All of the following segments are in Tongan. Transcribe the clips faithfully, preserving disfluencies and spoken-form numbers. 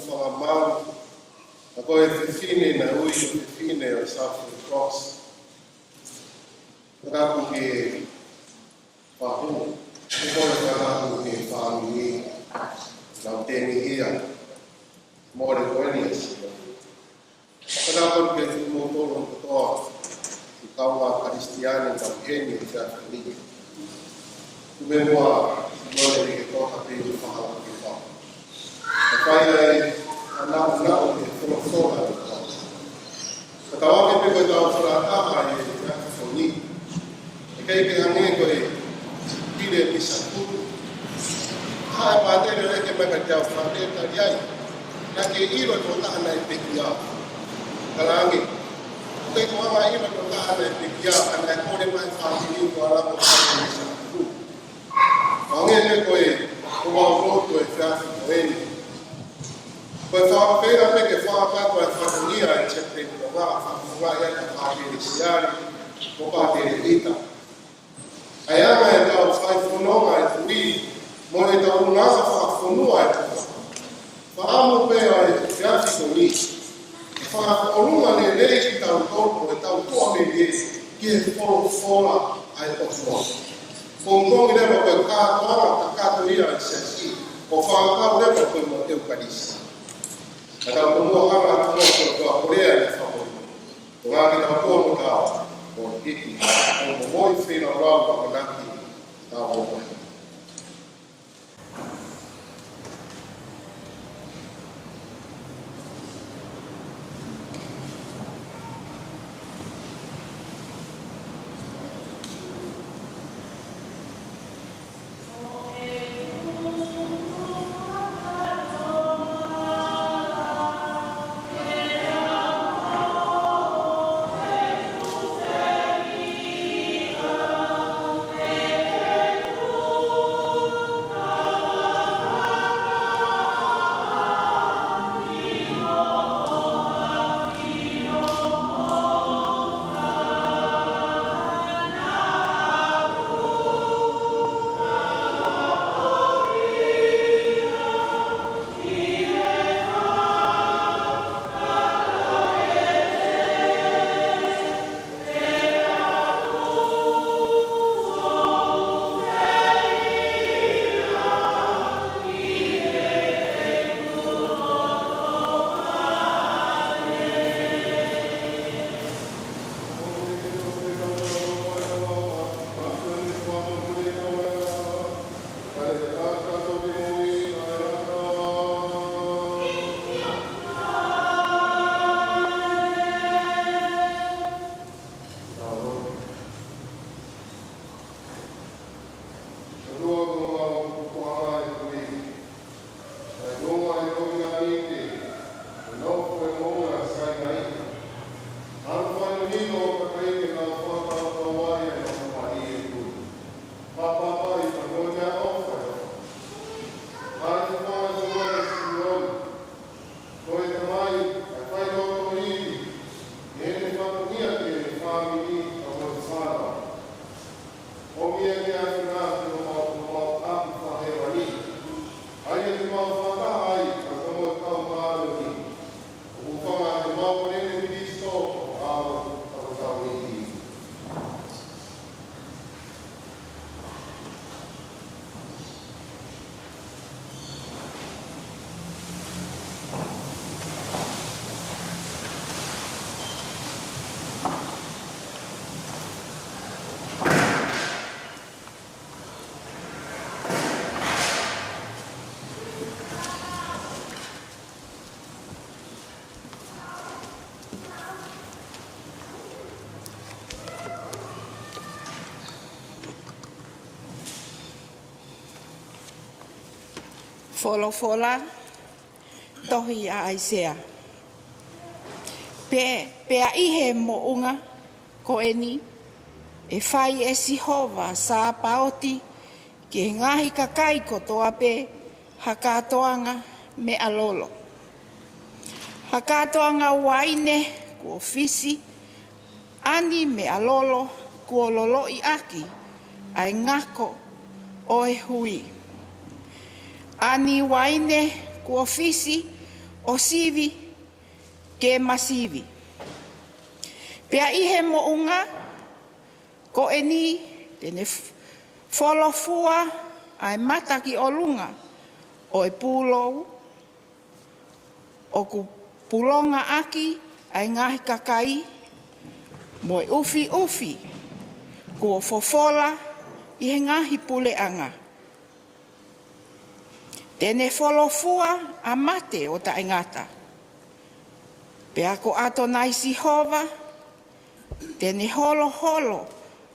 Fakamau, ʻa ko e fefine naʻe ui ko e fefine ʻo e Southern Cross. Ka ʻoku ke fahu, ʻa ko e ka ʻoku ke fāmili, nau tēnihia, mole ko eni ʻa si. Ka ʻoku ke kimoutolu kotoa, ʻi he kaungā Kalisitiane, ka heni ʻi he ʻaho ni. Kuo meʻa, nō le ke toka pē ʻi he fakalaka ke fā. Ka fai ai ʻa e naʻunaʻu ʻi he folofola ʻa e ʻOtua. Ka tau ake pē ko e tau folofola ʻa e ʻaho ni. ʻIkai ke hangē ko e pile misa kutu. Haʻu e pātele ʻo ʻeke mai kiate au, fātele tali ai. Naʻa ke ʻilo ko e taha naʻe pekia. Ka langi. ʻIkai ke u hanga ʻilo ko e taha naʻe pekia, ka naʻe kole mai fāmili ko ala ko e pile misa kutu. Hangē ko e, ko e ʻaho ko e efiafi ko eni. Ko e fakafeʻiloaki pē ke fakakakato e fatongia e chapter ko e ngaahi fatongia ʻa e pātele Siale, ko e pātele Ita. ʻA ia ʻoku tau fai fononga ʻa e tui, mo e tau ngaahi fakafonua ʻa e tui. Fakaʻamu pē ʻa e efiafi ko eni. Ke fakaʻolunga lelei kitautolu mo e tau tuʻa melie ki he folofola ʻa e ʻOtua. Ko e konga leva ko e kātoanga kakato ia ʻa e siasi. ʻO fakakau leva ko e mo ʻEukalisia. Ka tau tomuʻa hanga atu mo ko e ʻOtua ko e lea ʻa e fakamoʻui. Ko e ngaahi tau tuʻa mo tau, ʻo hiki, ʻo mo moʻui feilaulau ʻamanaki, tau mo moʻui. Ko e Tamai, ʻa e faitoʻo ivi, ʻi heʻene fatongia ki he fāmili, ka mo e fānau. ʻOmi ʻa e ʻafiona ki homau, homau ʻapi fakahēvani. ʻA ia te mau fakataha ai, ka mo e kau māʻoniʻoni. ʻOku fanga ʻemau ʻEiki ko Kalaisi, ʻa e kau māʻoniʻoni. Folofola, tohi ʻa ʻAisea. Pea, pea ʻi he moʻunga ko eni, ʻe fai ʻe Sihova Sāpaoti ki he ngaahi kakai kotoa pē ha kātoanga meʻa lolo. Ha kātoanga uaine kuo fisi, ʻa e meʻa lolo kuo loloʻi ʻaki ʻa e ngako ʻo e hui. ʻA e uaine kuo fisi ʻo sivi ke ma sivi. Pea ʻi he moʻunga ko eni te ne f-, folofua ʻa e mata ki ʻolunga ʻo e pūlou, ʻoku pulonga ʻaki ʻa e ngaahi kakai mo e ʻufiʻufi kuo fofola ʻi he ngaahi puleʻanga. Te ne folofua ʻa mate ʻo taʻengata. Pea ko ʻAtonai Sihova, te ne holoholo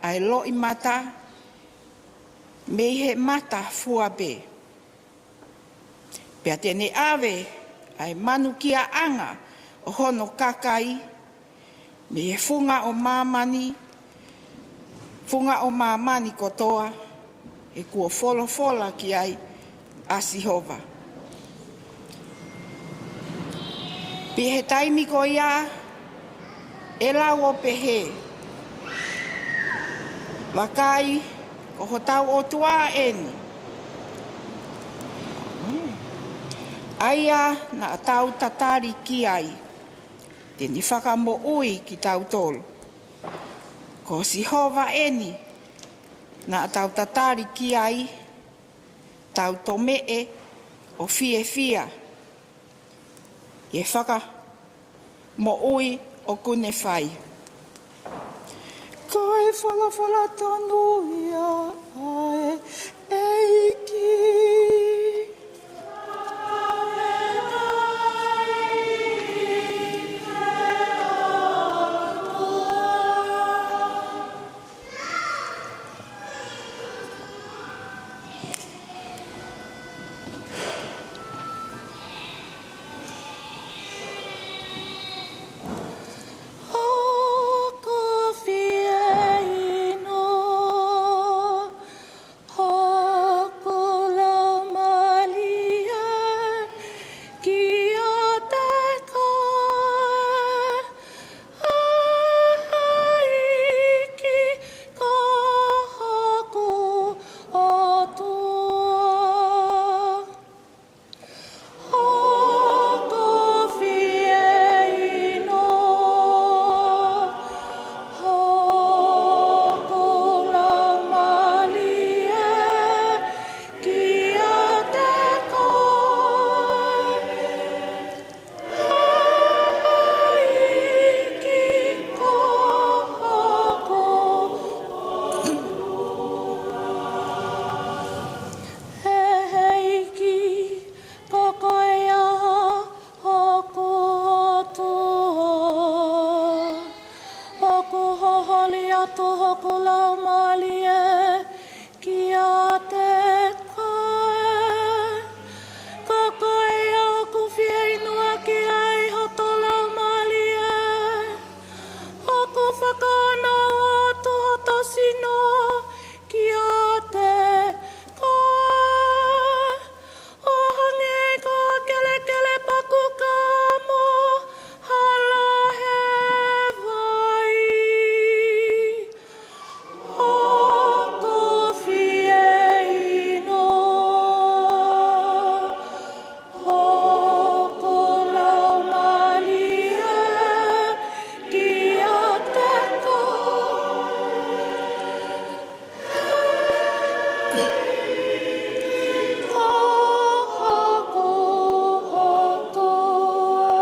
ʻa e loʻimata mei he mata fua pē. Pea te ne ʻave ʻa e manukiaʻanga ʻo hono kakai mei he funga ʻo māmani, funga ʻo māmani kotoa, he kuo folofola ki ai ʻa Sihova. Pea ʻi he taimi ko ia ʻe lau ʻo pehē, Vakai, ko hotau ʻOtua eni, ʻa ia naʻa tau tatali ki ai, te ne fakamoʻui kitautolu. Ko Sihova eni naʻa tau tatali ki ai, tau tomeʻe ʻo fiefia ʻi he fakamoʻui ʻoku ne fai. Ko e folofola tonu ia ʻa e ʻEiki. ʻOku fieinua hoku laumālie kiate koe, ʻa ʻEiki ko hoku ʻOtua. ʻOku fieinua hoku laumālie kiate koe, ʻa ʻEiki ko hoku ʻOtua. ʻE ʻEiki, ko koe ia hoku ʻOtua. ʻOku holi atu hoku laumālie kiate koe. Ko koe ia ʻoku fieinua ki ai hoto laumālie. ʻOku fakaongo atu hoto sino kiate koe, ʻo hangē ko ha kelekele paku ka mo hala he vai. ʻOku fieinua hoku laumālie kiate koe, ʻa ʻEiki ko hoku ʻOtua.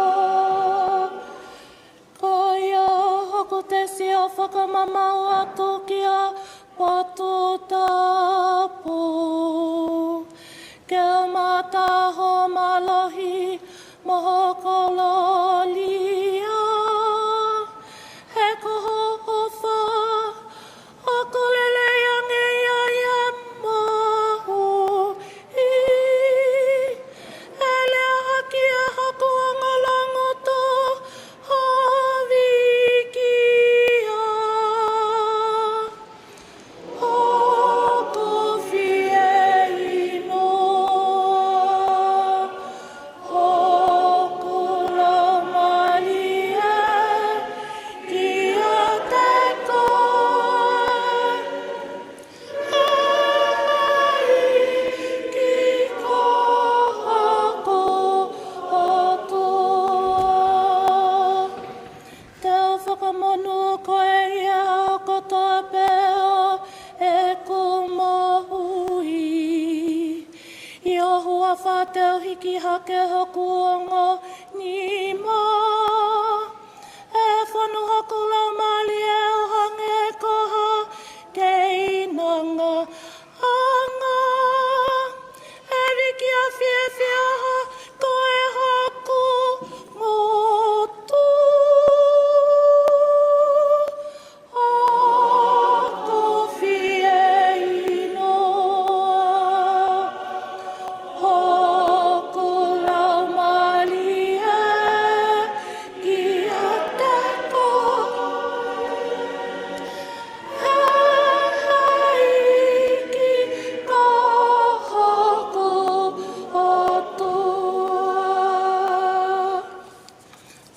Ko ia hoku tesi ʻo fakamamaʻu atu kia Potu Tapu, ke u mamata ho mālohi mo ho kolōlia. He ko hoʻo ʻofa ʻoku lelei ange ia ʻi he moʻui. ʻE lea ʻaki ʻe hoku ongo loungutu ho vīkia. ʻOku fieinua hoku laumālie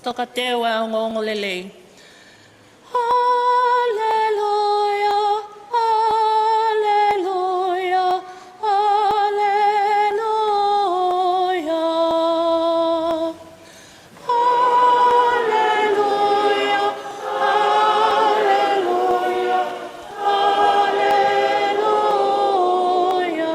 Tokateu ʻa e ongoongolelei. Haleluia, haleluia, haleluia. Haleluia, haleluia, haleluia.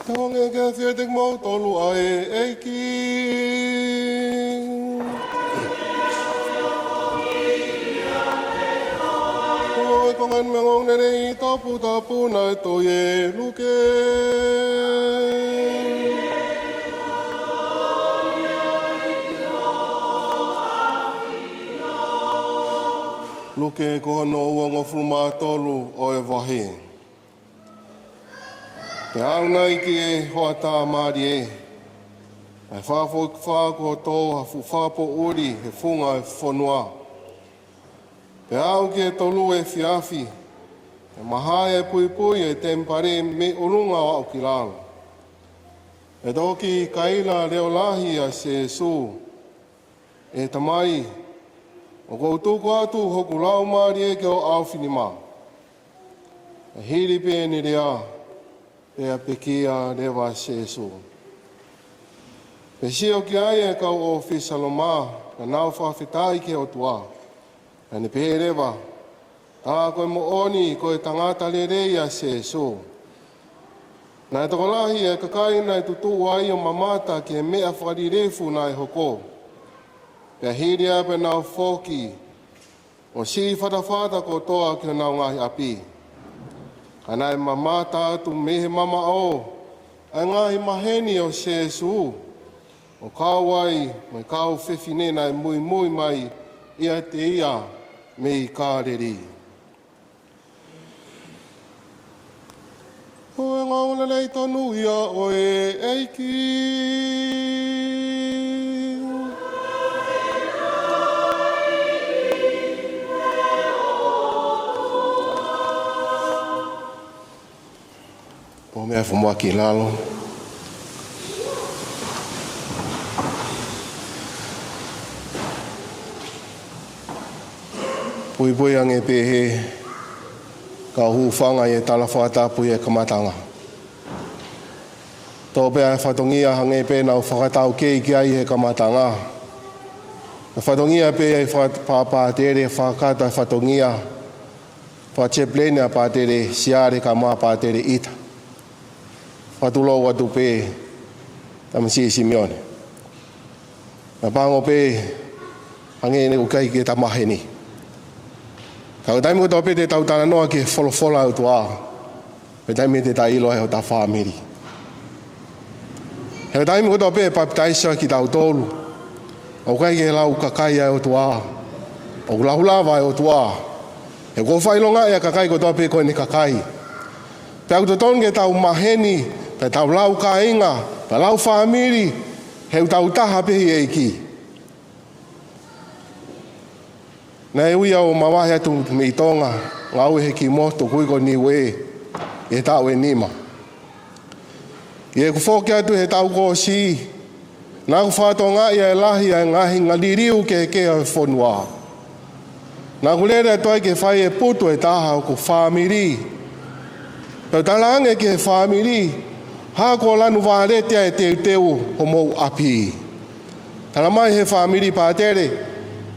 Tau hangē ke fiate kimoutolu ʻa e ʻEiki. Ko e konga ʻeni mei he ongoongolelei toputapu naʻe tohi ʻe Luke. Luke ko hono uongofulu mā tolu ʻo e vahe. Pea aʻu nai ki he hoʻatā mālie, naʻe fakafoki fā kuo tō ha fuʻu fakapoʻuli he funga ʻo e fonua. Pea aʻu ki he tolu efiafi, ʻe mahae e puipui ʻo e temipale mei ʻolunga ʻo aʻu ki lalo. ʻE toki kaila leʻo lahi ʻa Sēsū, ʻE Tamai, ʻoku ou tuku atu hoku laumālie ki ho ʻaofinima. ʻE hili pē ʻene lea, pea pekia leva ʻa Sēsū. Pea sio ki ai e kau ʻōfisa Loma, ka nau fakafetaʻi ki he ʻOtua. Pea ne pehē leva, Tā ko e moʻoni ko e tangata lelei ʻa Sēsū. Naʻe tokolahi e kakai naʻe tutuʻu ai ʻo mamata ki he meʻa fakalilifu naʻe hoko. Pea hili ia pea nau foki, ʻo siʻi fatafata kotoa ki honau ngaahi ʻapi. Ka naʻe mamata atu mei he mamaʻo ʻa e ngaahi maheni ʻo Sēsū, ʻo kau ai mo e kau fefine naʻe muimui mai ʻiate ia mei Kāleli. Ko e ongoongolelei tonu ia ʻo e ʻEiki. Pō meʻa fo moa ki lalo. Puipui ange pē he kau hūfanga ʻi he tala fakatapu ʻi he kamataʻanga. Tō pē ʻa e fatongia hangē pē naʻa ku fakataukei ki ai he kamataʻanga. Ko e fatongia pē ʻa e faka-, pāpātele fakakata e fatongia fakachepeleni ʻa Pātele Siale kae ʻumaʻā Pātele ʻIta. Fakatulou atu pē tamasiʻi Simione. Naʻe pango pē hangē ne ʻikai ke ta maheni. Ka ko e taimi kotoa pē te tau talanoa ki he folofola ʻa e ʻOtua, ko e taimi te ta ʻilo ai hota fāmili. He ko e taimi kotoa pē ʻe papitaiso ai kitautolu, ʻoku ʻikai ke lau kakai ʻa e ʻOtua, ʻoku lau lava ʻa e ʻOtua. He ʻoku fakaʻilongaʻi ʻa e kakai kotoa pē ko ʻene kakai. Pea ʻoku totonu ke tau maheni, pea tau lau kāinga, pea lau fāmili, he ʻoku tau taha pē ʻi he ʻEiki. Naʻe ui au ʻo mavahe atu mei Tonga, ngāue he kiʻi motu ʻoku ui ko Niuē, ʻi he taʻu ʻe nima. ʻI heʻeku foki atu he taʻu kuo ʻosi, naʻa ku fakatokangaʻi ʻa e lahi ʻa e ngaahi ngaliliu kehekehe ʻo e fonua. Naʻa ku lele atu ai ke fai e putu ʻe taha ʻo hoku fāmili. Pea u talaange ki he fāmili, hā kuo lanu vāleti ʻa e teuteu homou ʻapi. Talamai ʻe he fāmili Pātele,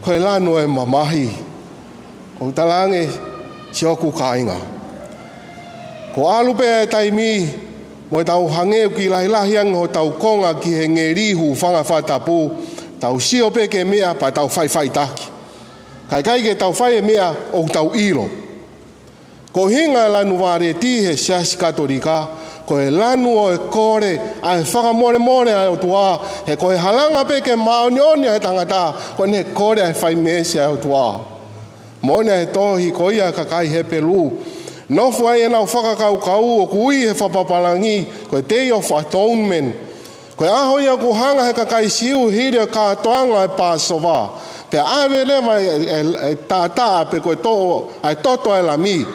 ko e lanu ʻo e mamahi. ʻOku ou talaange, siʻoku kāinga, kuo ʻalu pē ʻa e taimi, mo tau hangē ʻoku kiʻi lahilahi ange hotau konga ki he ngeli hūfanga he fakatapu, tau sio pē ki he meʻa pea tau faʻifaʻitaki. Kae ʻikai ke tau fai e meʻa ʻoku tau ʻilo. Ko e ʻuhinga e lanu vāleti he Siasi Katolika, ko e lanu ʻo e kole ʻa e fakamolemole ʻa e ʻOtua, he ko e halanga pē ke māʻoniʻoni ʻa e tangata, ko ʻene kole ʻa e fai meesi ʻa e ʻOtua. Moʻoni ʻa e tohi ko ia ʻa e kakai Hepelū. Nofo ai ʻenau fakakaukau ʻoku ui he fakapapālangi ko e Day of Atonement. Ko e ʻaho ia ʻoku hanga he kakai Siu hili ʻa e kātoanga ʻo e Pāsova. Pea ʻave leva e, e, e taʻataʻa pe ko e toʻo, ʻa e toto ʻa e lami.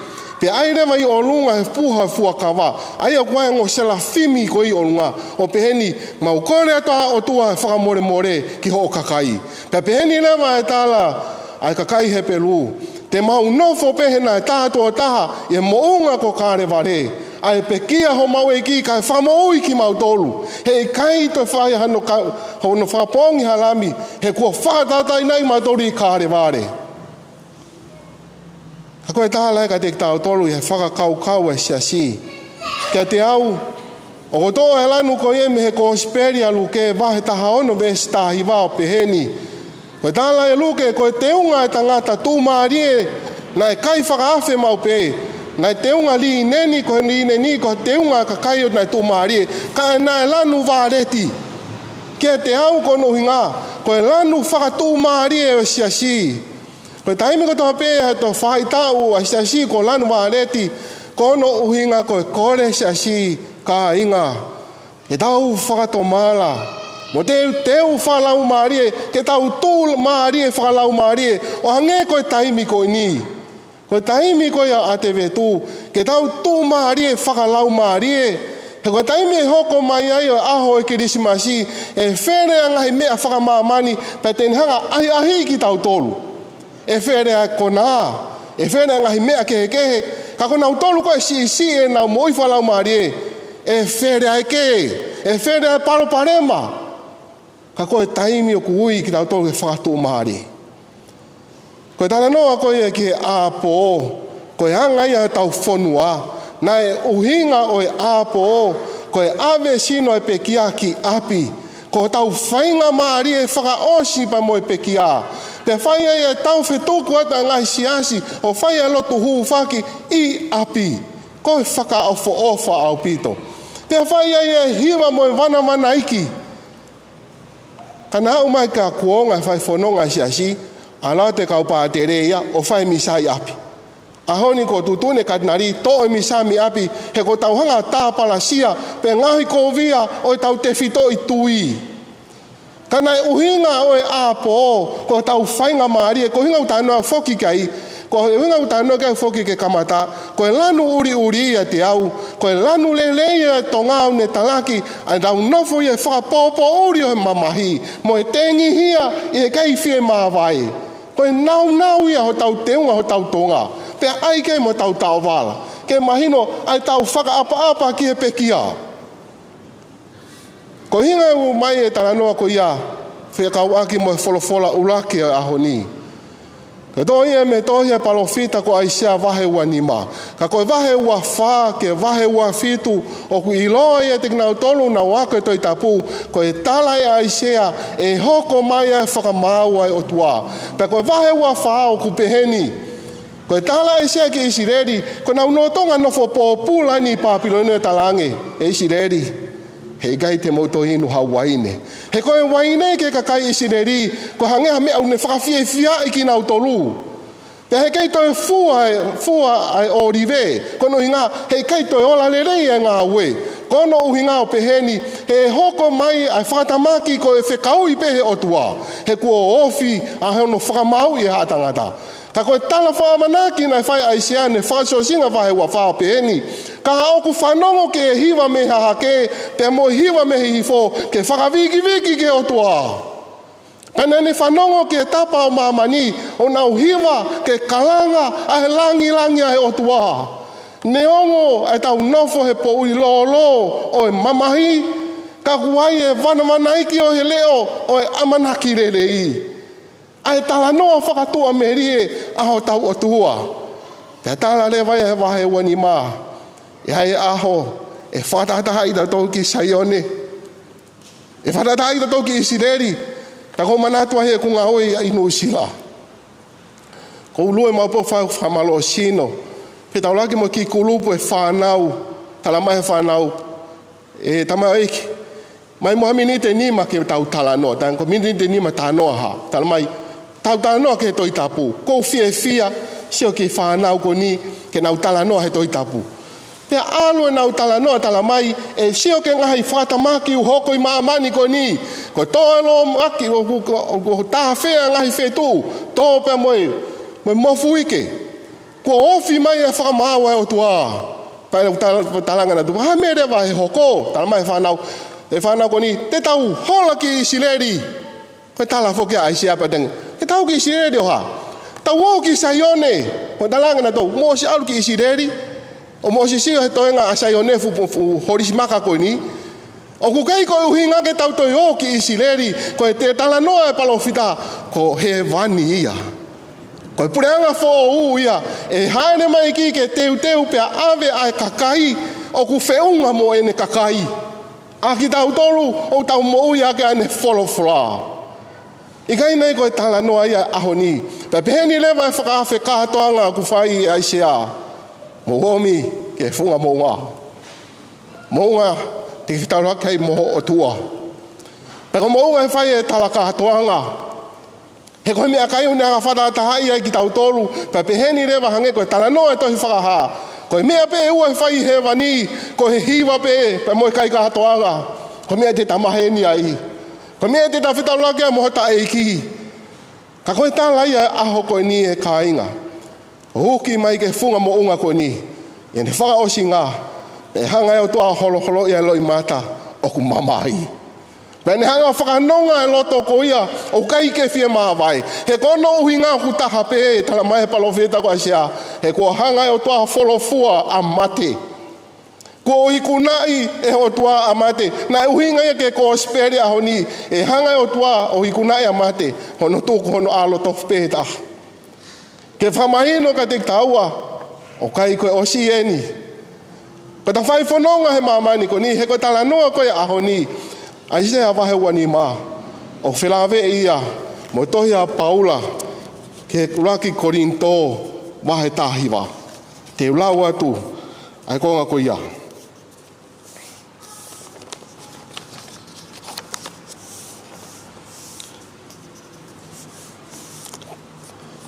Pea ʻai leva ʻi ʻolunga he puha fuakava, ʻa ia ʻoku ʻi ai e ongo selafimi ko ē ʻi ʻolunga, ʻo peheni, mau kole atu ʻa e ʻOtua e fakamolemole ki hoʻo kakai. Pea peheni leva e tala ʻa e kakai Hepelū, te mau nofo pē he naʻe tā tuʻo taha ʻi he moʻunga ko Kalevale, ʻa e pekia homau ʻEiki kae fakamoʻui kimautolu. Heʻikai toe fai hano ka-, hono fakapoongi ha lami, he kuo fakatauʻatāinaʻi mautolu ʻi Kalevale. Ka ko e tala ē kiate kitautolu ʻi he fakakaukau ʻa e siasi. Kiate au, ʻoku toʻo e lanu ko ia mei he Kosipeli ʻa Luke vahe taha ono veesi taha hiva ʻo peheni. Ko e tala ʻe Luke, ko e teunga e tangata tuʻumālie naʻe kai fakaafe maʻu pē. Naʻe teunga lineni, ko e lineni ko e teunga kakai ʻo naʻe tuʻumālie, ka naʻe lanu vāleti. Kiate au ko hono ʻuhinga, ko e lanu fakatuʻumālie ʻo e siasi. Ko e taimi kotoa pē ʻe toe faʻahitaʻu ʻa e siasi ko e lanu vāleti, ko hono ʻuhinga ko e kole siasi, kāinga, ke tau fakatomala mo teuteu fakalaumālie, ke tau tuʻumālie fakalaumālie, ʻo hangē ko e taimi ko eni. Ko e taimi ko ia ʻa e vetu, ke tau tuʻumālie fakalaumālie. He ko e taimi ʻe hoko mai ai ʻa e ʻaho ʻo e Kilisimasi, ʻe fele ʻa e ngaahi meʻa fakamāmani, pea te ne hanga ʻo ʻahiʻahiʻi kitautolu. ʻE fele ʻa e konā, ʻe fele ʻa e ngaahi meʻa kehekehe, ka ko kinautolu ko ē ʻe siʻisiʻi ʻenau moʻui fakalaumālie, ʻe fele ʻa e kē, ʻe fele ʻa e palopalema. Ka ko e taimi ʻoku ui kitautolu ke fakatuʻumālie. Ko e talanoa ko ia ki he ʻāpō, ko e anga ia ʻetau fonua, naʻe ʻuhinga ʻo e ʻāpō, ko e ʻave sino e pekia ki ʻapi. Ko hotau faingamālie fakaʻosi pea mo e pekia. Pea fai ai ʻetau fetuku atu ʻa e ngaahi siasi, ʻo fai ʻa e lotu hūfaki ʻi ʻapi. Ko e fakaʻofoʻofa ʻaupito. Pea fai ai e hiva mo e vanavanaiki. Ka naʻe aʻu mai ka kuonga e fai fononga e siasi, ʻalu atu e kau pātele ia ʻo fai e misa ʻi ʻapi. ʻAho ni kuo tuʻutuʻuni e katinali, toʻo e misa mei ʻapi, he kuo tau hanga ʻo tāpalasia pē ngaahi kovi ʻo ʻetau tefitoʻi tui. Ka naʻe ʻuhinga ʻo e ʻāpō, ko hotau faingamālie, ko e ʻuhinga ʻoku ou talanoa foki ki ai, ko e ʻuhinga ʻoku ou talanoa ki ai foki ke kamata, ko e lanu ʻuliʻuli ia ʻiate au, ko e lanu lelei ia ʻa e Tonga ʻoku ne talaki, ʻa ʻetau nofo ʻi he fakapōpōʻuli ʻo e mamahi, mo e tengihia ʻi he ʻikai fie māvae. Ko e nāunau ia hotau teunga, hotau Tonga. Pea ʻai ke mo hotau taʻovala. Ke mahino ʻa ʻetau fakaʻapaʻapa ki he pekia. Ko e ʻuhinga ʻoku ʻomai e talanoa ko ia, fekauʻaki mo e folofola ʻuluaki ʻo e ʻaho ni. Ko e tohi ia mei he tohi ʻa e palōfita ko ʻAisea vahe ua nima. Ka ko e vahe ua fā ki he vahe ua fitu, ʻoku ʻiloa ia ʻiate kinautolu naʻa nau ako e Tohi Tapu, ko e tala ʻe ʻAisea, ʻe hoko mai ʻa e fakamaau ʻa e ʻOtua. Pea ko e vahe ua fā ʻoku peheni. Ko e tala ʻa ʻAisea ki ʻIsileli, ko ʻenau lolotonga nofo pōpula ʻi Pāpilone, talaange ʻe ʻIsileli, heʻikai te mou toe inu ha uaine. He ko e uaine ki he kakai ʻIsileli, ko e hangē ha meʻa ʻoku ne fakafiefiaʻi kinautolu. Pea heʻikai toe fua e, fua ʻa e ʻōlive, ko hono ʻuhinga, heʻikai toe ola lelei e ngāue. Ko hono ʻuhinga ʻoku peheni, ʻe hoko mai ʻa e fakatamaki ko e fekauʻi pē he ʻOtua. He kuo ofi ʻa hono fakamaauʻi e haʻa tangata. Ka ko e tala fakaʻamanaki naʻe fai ʻe ʻAisea ʻi he Fakasiosiga vahe ua fā ʻoku peheni. Ka ʻoku fanongo ki he hiva mei hahake, pea mo e hiva mei hihifo, ke fakavikiviki ki he ʻOtua. Pea naʻa ne fanongo ki he tapa ʻo māmani, ʻo nau hiva ke kalanga ʻa e langilangi ʻa e ʻOtua. Neongo ʻetau nofo he poʻuli lōlō ʻo e mamahi, ka ʻoku ʻi ai e vanavanaiki ʻo e leʻo ʻo e ʻamanaki lelei. ʻA e talanoa fakatuʻamelie ʻa hotau ʻOtua. Pea tala leva ia he vahe ua nima, ʻe ʻi ai e ʻaho ʻe fakatahatahaʻi tautolu ki Saione. ʻE fakatahatahaʻi tautolu ki ʻIsileli. Ka ʻoku ou manatu ai ʻeku ngāue ʻi Nuʻusila. Ko e ʻuluaki mau pō fai fakamālō sino. Pea tau laki mo e kiʻi kulupu e fānau. Talamai he fānau, ʻe tamaiki, mai mo ha miniti ʻe nima ke tau talanoa. Tau ko e miniti ʻe nima talanoa ha. Talamai, tau talanoa ki he Tohi Tapu. ʻOku ou fiefia, sio ki he fānau ko eni, ke nau talanoa he Tohi Tapu. Pea ʻalu ʻenau talanoa, talamai, ʻe sio ki he ngaahi fakatamaki ʻoku hoko ʻi māmani ko eni. Ko e tō e lōmaki, ʻoku, ʻoku, ʻoku tāfea ngaahi fetuʻu. Tō pea mo e, mo e mofuike. Kuo ofi mai e fakamaau ʻa e ʻOtua. Pea ʻoku tala-, talaange ʻe nautolu, ha meʻa leva ʻe hoko, talamai ʻe he fānau, ʻe he fānau ko eni, te tau hola ki ʻIsileli. Ko e tala foki ʻa ʻAisea pea talaange, te tau ki ʻIsileli ʻo hā? Tau ō ki Saione. Ko e talaange ʻe nautolu, mou ʻosi ʻalu ki ʻIsileli? ʻOku mou ʻosi sio he toenga ʻa Saione, fuʻu, fuʻu, fuʻu holisi maka ko eni. ʻOku ʻikai ko e ʻuhinga ke tau toe ō ki ʻIsileli, ko e talanoa ʻa e palōfita, ko hēvani ia. Ko e puleʻanga foʻou ia, ʻe hāʻele mai ki ai ke teuteu pea ʻave ʻa e kakai ʻoku feʻunga mo ʻene kakai. ʻA kitautolu ʻoku tau moʻui ʻaki ʻene folofola. ʻIkai nai ko e talanoa ia ʻo e ʻaho ni? Pea peheni leva e fakaafe kātoanga ʻoku fai ʻe ʻAisea. Mou ōmi ki he funga moʻunga. Moʻunga te ke fetaulaki ai mo ho ʻOtua. Pea ko moʻunga ʻe fai e tala kātoanga. He ko e meʻakai ʻoku ne hanga ʻo fakatātaaʻi ai kitautolu, pea peheni leva hangē ko e talanoa ʻa e tohi Fakahā. Ko e meʻa pē ʻe ua ʻe fai ʻi hēvani, ko e hiva pē, pea mo e kai kātoanga. Ko e meʻa te ta maheni ai. Ko e meʻa te ta fetaulaki ai mo hota ʻEiki. Ka ko e tala ia ʻo e ʻaho ko eni ʻe kāinga. ʻO uki mai ki he funga moʻunga ko eni, ʻi heʻene fakaʻosinga, ʻe hanga ʻe he ʻOtua ʻo holoholoʻi ʻa e loʻimata ʻoku mamahi. Pea ne hanga ʻo fakanonga e loto ko ia ʻoku ʻikai ke fiemāvae. He ko hono ʻuhinga ʻoku taha pē, talamai ʻe he palōfita ko ʻAisea, he kuo hanga ʻe he ʻOtua ʻo folofua ʻa mate. Kuo ikunaʻi ʻe he ʻOtua ʻa mate. Naʻe ʻuhinga ia ki he kosipeli ʻo e ʻaho ni, ʻe hanga ʻe he ʻOtua ʻo ikunaʻi ʻa mate, hono tuku hono ʻAlo tofu pē taha. Ke fakamahino kiate kitaua, ʻoku ʻikai ko e ʻosi eni. Ko ʻeta fai fononga he māmani ko eni, he ko e talanoa ko ia ʻo e ʻaho ni, ʻAisea vahe ua nima, ʻoku felāveʻi ia mo e tohi ʻa Paula ki he ʻuluaki Kolinitō vahe taha hiva. Te u lau atu ʻa e konga ko ia.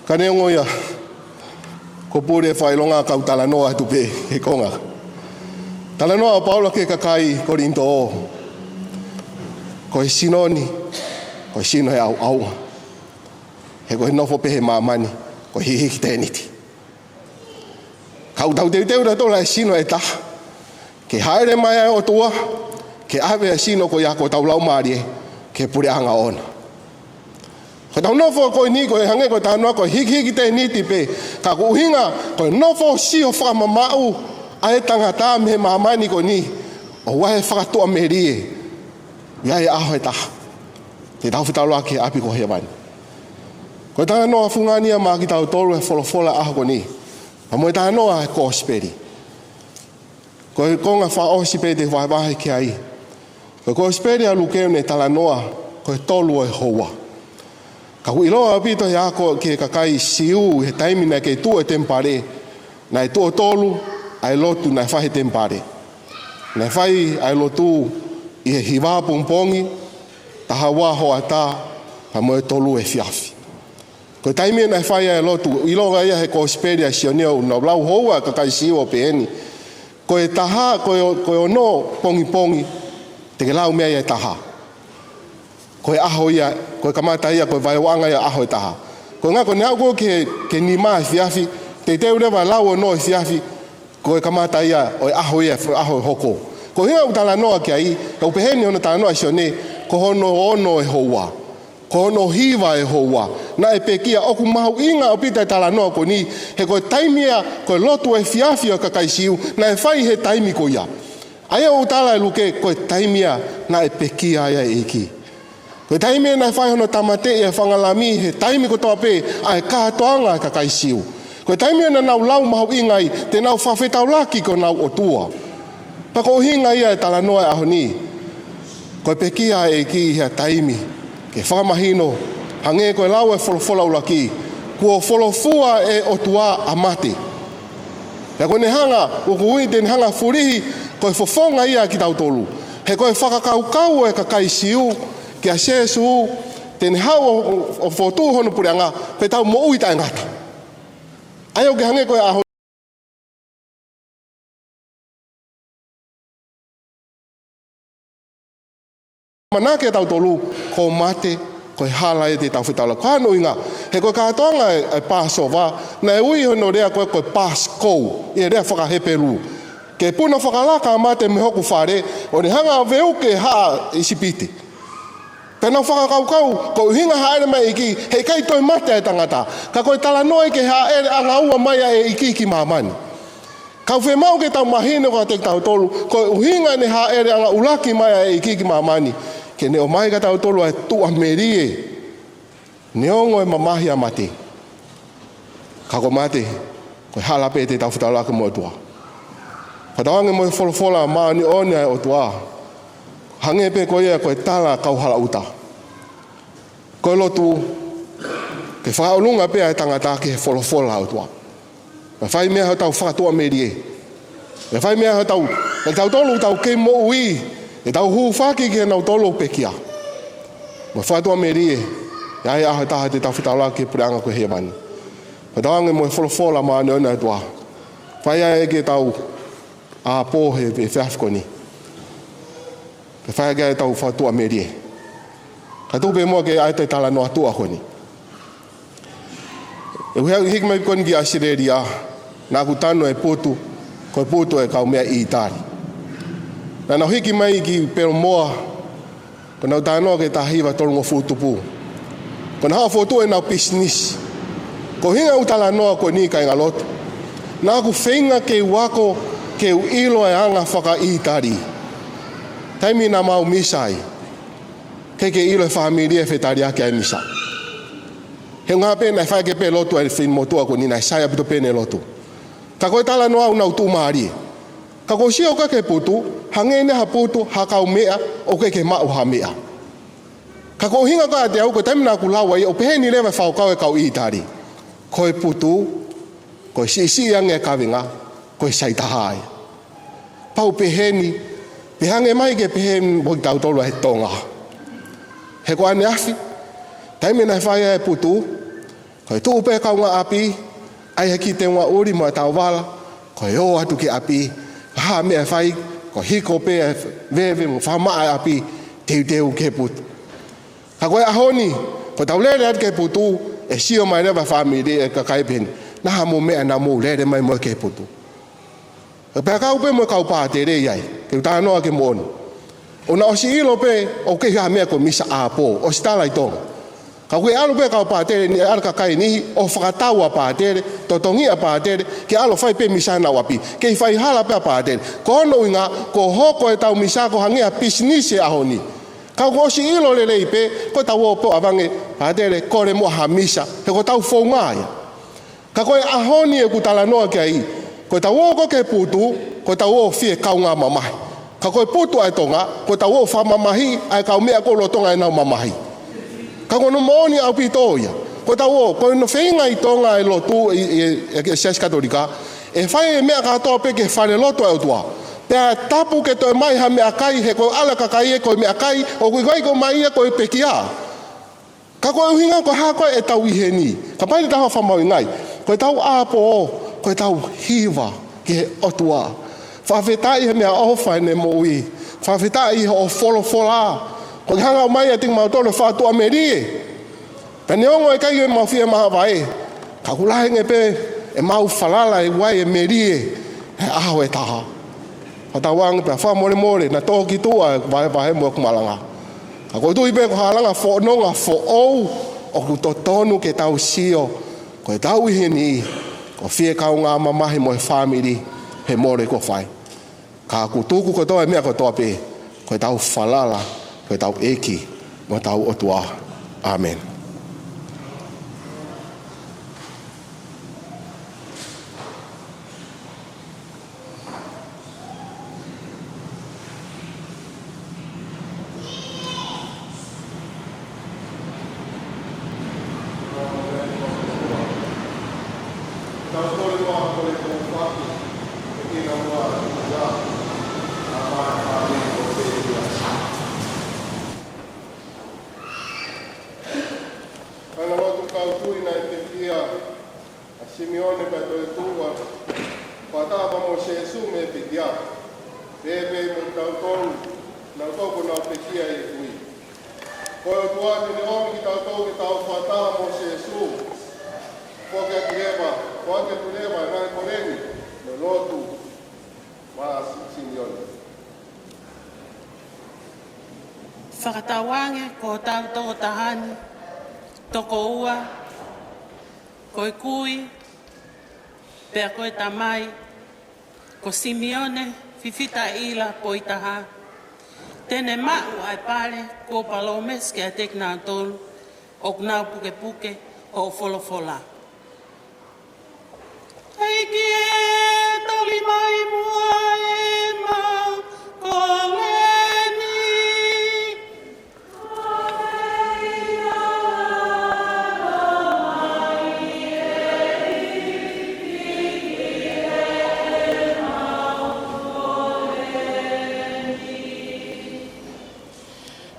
Ka neongo ia, ko e pule fakaʻilonga, kau talanoa atu pē he konga. Talanoa ʻa Paula ki he kakai Kolinitō. Ko e sino ni, ko e sino ʻo e ʻauʻaunga. He ko e nofo pē he māmani, ko e hikihiki tēniti. Ka ʻoku tau teuteu ʻe tautolu ʻa e sino ʻe taha, ke hāʻele mai ʻa e ʻOtua, ke ʻave ʻa e sino ko ia ʻo tau laumālie ki he puleʻanga ʻoʻona. Ko ʻetau nofo ko eni, ko e hangē ko e talanoa, ko e hikihiki tēniti pē, ka ko e ʻuhinga, ko e nofo sio fakamamaʻu ʻa e tangata mei he māmani ko eni, ʻo ʻai e fakatuʻamelie, ʻi ai e ʻaho ʻe taha te tau fetaulaki he ʻapi ko hēvani. Ko e talanoa fungani ia maʻa kitautolu he folofola ʻo e ʻaho ko eni. Pea mo e talanoa ʻo e kosipeli. Ko e konga fakaʻosi pē te u vahevahe ki ai. Ko e kosipeli ʻa Luke ʻoku ne talanoa, ko e tolu ʻo e houa. Ka ʻoku ʻiloa ʻaupito he ako ki he kakai Siu he taimi naʻe kei tuʻu e temipale, naʻe tuʻo tolu ʻa e lotu naʻe fai he temipale. Naʻe fai ʻa e lotu ʻi he hiva pongipongi, taha ua hoʻatā, pea mo e tolu efiafi. Ko e taimi naʻe fai ai e lotu, ʻiloa ia he kosipeli ʻa Sione ʻoku nau lau houa ʻa e kakai Siu ʻo pehē ni. Ko e taha, ko e, ko e ono pongipongi, te ke lau mei ai e taha. Ko e ʻaho ia, ko e kamata ia, ko e vaeuaʻanga ia ʻo e ʻaho ʻe taha. Ko e ʻuhinga ko ʻene aʻu ko ē ki he, ki he nima efiafi, teuteu leva ʻo lau ono efiafi, ko e kamata ia ʻo e ʻaho ia, ʻaho ʻe hoko. Ko e ʻuhinga ʻoku talanoa ki ai, ʻoku pehē ni hono talanoa ʻa Sione, ko hono ono ʻo e houa. Ko hono hiva ʻo e houa. Naʻe pekia. ʻOku mahuʻinga ʻaupito e talanoa ko eni, he ko e taimi ia, ko e lotu efiafi ʻa e kakai Siu, naʻe fai he taimi ko ia. ʻA ia ʻoku tala ʻe Luke, ko e taimi ia naʻe pekia ai ʻa e ʻEiki. Ko e taimi ia naʻe fai hono tāmateʻi ʻa e fanga lami he taimi kotoa pē ʻa e kātoanga ʻa e kakai Siu. Ko e taimi ia naʻa nau lau mahuʻinga ai, te nau fakafetaulaki ki honau ʻOtua. Pea ko e ʻuhinga ia e talanoa ʻo e ʻaho ni. Ko e pekia ʻa e ʻEiki he taimi, ke fakamahino, hangē ko e lau ʻa e folofola ʻuluaki, kuo folofua ʻe he ʻOtua ʻa mate. Pea ko ʻene hanga, ʻoku ui te ne hanga ʻo fulihi, ko e fofonga ia ʻa kitautolu. He ko e fakakaukau ʻa e kakai Siu kia Sēsū, te ne haʻu ʻo, ʻo, ʻo fokotuʻu hono puleʻanga, pea tau moʻui taʻengata. ʻA ia ʻoku ke hangē ko e ʻaho ʻamanaki ʻa tautolu, ko e mate Ko e hala ia te tau fetaulaki. Ko hono ʻuhinga, he ko e kātoanga ʻa e, ʻa e Passover, naʻe ui hono lea ko e, ko e Paskou, ʻi he lea faka-Hepelū. Ke puna fakalaka ʻa mate mei hoku fale, ʻo ne hanga ʻo veuki e haʻa ʻIsipite. Pea nau fakakaukau, ko e ʻuhinga hāʻele mai e ʻEiki, heʻikai toe mate ʻa e tangata. Ka ko e talanoa ia ki he hāʻele ʻanga ua mai ʻa e ʻEiki ki māmani. Kau fiemaʻu ke tau mahino kiate kitautolu, ko e ʻuhinga ʻene hāʻele ʻanga ʻuluaki mai ʻa e ʻEiki ki māmani, ke ne ʻomai kiate kitautolu ʻa e tuʻamelie. Neongo e mamahi ʻa mate, ka ko mate, ko e hala pē te tau fetaulaki mo e ʻOtua. Fakatauange mo e folofola māʻoniʻoni ʻa e ʻOtua, hangē pē ko ia ko e tala kauhalaʻuta. Ko e lotu, ke fakaʻolunga pē ʻa e tangata ki he folofola ʻa e ʻOtua. Pea fai mei ai hotau fakatuʻamelie. Pea fai mei ai hotau, ʻa kitautolu ʻoku tau kei moʻui, ʻetau hūfaki ki heʻenau tolo pekia. Mo e fakatuʻamelie, ʻe ʻi ai e ʻaho ʻe taha te tau fetaulaki ki he puleʻanga ko ē ʻi hēvani. Fakatauange mo e folofola māʻoniʻoni ʻa e ʻOtua. Fai ai ke tau ʻā pō he, he efiafi ko eni. Ke fai ai ke tau fakatuʻamelie. Ka tuku pē muʻa ke ʻai atu e talanoa tuʻa ko eni. ʻE ʻuhinga hiki mai ko eni ki ʻAositelēlia, naʻa ku tanu e putu, ko e putu ʻa e kaumeʻa ʻĪtali. Naʻa nau hiki mai ki Pelomoa, ko ʻenau talanoa ki he taha hiva tolungofulu tupu. Ko ʻenau haʻu ʻo fokotuʻu ʻenau pisinisi. Ko e ʻuhinga ʻeku talanoa ko eni kāingalotu, naʻa ku feinga ke u ako, ke u ʻilo e anga faka-ʻĪtali. Taimi naʻa mau misa ai, ʻikai ke ʻilo e fāmili e fetaliaki ʻa e misa. He ʻuhinga pē naʻe fai ʻaki pē lotu ʻa e finemotuʻa ko eni, naʻe sai ʻaupito pē ʻene lotu. Ka ko e talanoa ʻoku nau tuʻumālie. Ka ko e sio ko ē ki he putu, hangē eni ha putu, ha kaumeʻa, ʻoku ʻikai ke maʻu ha meʻa. Ka ko e ʻuhinga ko ē ʻiate au, ko e taimi naʻa ku lau ai, ʻoku pehē ni leva e fakakaukau ʻa e kau ʻĪtali. Ko e putu, ko e siʻisiʻi ange e kavenga, ko e sai taha ia. Pau pehē ni, pea hangē mai ke pehē mo kitautolu ʻi Tonga. He ko ʻaneafi, taimi naʻe fai ai e putu, ko e tuʻu pē kaungāʻapi, ʻai ha kiʻi teunga ʻuli mo e tauvala, ko e ō atu ki ʻapi, ha meʻa ʻe fai, ko e hiko pē e veve mo e fakamaʻa e ʻapi, teuteu ki he putu. Ka ko e ʻaho ni, ko ʻetau lele atu ki he putu, ʻe sio mai leva e fāmili ʻa e kakai pehē ni, naʻa mou meʻa naʻa mou lele mai mo ia ki he putu. Pea kau pē mo e kau pātele ʻi ai, ke u talanoa ki he moʻoni. ʻOku nau ʻosi ʻilo pē, ʻoku ʻikai ha meʻa ko e misa ʻapō, ʻosi tala ʻi Tonga. Ka ʻoku ʻalu pē kau pātele ni, ʻalu e kakai ni, ʻo fakatau ʻa e pātele, totongi ʻa e pātele, ke ʻalu ʻo fai pē misa ʻenau ʻapi. Kei fai hala pē ʻa e pātele. Ko hono ʻuhinga, kuo hoko ʻetau misa ko e hangē ha pisinisi he ʻaho ni. Ka kuo ʻosi ʻilo lelei pē, ko ʻetau ō pē ʻo ʻavange, pātele, kole muʻa ha misa, he ko ʻetau founga ia. Ka ko e ʻaho ni ʻoku talanoa ki ai, ko ʻetau ō ko ē ki he putu, ko ʻetau ō fie kaungā mamahi. Ka ko e putu ʻa e Tonga, ko ʻetau ō fakamamahiʻi ʻa e kaumeʻa ko ē lolotonga ʻenau mamahi. Ka ko hono moʻoni ʻaupito ia. Ko ʻetau ō, ko hono feinga ʻi Tonga e lotu ʻi, ʻi, ʻi, ʻi he Siasi Katolika, ʻe fai e meʻa kātoa pē ki he fale lotu ʻa e ʻOtua. Pea tapu ke toe ʻomai ha meʻakai, he ko e ʻalu e kakai ē ko e meʻakai, ʻoku ʻikai ko e ʻomai ia ko e pekia. Ka ko e ʻuhinga ko e hā ko ē ʻetau ʻi heni. Kapau te tau fakamahuʻingaʻi. Ko ʻetau ʻapō, ko ʻetau hiva ki he ʻOtua. Fakafetaʻi he meʻaʻofa ʻene moʻui. Fakafetaʻi hoʻo folofola. Ko e hanga ʻo ʻomai ʻiate kimautolu e fakatuʻamelie. Pea neongo ʻikai ke mau fie maʻu ʻa e, ka ʻoku lahi ange pē ʻemau falala ʻe ʻi ai e melie he ʻaho ʻe taha. Fakatauange pea fakamolemole, naʻa tō ki tuʻa e vahevahe mo ʻeku malanga. Ka ʻoku ou tui pē ko ha langa fononga foʻou ʻoku totonu ke tau sio, ko ʻetau ʻi heni, ko e fie kaungā mamahi mo e fāmili he mole kuo fai. Ka ʻoku tuku kotoa e meʻa kotoa pē, ko ʻetau falala, ko ʻetau ʻEiki, mo ʻetau ʻOtua. ʻĀmeni. Kāingalotu kau tui naʻe pekia ʻa Simione pea toetuʻu ʻa e fakataha mo Sēsū mei he pekia. Pehē pē mo kitautolu, naʻa tau ko ʻenau pekia ʻi he kui. Ko e ʻOtua te ne ʻomi kitautolu ke tau fakataha mo Sīsū. Foaki atu leva, foaki atu leva ʻa e ngaahi kole ni, mo e lotu, maʻa Simione. Fakatauange ko hotau tokotaha ni, tokoua, ko e kui, pea ko e tamai, ko Simione Fifita ʻIla Poitaha, te ne maʻu ʻa e pale kuo palōmesi kiate kinautolu ʻoku nau pukepuke hoʻo folofola. ʻEiki ē, tali mai muʻa ʻemau kole ni.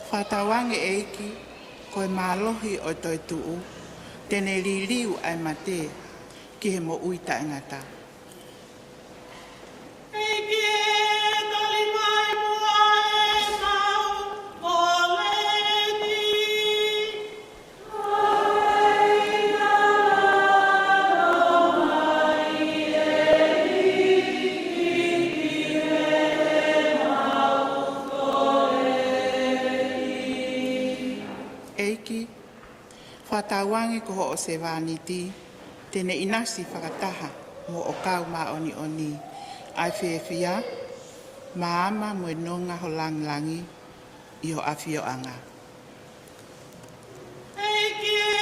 Fakatauange ʻEiki, ko e mālohi ʻo e toetuʻu, te ne liliu ʻa e mate ki he moʻui taʻengata. ʻEiki ē, tali mai muʻa ʻemau kole ni. ʻEiki, fakatauange ko hoʻo sevāniti, te ne ʻinasi fakataha mo ho kau māʻoniʻoni, ʻa e fiefia, maama mo e nonga ho langilangi ʻi ho ʻafioʻanga. ʻEiki ē,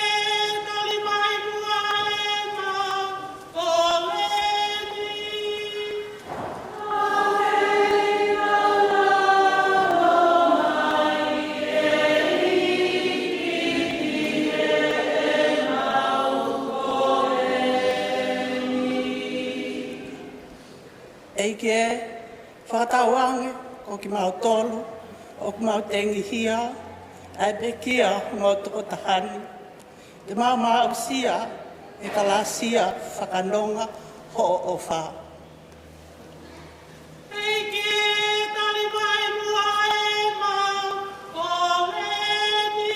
tali mai muʻa ʻemau kole ni. ʻEiki ē, fakatauange ko kimautolu ʻoku mau tengihia ʻa e pekia homau tokotaha ni, te mau aʻusia ʻa e kalāsia fakanonga hoʻo ʻofa. ʻEiki ē, tali mai muʻa ʻemau kole ni.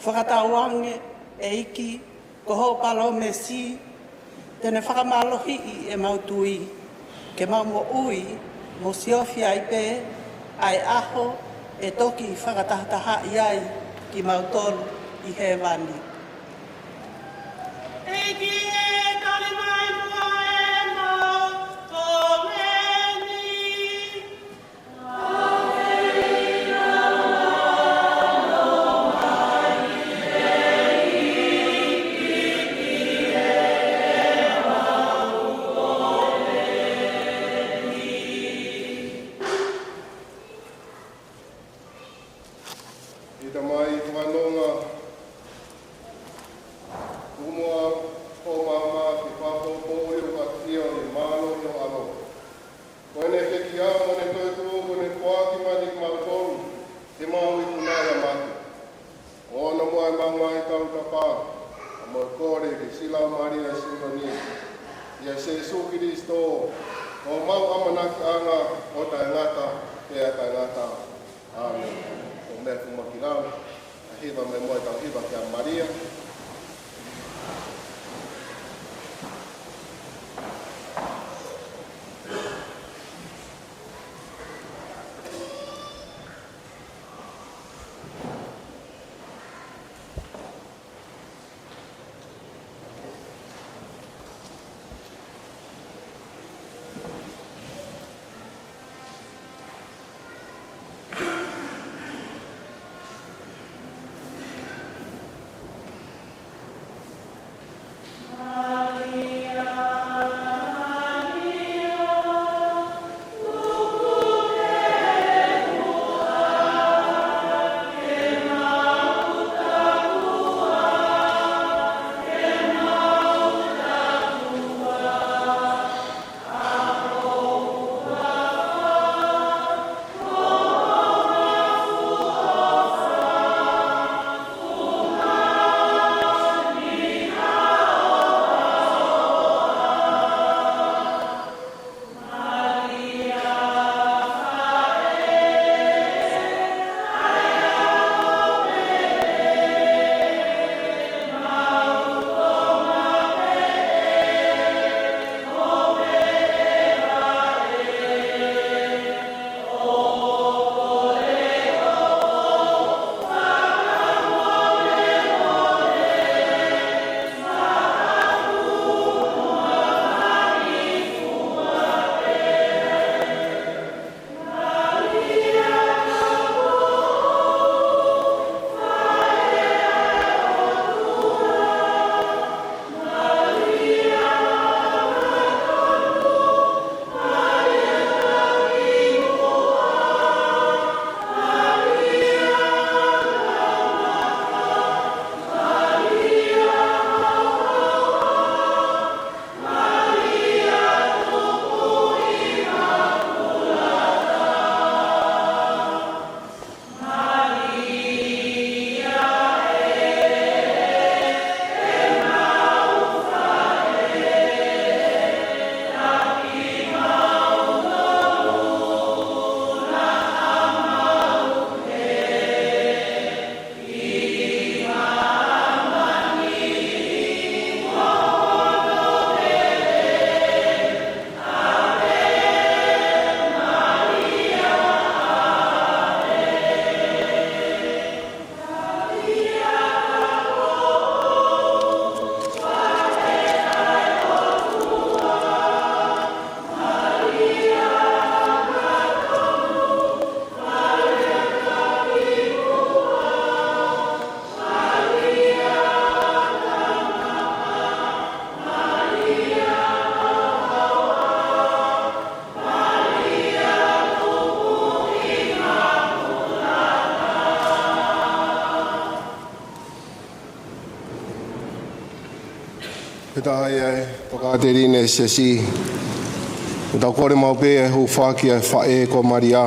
Fakatauange ʻEiki, ko hoʻo palōmesi, te ne fakamālohiʻi ʻemau tui, ke mau moʻui mo siofi ai pē ʻa e ʻaho ʻe toki fakatahatahaʻi ai kimautolu ʻi hēvani. ʻEiki ē, tali mai muʻa ʻemau kole ni. ʻE Tamai, fakanonga, tuku muʻa hoʻo maama ke fakapōpōʻuli ʻo ka tia ʻi he mālohi ʻo ho ʻAlo. Ko ʻene pekia mo ʻene toetuʻu, ko ʻene foaki mai kiate kimautolu, ke mau ikuna ʻi he mate, ʻo ʻono muʻa ʻemau ngaahi tautapa, ʻa mau kole ki he siʻi Laumālie ʻo Simione, ʻia Sīsū Kalaisi, ko homau ʻamanakiʻanga ʻo taʻengata pea taʻengata. ʻĀmeni. Ko e meʻa ʻoku mau kilau, ʻa e hiva mai mo e tau hiva kia Malia. Taha ia e tokāteline ʻo e siasi, ʻoku tau kole maʻu pē ʻa e hūfaki ʻa e faʻē ko Malia,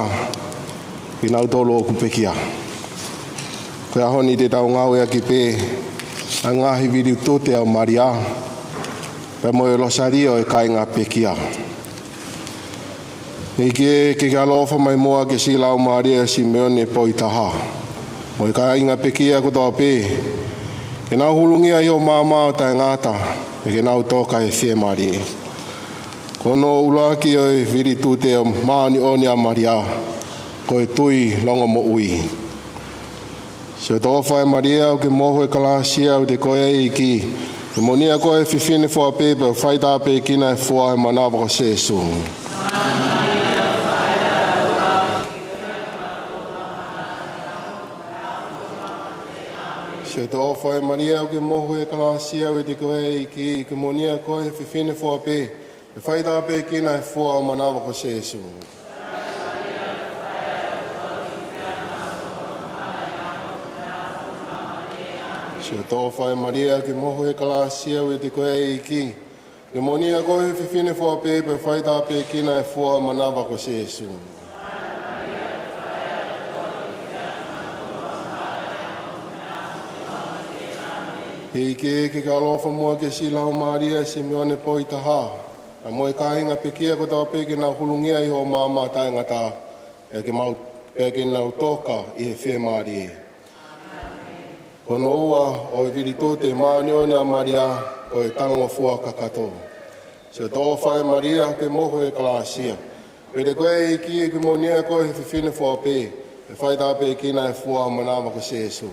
kinautolu ʻoku pekia. Ko e ʻaho ni te tau ngāueʻaki pē ʻa e ngaahi vilitute ʻo Malia, pea mo e Losalio ʻo e kāinga pekia. ʻEiki, ke ke ʻaloʻofa mai muʻa ki he siʻi laumālie ʻo Simione Poitaha, mo e kāinga pekia kotoa pē, ke nau hulungia ʻi ho maama ʻo taʻengata, pea ke nau toka ʻi he fiemālie. Ko hono ʻuluaki ʻo e vilitute ʻo māʻoniʻoni ʻa Malia, ko e tui longomoʻui. Siʻoto ʻofa ʻe Malia, ʻoku ke mohu ʻi he kalāsia ʻoku ʻiate koe ʻa e ʻEiki. Ke moʻoni ʻa koe ʻi he fefine fua pē, pea faitāpuekina ʻa e fua ʻo e manava ko Sēsū. Siʻoto ʻofa ʻe Malia, ʻoku ke mohu ʻi he kalāsia ʻoku ʻiate koe ʻa e ʻEiki. Ke moʻoni ʻa koe ʻi he fefine fua pē, pea faitāpuekina ʻa e fua ʻo e manava ko Sēsū. Siʻoto ʻofa ʻe Malia, ʻoku ke mohu ʻi he kalāsia ʻoku ʻiate koe ʻa e ʻEiki. Ke moʻoni ʻa koe ʻi he fefine fua pē, pea faitāpuekina ʻa e fua ʻo e manava ko Sēsū. ʻEiki, ke ke ʻaloʻofa muʻa ki he siʻi laumālie ʻo Simione Poitaha, pea mo e kāinga pekia kotoa pē, ke nau hulungia ʻi ho maama ʻo taʻengata, pea ke mau, pea ke nau toka ʻi he fiemālie. Ko hono ua ʻo e vilitute māʻoniʻoni ʻa Malia, ko e talangofua kakato. Siʻoto ʻofa ʻe Malia, ʻoku ke mohu ʻi he kalāsia ʻoku ʻiate koe ʻa e ʻEiki. Ke moʻoni ʻa koe ʻi he fefine fua pē, pea faitāpuekina ʻa e fua ʻo e manava ko Sēsū.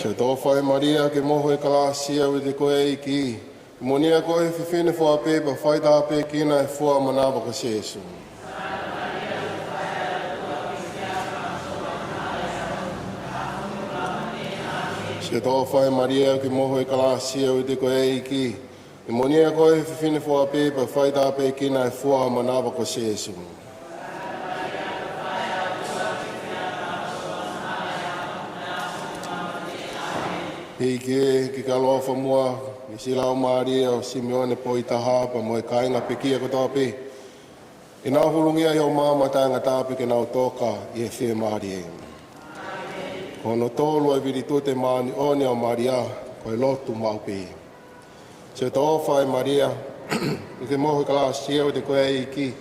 Siʻoto ʻofa ʻe Malia, ʻoku ke mohu ʻi he kalāsia ʻoku ʻiate koe ʻa e ʻEiki. Ke moʻoni ʻa koe ʻi he fefine fua pē, pea faitāpuekina ʻa e fua ʻo e manava ko Sēsū. Siʻoto ʻofa ʻe Malia, ʻoku ke mohu ʻi he kalāsia ʻoku ʻiate koe ʻa e ʻEiki. Ke moʻoni ʻa koe ʻi he fefine fua pē, pea faitāpuekina ʻa e fua ʻo e manava ko Sēsū. ʻEiki, ke ke ʻaloʻofa muʻa ki he siʻi laumālie ʻo Simione Poitaha, pea mo e kāinga pekia kotoa pē, ke nau hulungia ʻi ho maama ʻo taʻengata, pea ke nau toka ʻi he fiemālie. Ko hono tolu ʻo e vilitute māʻoniʻoni ʻa Malia, ko e lotu maʻu pē. Siʻoto ʻofa ʻe Malia, ʻoku ke mohu ʻi he kalāsia ʻoku ʻiate koe ʻa e ʻEiki.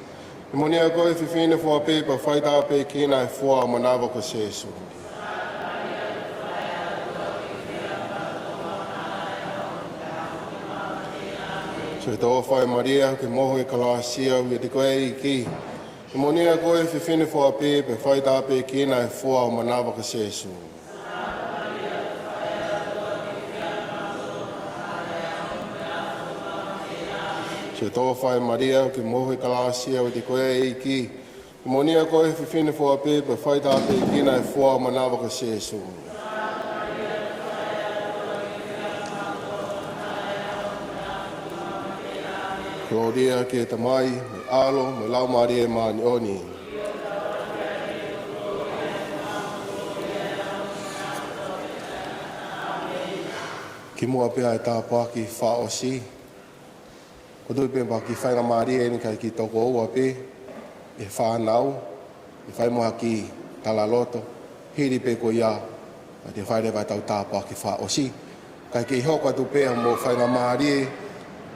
Ke moʻoni ʻa koe ʻi he fefine fua pē, pea faitāpuekina ʻa e fua ʻo e manava ko Sēsū. Siʻoto ʻofa ʻe Malia, ʻoku ke mohu ʻi he kalāsia ʻoku ʻiate koe ʻa e ʻEiki. Ke moʻoni ʻa koe ʻi he fefine fua pē, pea faitāpuekina ʻa e fua ʻo e manava ko Sēsū. Siʻoto ʻofa ʻe Malia, ʻoku ke mohu ʻi he kalāsia ʻoku ʻiate koe ʻa e ʻEiki. Ke moʻoni ʻa koe ʻi he fefine fua pē, pea faitāpuekina ʻa e fua ʻo e manava ko Sēsū. Kolōlia ki he Tamai, mo e ʻAlo, mo e Laumālie Māʻoniʻoni. Kimuʻa pea ʻi he tāpuaki fakaʻosi, ʻoku ou tui pē ʻoku ʻi ai ha kiʻi faingamālie ʻeni kae kiʻi tokoua pē ʻa e fānau, ke fai muʻa ha kiʻi talaloto, hili pē ko ia, pea te fai leva ʻetau tāpuaki fakaʻosi. Kae kiʻi hoko atu pē ʻa hoʻomou faingamālie,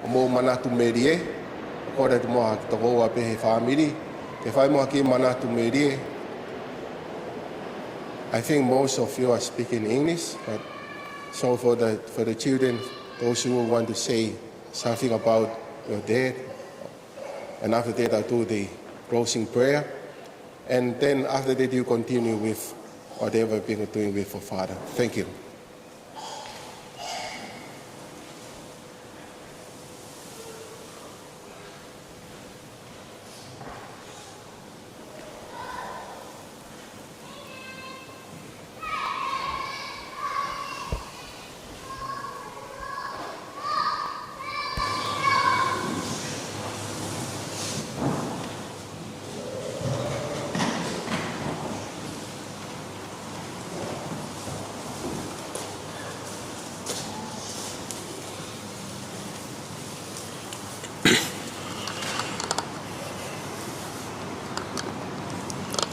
hoʻomou manatu melie, ʻo kole atu muʻa ha kiʻi tokoua pē he fāmili, ke fai muʻa ha kiʻi manatu melie. I think most of you are speaking English, but so for the, for the children, those who want to say something about your dad, and after that I'll do the closing prayer, and then after that you continue with whatever you've been doing with your father. Thank you.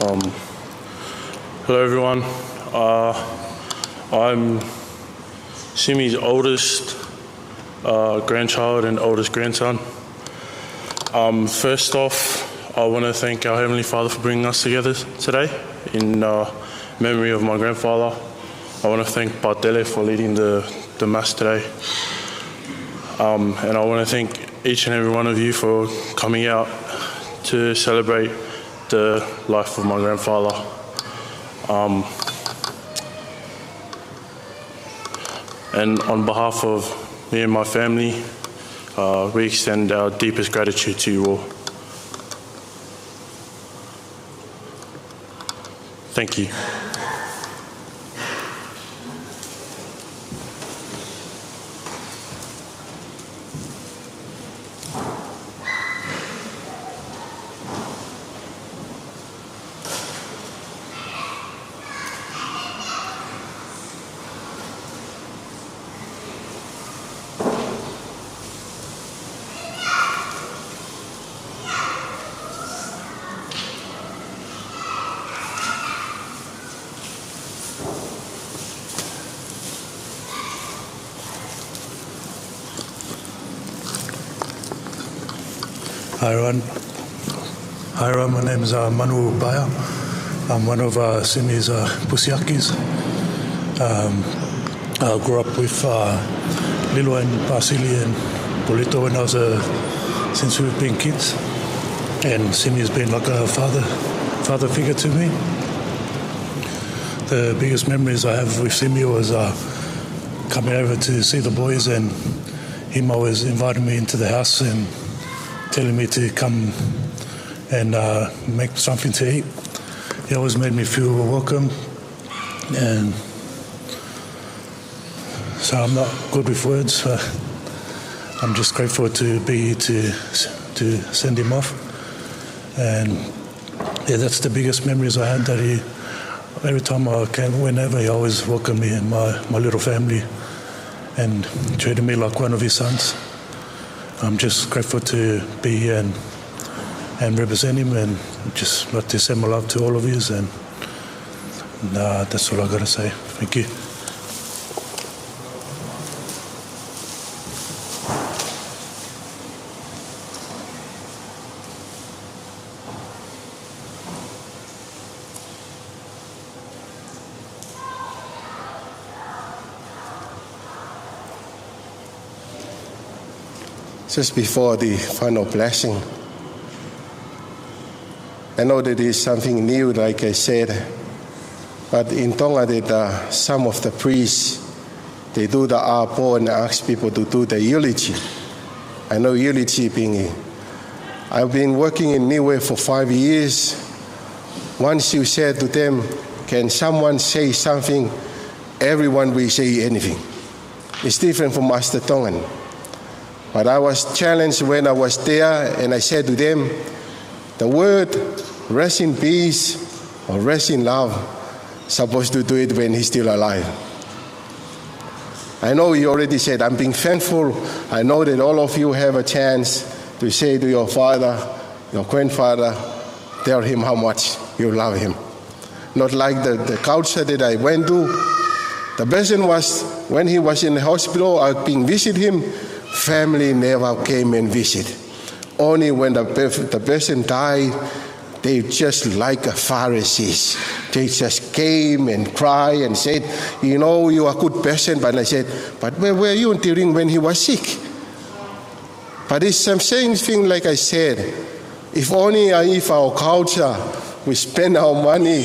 Um, hello, everyone. Uh, I'm Simi's oldest uh, grandchild and oldest grandson. Um, first off, I want to thank our Heavenly Father for bringing us together today in uh, memory of my grandfather. I want to thank Patele for leading the, the Mass today. Um, and I want to thank each and every one of you for coming out to celebrate the life of my grandfather. Um, and on behalf of me and my family, uh, we extend our deepest gratitude to you all. Thank you. Hi, everyone. Hi, everyone. My name is uh, Manu Baya. I'm one of uh, Simi's uh, pusiakis. Um, I grew up with uh, Lilo and Basili and Polito when I was uh, since we've been kids, and Simi's been like a father, father figure to me. The biggest memories I have with Simi was uh, coming over to see the boys, and him always inviting me into the house and telling me to come and uh, make something to eat. He always made me feel welcome, and so I'm not good with words. Uh, I'm just grateful to be here to to send him off, and yeah, that's the biggest memories I had. That he, every time I came, whenever, he always welcomed me and my, my little family, and treated me like one of his sons. I'm just grateful to be here and and represent him, and just like to send my love to all of you, and uh, that's all I gotta say. Thank you. Just before the final blessing, I know that is something new, like I said, but in Tonga that uh, some of the priests, they do the apo and ask people to do the eulogy. I know eulogy being, I've been working in Niue for five years. Once you said to them, "Can someone say something?" Everyone will say anything. It's different from us, the Tongan. But I was challenged when I was there, and I said to them, "The word rest in peace or rest in love, supposed to do it when he's still alive." I know you already said, "I'm being thankful." I know that all of you have a chance to say to your father, your grandfather, tell him how much you love him. Not like the, the culture that I went to. The person was, when he was in the hospital, I being visit him, family never came and visit. Only when the, pe- the person died, they just like a Pharisees. They just came and cry and said, "You know, you are a good person." But I said, "But where were you during when he was sick?" But it's the same thing, like I said, if only uh, if our culture, we spend our money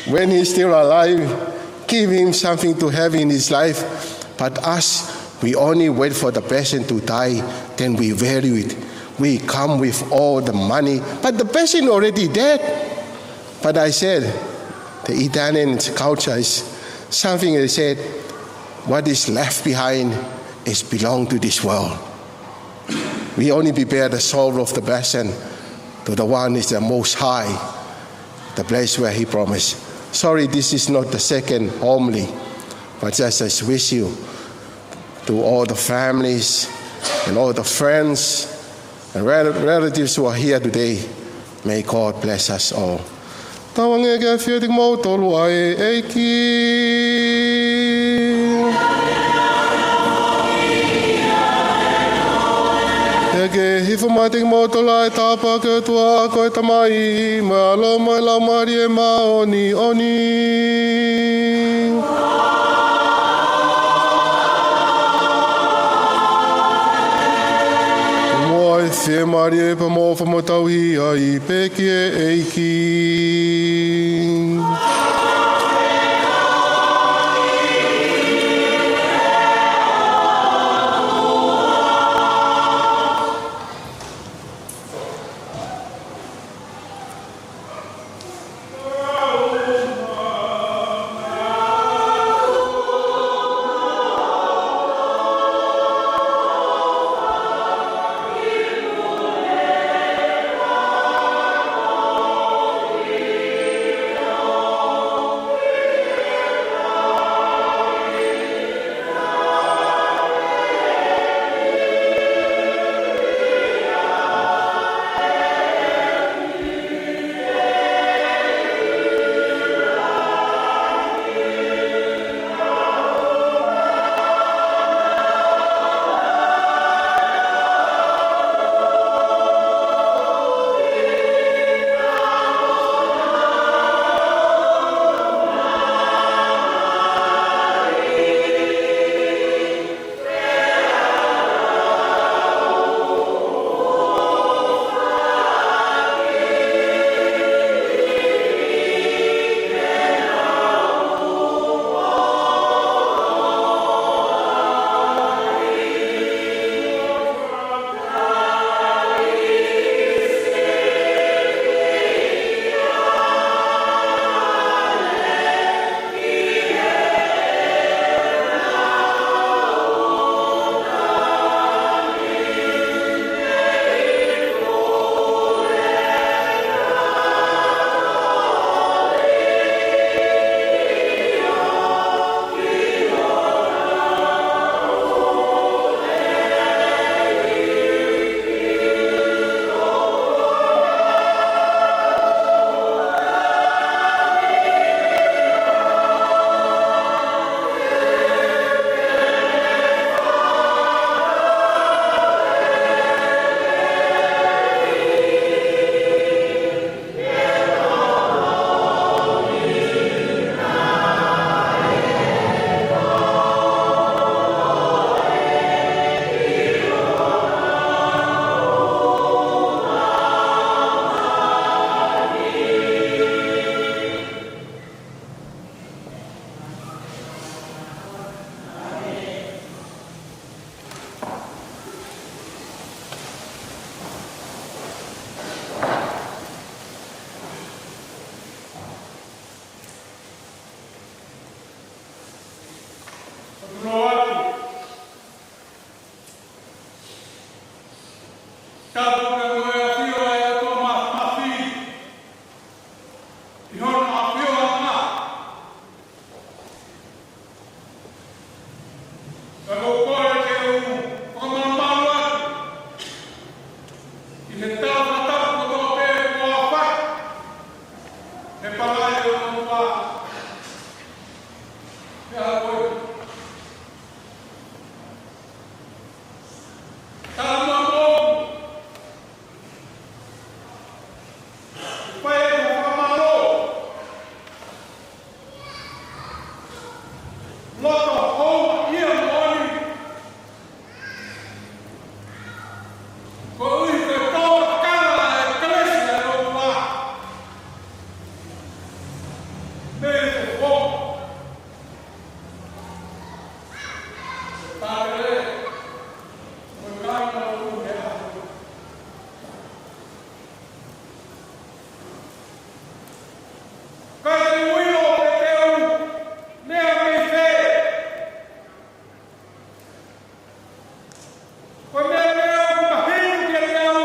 when he's still alive, give him something to have in his life. But us, we only wait for the person to die, then we value it. We come with all the money, but the person already dead. But I said, the Italian culture is something they said, "What is left behind is belong to this world." We only prepare the soul of the person to the one is the most high, the place where he promised. Sorry, this is not the second homily, but just as wish you to all the families and all the friends and rel-, relatives who are here today. May God bless us all. Tauange ke ʻafio ʻiate kimoutolu ʻa e ʻEiki. Ke hifo mai ʻiate kimoutolu ʻa e tāpuaki ʻa e ʻOtua ko e Tamai, mo e ʻAlo, mo e Laumālie Māʻoniʻoni. Mo e fiemālie pea mo e fakamoʻoni ʻoku tau ʻi ai pē ki he ʻEiki. Tapu ke mo e ʻafio ʻa e ʻOtua Māfimafi ʻi hono ʻafioʻanga. Ka ʻoku ou kole ke u fakamālō atu ʻi he tau fakatapu kotoa pē kuo aofaki he palai ʻo e ʻOtua he ʻaho ko eni. Tau maʻu ʻo fai ʻa e fakamālō. Loto houa ia moʻoni. Koeʻuhi ko e tōkakala ʻa e kelesi ʻa e ʻOtua mei he fo. Pātele, mo e kāinga ʻo e ʻaho. Ka te u ʻilo pe te u meʻa mei fē. Ko e meʻa pē ʻoku mahino kiate au,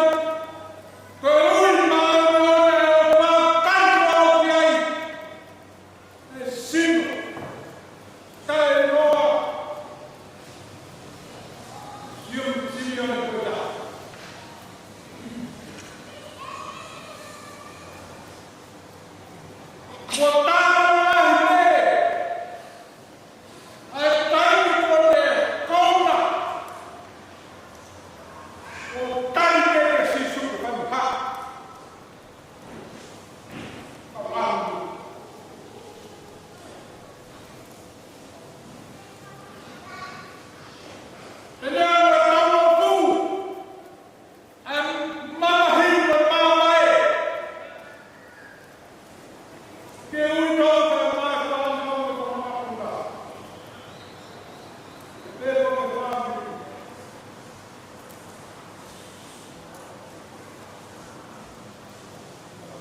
ko e ui māʻoniʻoni ʻo e ʻOtua ʻoku ou kau ki ai. ʻE sino, taʻeʻiloa, Simeone ko ia. Kuo tau lahi pē ʻa e taimi ko ē ʻoku ne kouna. ʻO tali pē kia Sīsū ko e fai ha. Ka ʻalu. Pea naʻe ʻalu ʻo tau ʻo pū. ʻA e mamahi mo e mamae. Ke ui tau ka mamae ka mamae ka mamae. Ke pē ko e fāmili.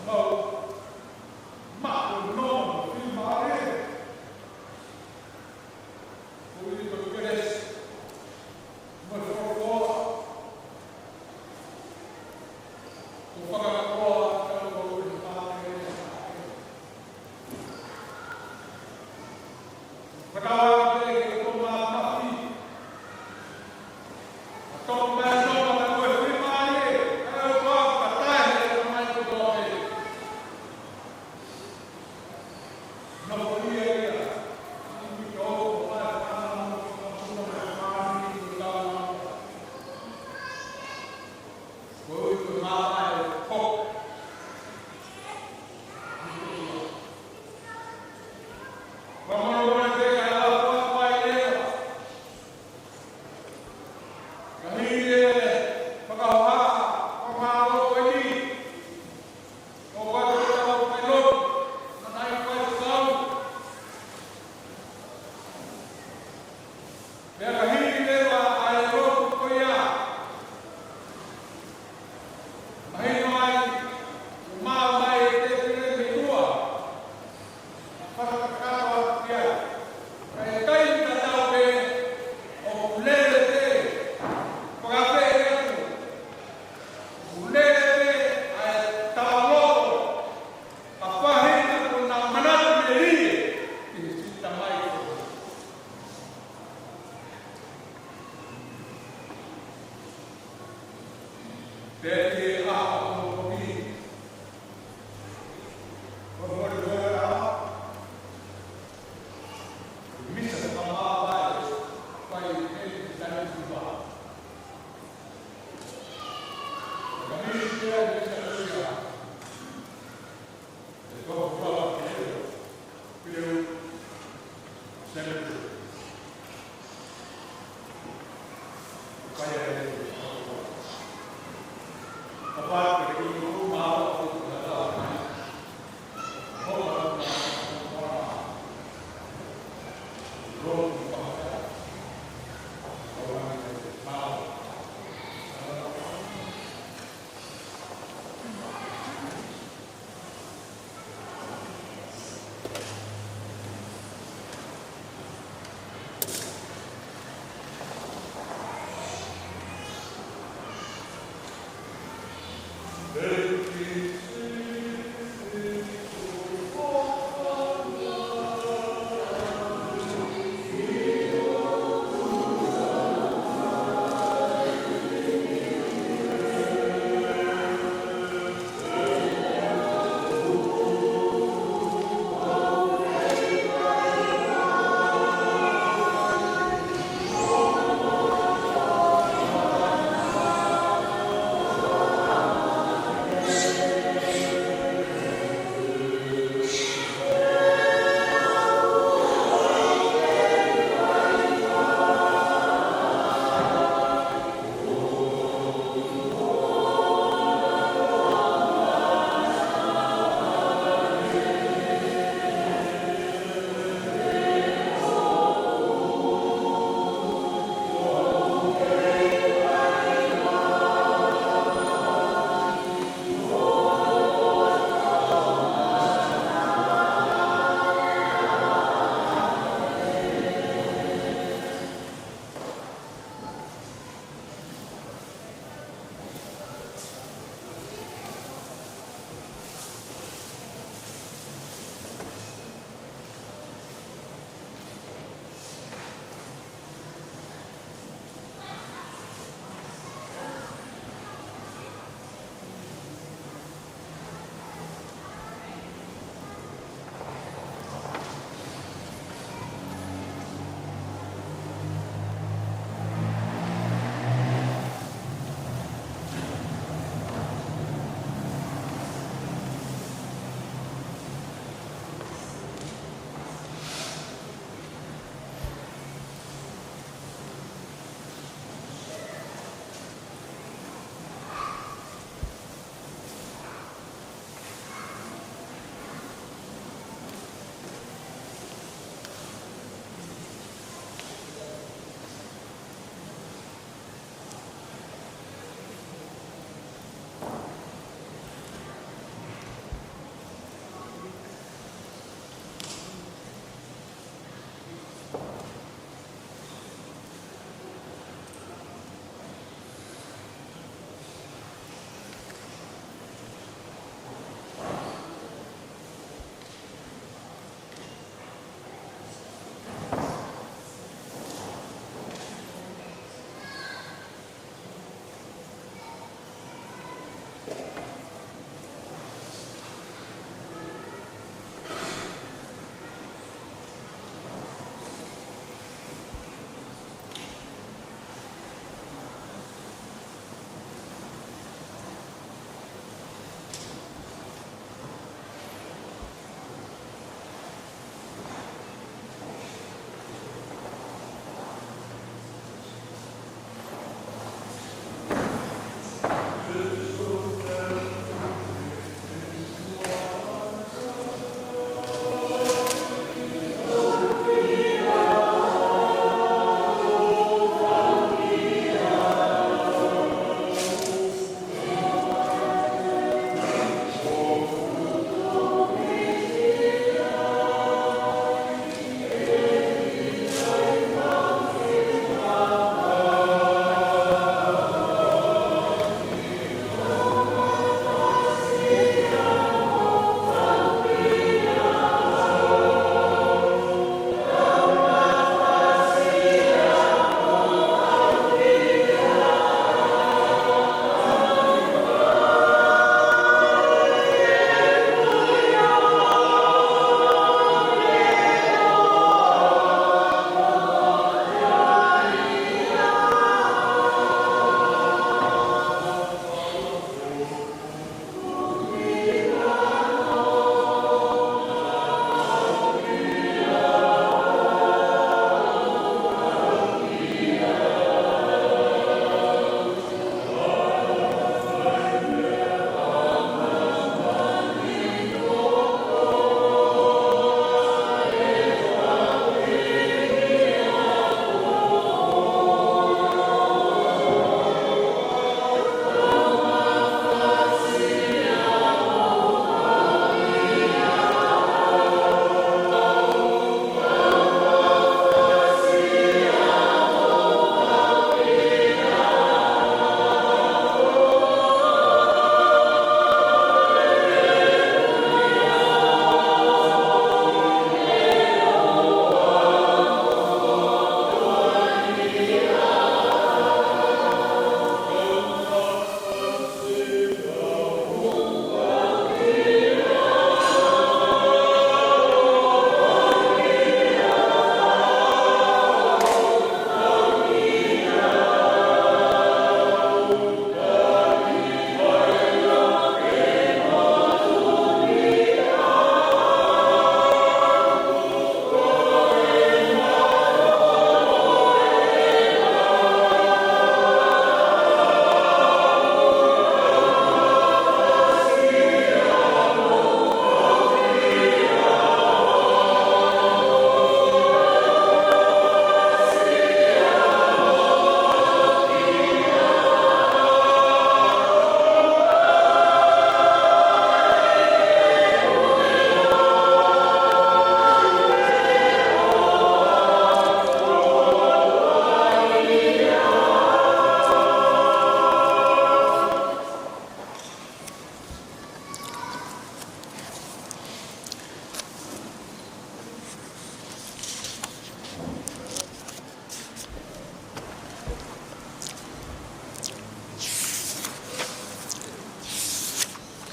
Mau. Mau no, no, no, no, no. Ko e kelesi, mo e folofola, ko e fakakoloa, ka ko e fakakoloa. Fakakoloa ke ko ma mafi. Toko mai no ma ko e fima e, ka ko ka tae he mai ko e. Ka hili e fakahoha, fakamālō eni. ʻO kau atu ʻo tau fai lotu, naʻa nai fai tau. Pea ka hili leva ʻa e lotu ko ia. Mahino ai, ʻoku maʻu mai e tēpile mei tuʻa. Fakakakato atu ia. Ka ʻi he taimi tatau pē, ʻoku lele pē, fakapē atu. ʻOku lele pē ʻa e taʻalo, ka faʻahinga ko ʻena manatu melie, ki he siʻi tamai ko ē. Pea ʻi he ʻaho ʻo e poki, ko e holi holi a, misa ka mā vai, fai e tani tupa. Ka misi pea misa tupa.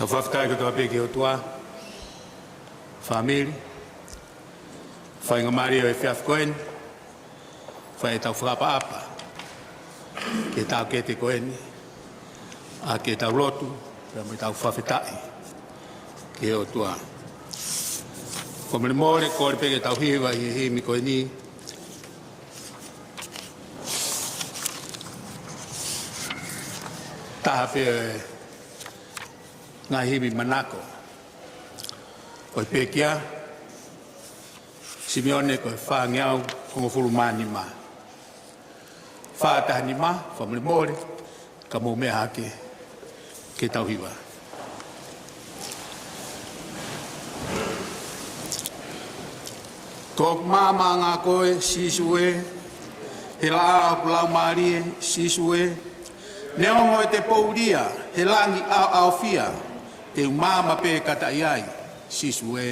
Tau fakafetaʻi kotoa pē ki he ʻOtua, fāmili, faingamālie ʻo e efiafi ko eni, fai ʻetau fakaʻapaʻapa ki he taʻokete ko eni, ʻaki ʻetau lotu, pea mo ʻetau fakafetaʻi ki he ʻOtua. Fakamolemole, kole pē ke tau hiva ʻi he himi ko eni. Taha pē ngaahi himi manako. Ko e pekia, Simione ko e fāngeau hongofulu mā nima. Fā taha nima, fakamolemole, ka mou meʻa hake ke tau hiva. Ko hoku maama ʻa koe, Sīsū ē, he laʻā ʻo hoku laumālie, Sīsū ē, neongo ʻete poulia he langi ʻaoʻaofia, te u maama pē kata ʻi ai, Sīsū ē.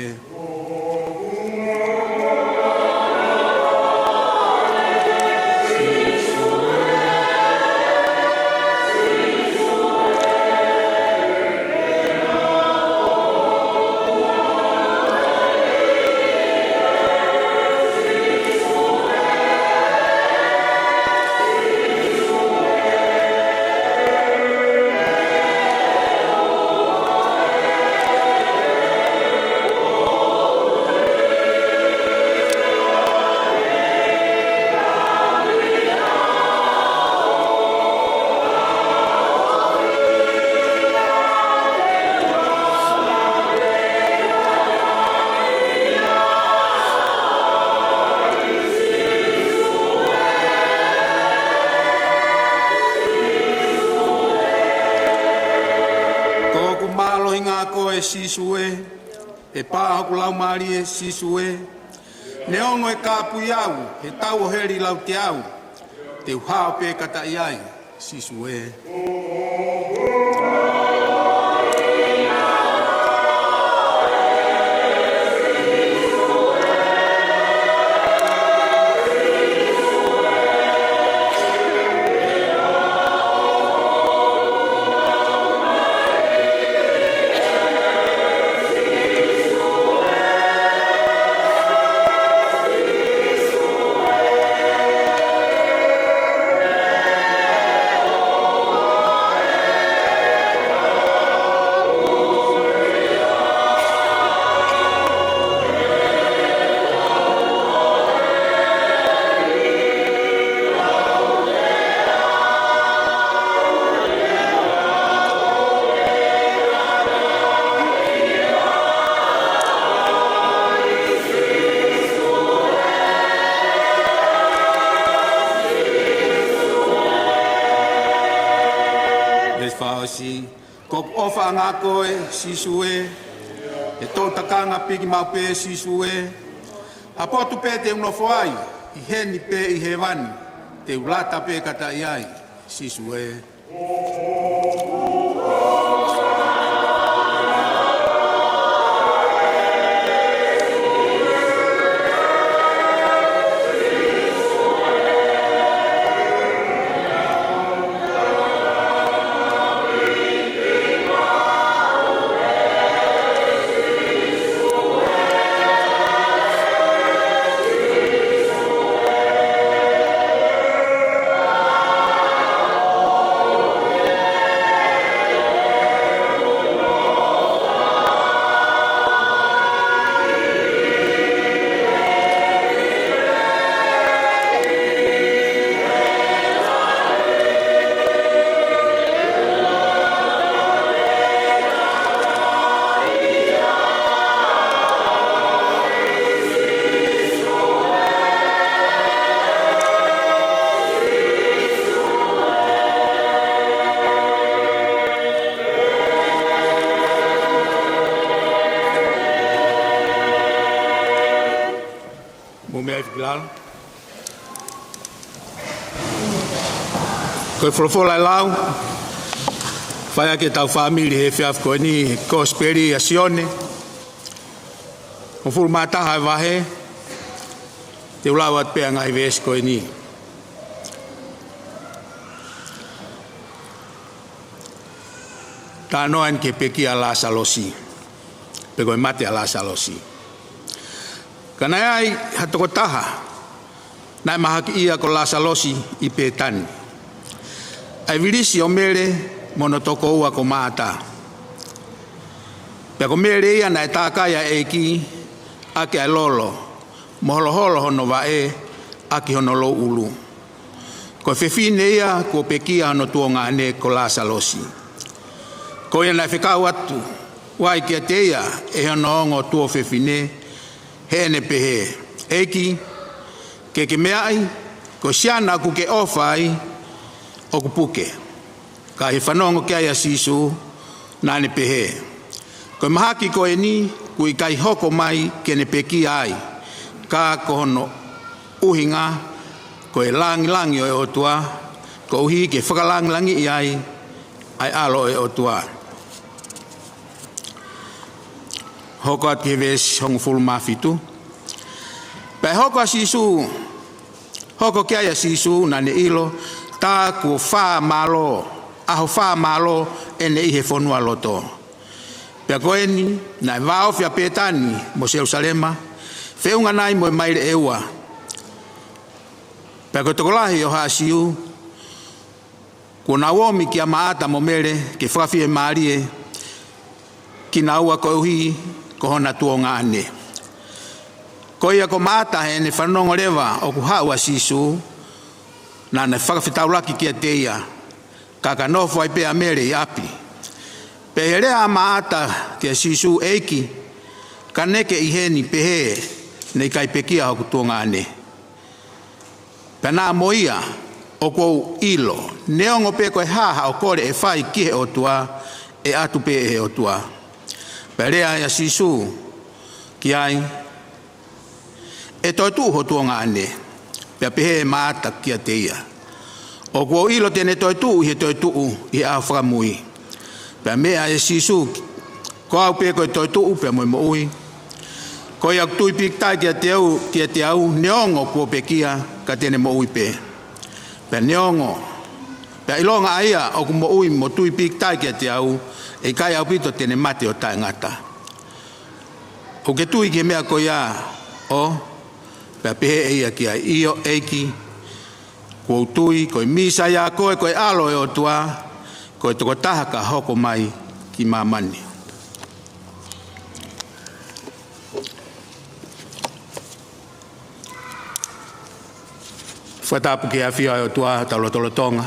Ko hoku mālohinga ʻa koe, Sīsū ē, he pā ʻo hoku laumālie, Sīsū ē, neongo ʻe kāpui au he tau ʻo heli lauteau, te u hao pē kata ʻi ai, Sīsū ē. Veesi fakaʻosi. Ko hoku ʻofaʻanga ʻa koe, Sīsū ē, he toʻu takanga piki maʻu pē, Sīsū ē, ha potu pē te u nofo ai, ʻi heni pe ʻi hēvani, te u lata pē kata ʻi ai, Sīsū ē. Mou meʻa hifo ki lalo. Ko e folofola ʻe lau, fai ʻaki ʻetau fāmili he efiafi ko eni, he Kosipeli ʻa Sione, hongofulu mā taha e vahe, te u lau atu pē ʻa e ngaahi veesi ko eni. Talanoa eni ki he pekia ʻa Lāsalosi, pe ko e mate ʻa Lāsalosi. Ka naʻe ʻi ai ha tokotaha naʻe mahakiʻia ko Lāsalosi ʻi Pētani, ʻa e vilisi ʻo Mele mo hono tokoua ko Mātā. Pea ko Mele ia naʻe tākai ʻa e ʻEiki ʻaki ʻa e lolo, mo holoholo hono vaʻe ʻaki hono louʻulu. Ko e fefine ia kuo pekia hono tuongaʻane ko Lāsalosi. Ko ia naʻe fekau atu ai kiate ia ʻe hono ongo tuofefine, heʻene pehē, ʻEiki, ke ke meaʻi, ko e siana ʻoku ke ʻofa ai ʻoku puke. Ka ʻi he fanongo ki ai ʻa Sīsū, naʻa ne pehē, Ko e mahaki ko eni kuo ʻikai hoko mai ke ne pekia ai, ka ko hono ʻuhinga ko e langilangi ʻo e ʻOtua, koeʻuhi ke fakalangilangiʻi ai ʻa e ʻAlo ʻo e ʻOtua. Hoko atu ki he veesi hongofulu mā fitu. Pea ʻi he hoko ʻa Sīsū, hoko ki ai ʻa Sīsū, naʻa ne ʻilo tā kuo fā mālō, ʻaho fā mālō ʻene ʻi he fonualoto. Pea ko eni, naʻe vāofi ʻa Pētani mo Selūsalema, feʻunga nai mo e maile ʻe ua. Pea ko e tokolahi ʻo haʻa Siu kuo nau ōmi kia Māʻata mo Mele ke fakafiemālie kinaua koeʻuhi ko hona tuongaʻane. Ko ia ko Māʻata heʻene fanongo leva ʻoku haʻu ʻa Sīsū, naʻa ne fakafetaulaki kiate ia, ka ka nofo ai pē ʻa Mele ʻi ʻapi. Pea ʻi he lea ʻa Māʻata kia Sīsū, ʻEiki, ka ne ke ʻi heni pehē ne ʻikai pekia hoku tuongaʻane. Pea naʻa mo ia, ʻOku ou ʻilo, neongo pe ko e hā haʻo kole ʻe fai ki he ʻOtua, ʻe ʻatu pē ʻe he ʻOtua. Pea lea ai ʻa Sīsū ki ai, ʻE toetuʻu ho tuongaʻane. Pea pehē ʻe Māʻata kiate ia, ʻOku ou ʻilo te ne toetuʻu ʻi he toetuʻu ʻi he ʻaho fakamui. Pea meʻa ʻe Sīsū, Ko au pē ko e toetuʻu pea mo e moʻui. Ko ia ʻoku tui pīkitai kiate au, kiate au, neongo kuo pekia, ka te ne moʻui pē. Pea neongo, pea ʻilonga ʻa ia ʻoku moʻui mo tui pīkitai kiate au, ʻe ʻikai ʻaupito te ne mate ʻo taʻengata. ʻOku ke tui ki he meʻa ko ia? ʻO, pea pehē ʻe ia ki ai, ʻIo, ʻEiki, ʻoku ou tui, ko e Mīsaia koe, ko e ʻAlo ʻo e ʻOtua, ko e tokotaha ka hoko mai ki māmani. Fakatapu ki he ʻafio ʻa e ʻOtua, tau lotolotonga.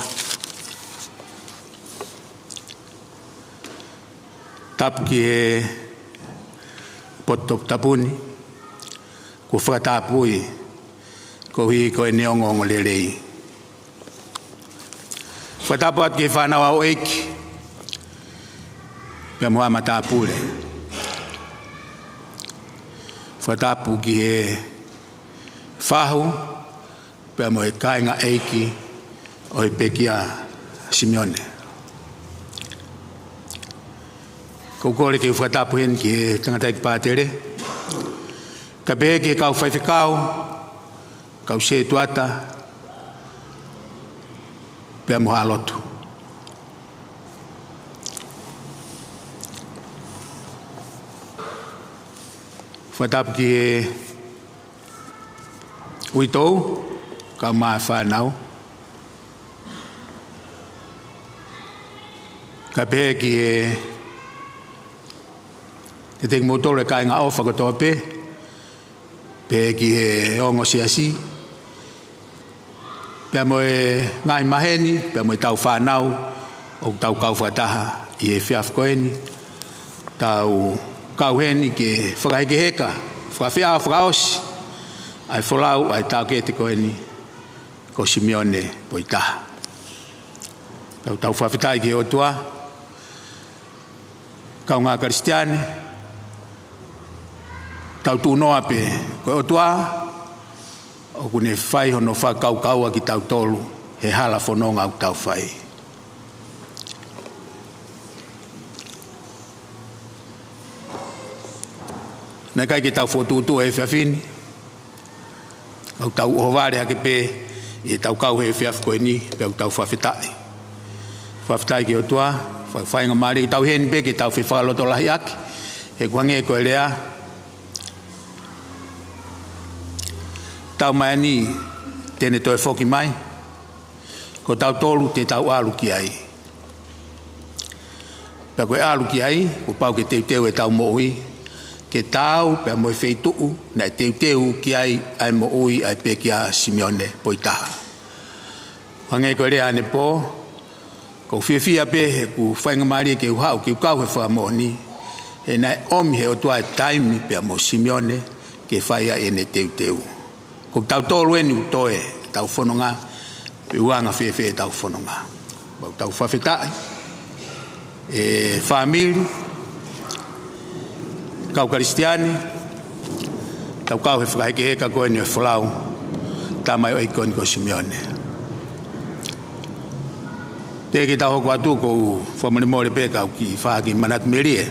Tapu ki he potu toputapu ni, kuo fakatapui koeʻuhi ko ʻene ongoongolelei. Fakatapu atu ki he fānau ʻa houʻeiki, pea mo haʻa matāpule. Fakatapu ki he fahu, pea mo e kāinga ʻeiki ʻo e pekia ʻa Simione. ʻOku ou kole ke u fakatapu heni ki he tangataʻeiki pātele, kae pehē ki he kau faifekau, kau sētuata, pea mo haʻa lotu. Fakatapu ki he uitou, kaeʻumaʻā e fānau. Kae pehē ki he, kiate kimoutolu e kāinga ʻofa kotoa pē, pehē ki he ongo siasi, pea mo e ngaahi maheni, pea mo e tau fānau, ʻoku tau kau fakataha ʻi he efiafi ko eni, tau kau heni ke fakahekeheka, fakafeʻao fakaʻosi ʻa e folau ʻa e taʻokete ko eni, ko Simione Poitaha. Tau, tau fakafetaʻi ki he ʻOtua, kaungā Kalisitiane, tau tuʻunoa pē, ko e ʻOtua ʻoku ne fai hono fakakaukaua kitautolu he hala fononga ʻoku tau fai. Naʻe ʻikai ke tau fokotuʻutuʻu he efiafi ni, ʻoku tau ʻohovale hake pē ʻi heʻetau kau he efiafi ko eni, pea ʻoku tau fakafetaʻi. Fakafetaʻi ki he ʻOtua, fa- faingamālie ʻoku tau ʻi heni pē ke tau fefakalotolahiʻaki, he ʻoku hangē ko e lea, tau mai eni te ne toe foki mai, ko tautolu te tau ʻalu ki ai. Pea ko e ʻalu ki ai, kuo pau ke teuteu ʻetau moʻui, ke taau pea mo e feituʻu naʻe teuteu ki ai ʻa e moʻui ʻa e pekia ʻa Simione Poitaha. Hangē ko e lea ʻanepō, ʻoku ou fiefia pē he ʻoku faingamālie ke u haʻu ke u kau he fakamoʻoni, he naʻe ʻomi ʻe he ʻOtua e taimi pea mo Simione ke fai ai ʻene teuteu. Ko tautolu eni ʻoku toe ʻetau fononga, pe ʻoku anga fēfē ʻetau fononga. Mau tau fakafetaʻi, ʻe fāmili, kau Kalisitiane, tau kau he fakahekeheka ko eni ʻo e folau, tamaioʻeiki ko eni ko Simione. Teʻeki ke tau hoko atu, ʻoku ou fakamolemole pē ka ʻoku ou kiʻi faʻa kiʻi manatu melie,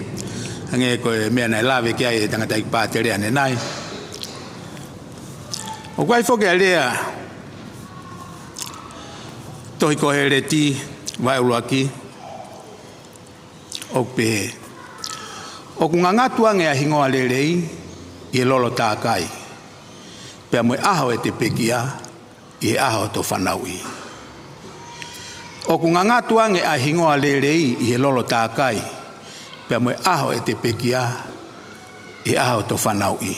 hangē ko e meʻa naʻe lave ki ai e tangataʻeiki pātele ʻanenai. ʻOku ʻi foki ʻa e lea, tohi Koheleti, vahe ʻuluaki, ʻoku pehē, ʻoku ngangatu ange ʻa e hingoa lelei ʻi he lolo tākai, pea mo e ʻaho ʻete pekia ʻi he ʻaho hoto fanauʻi. ʻOku ngangatu ange ʻa e hingoa lelei ʻi he lolo tākai, pea mo e ʻaho ʻete pekia ʻi he ʻaho hoto fanauʻi.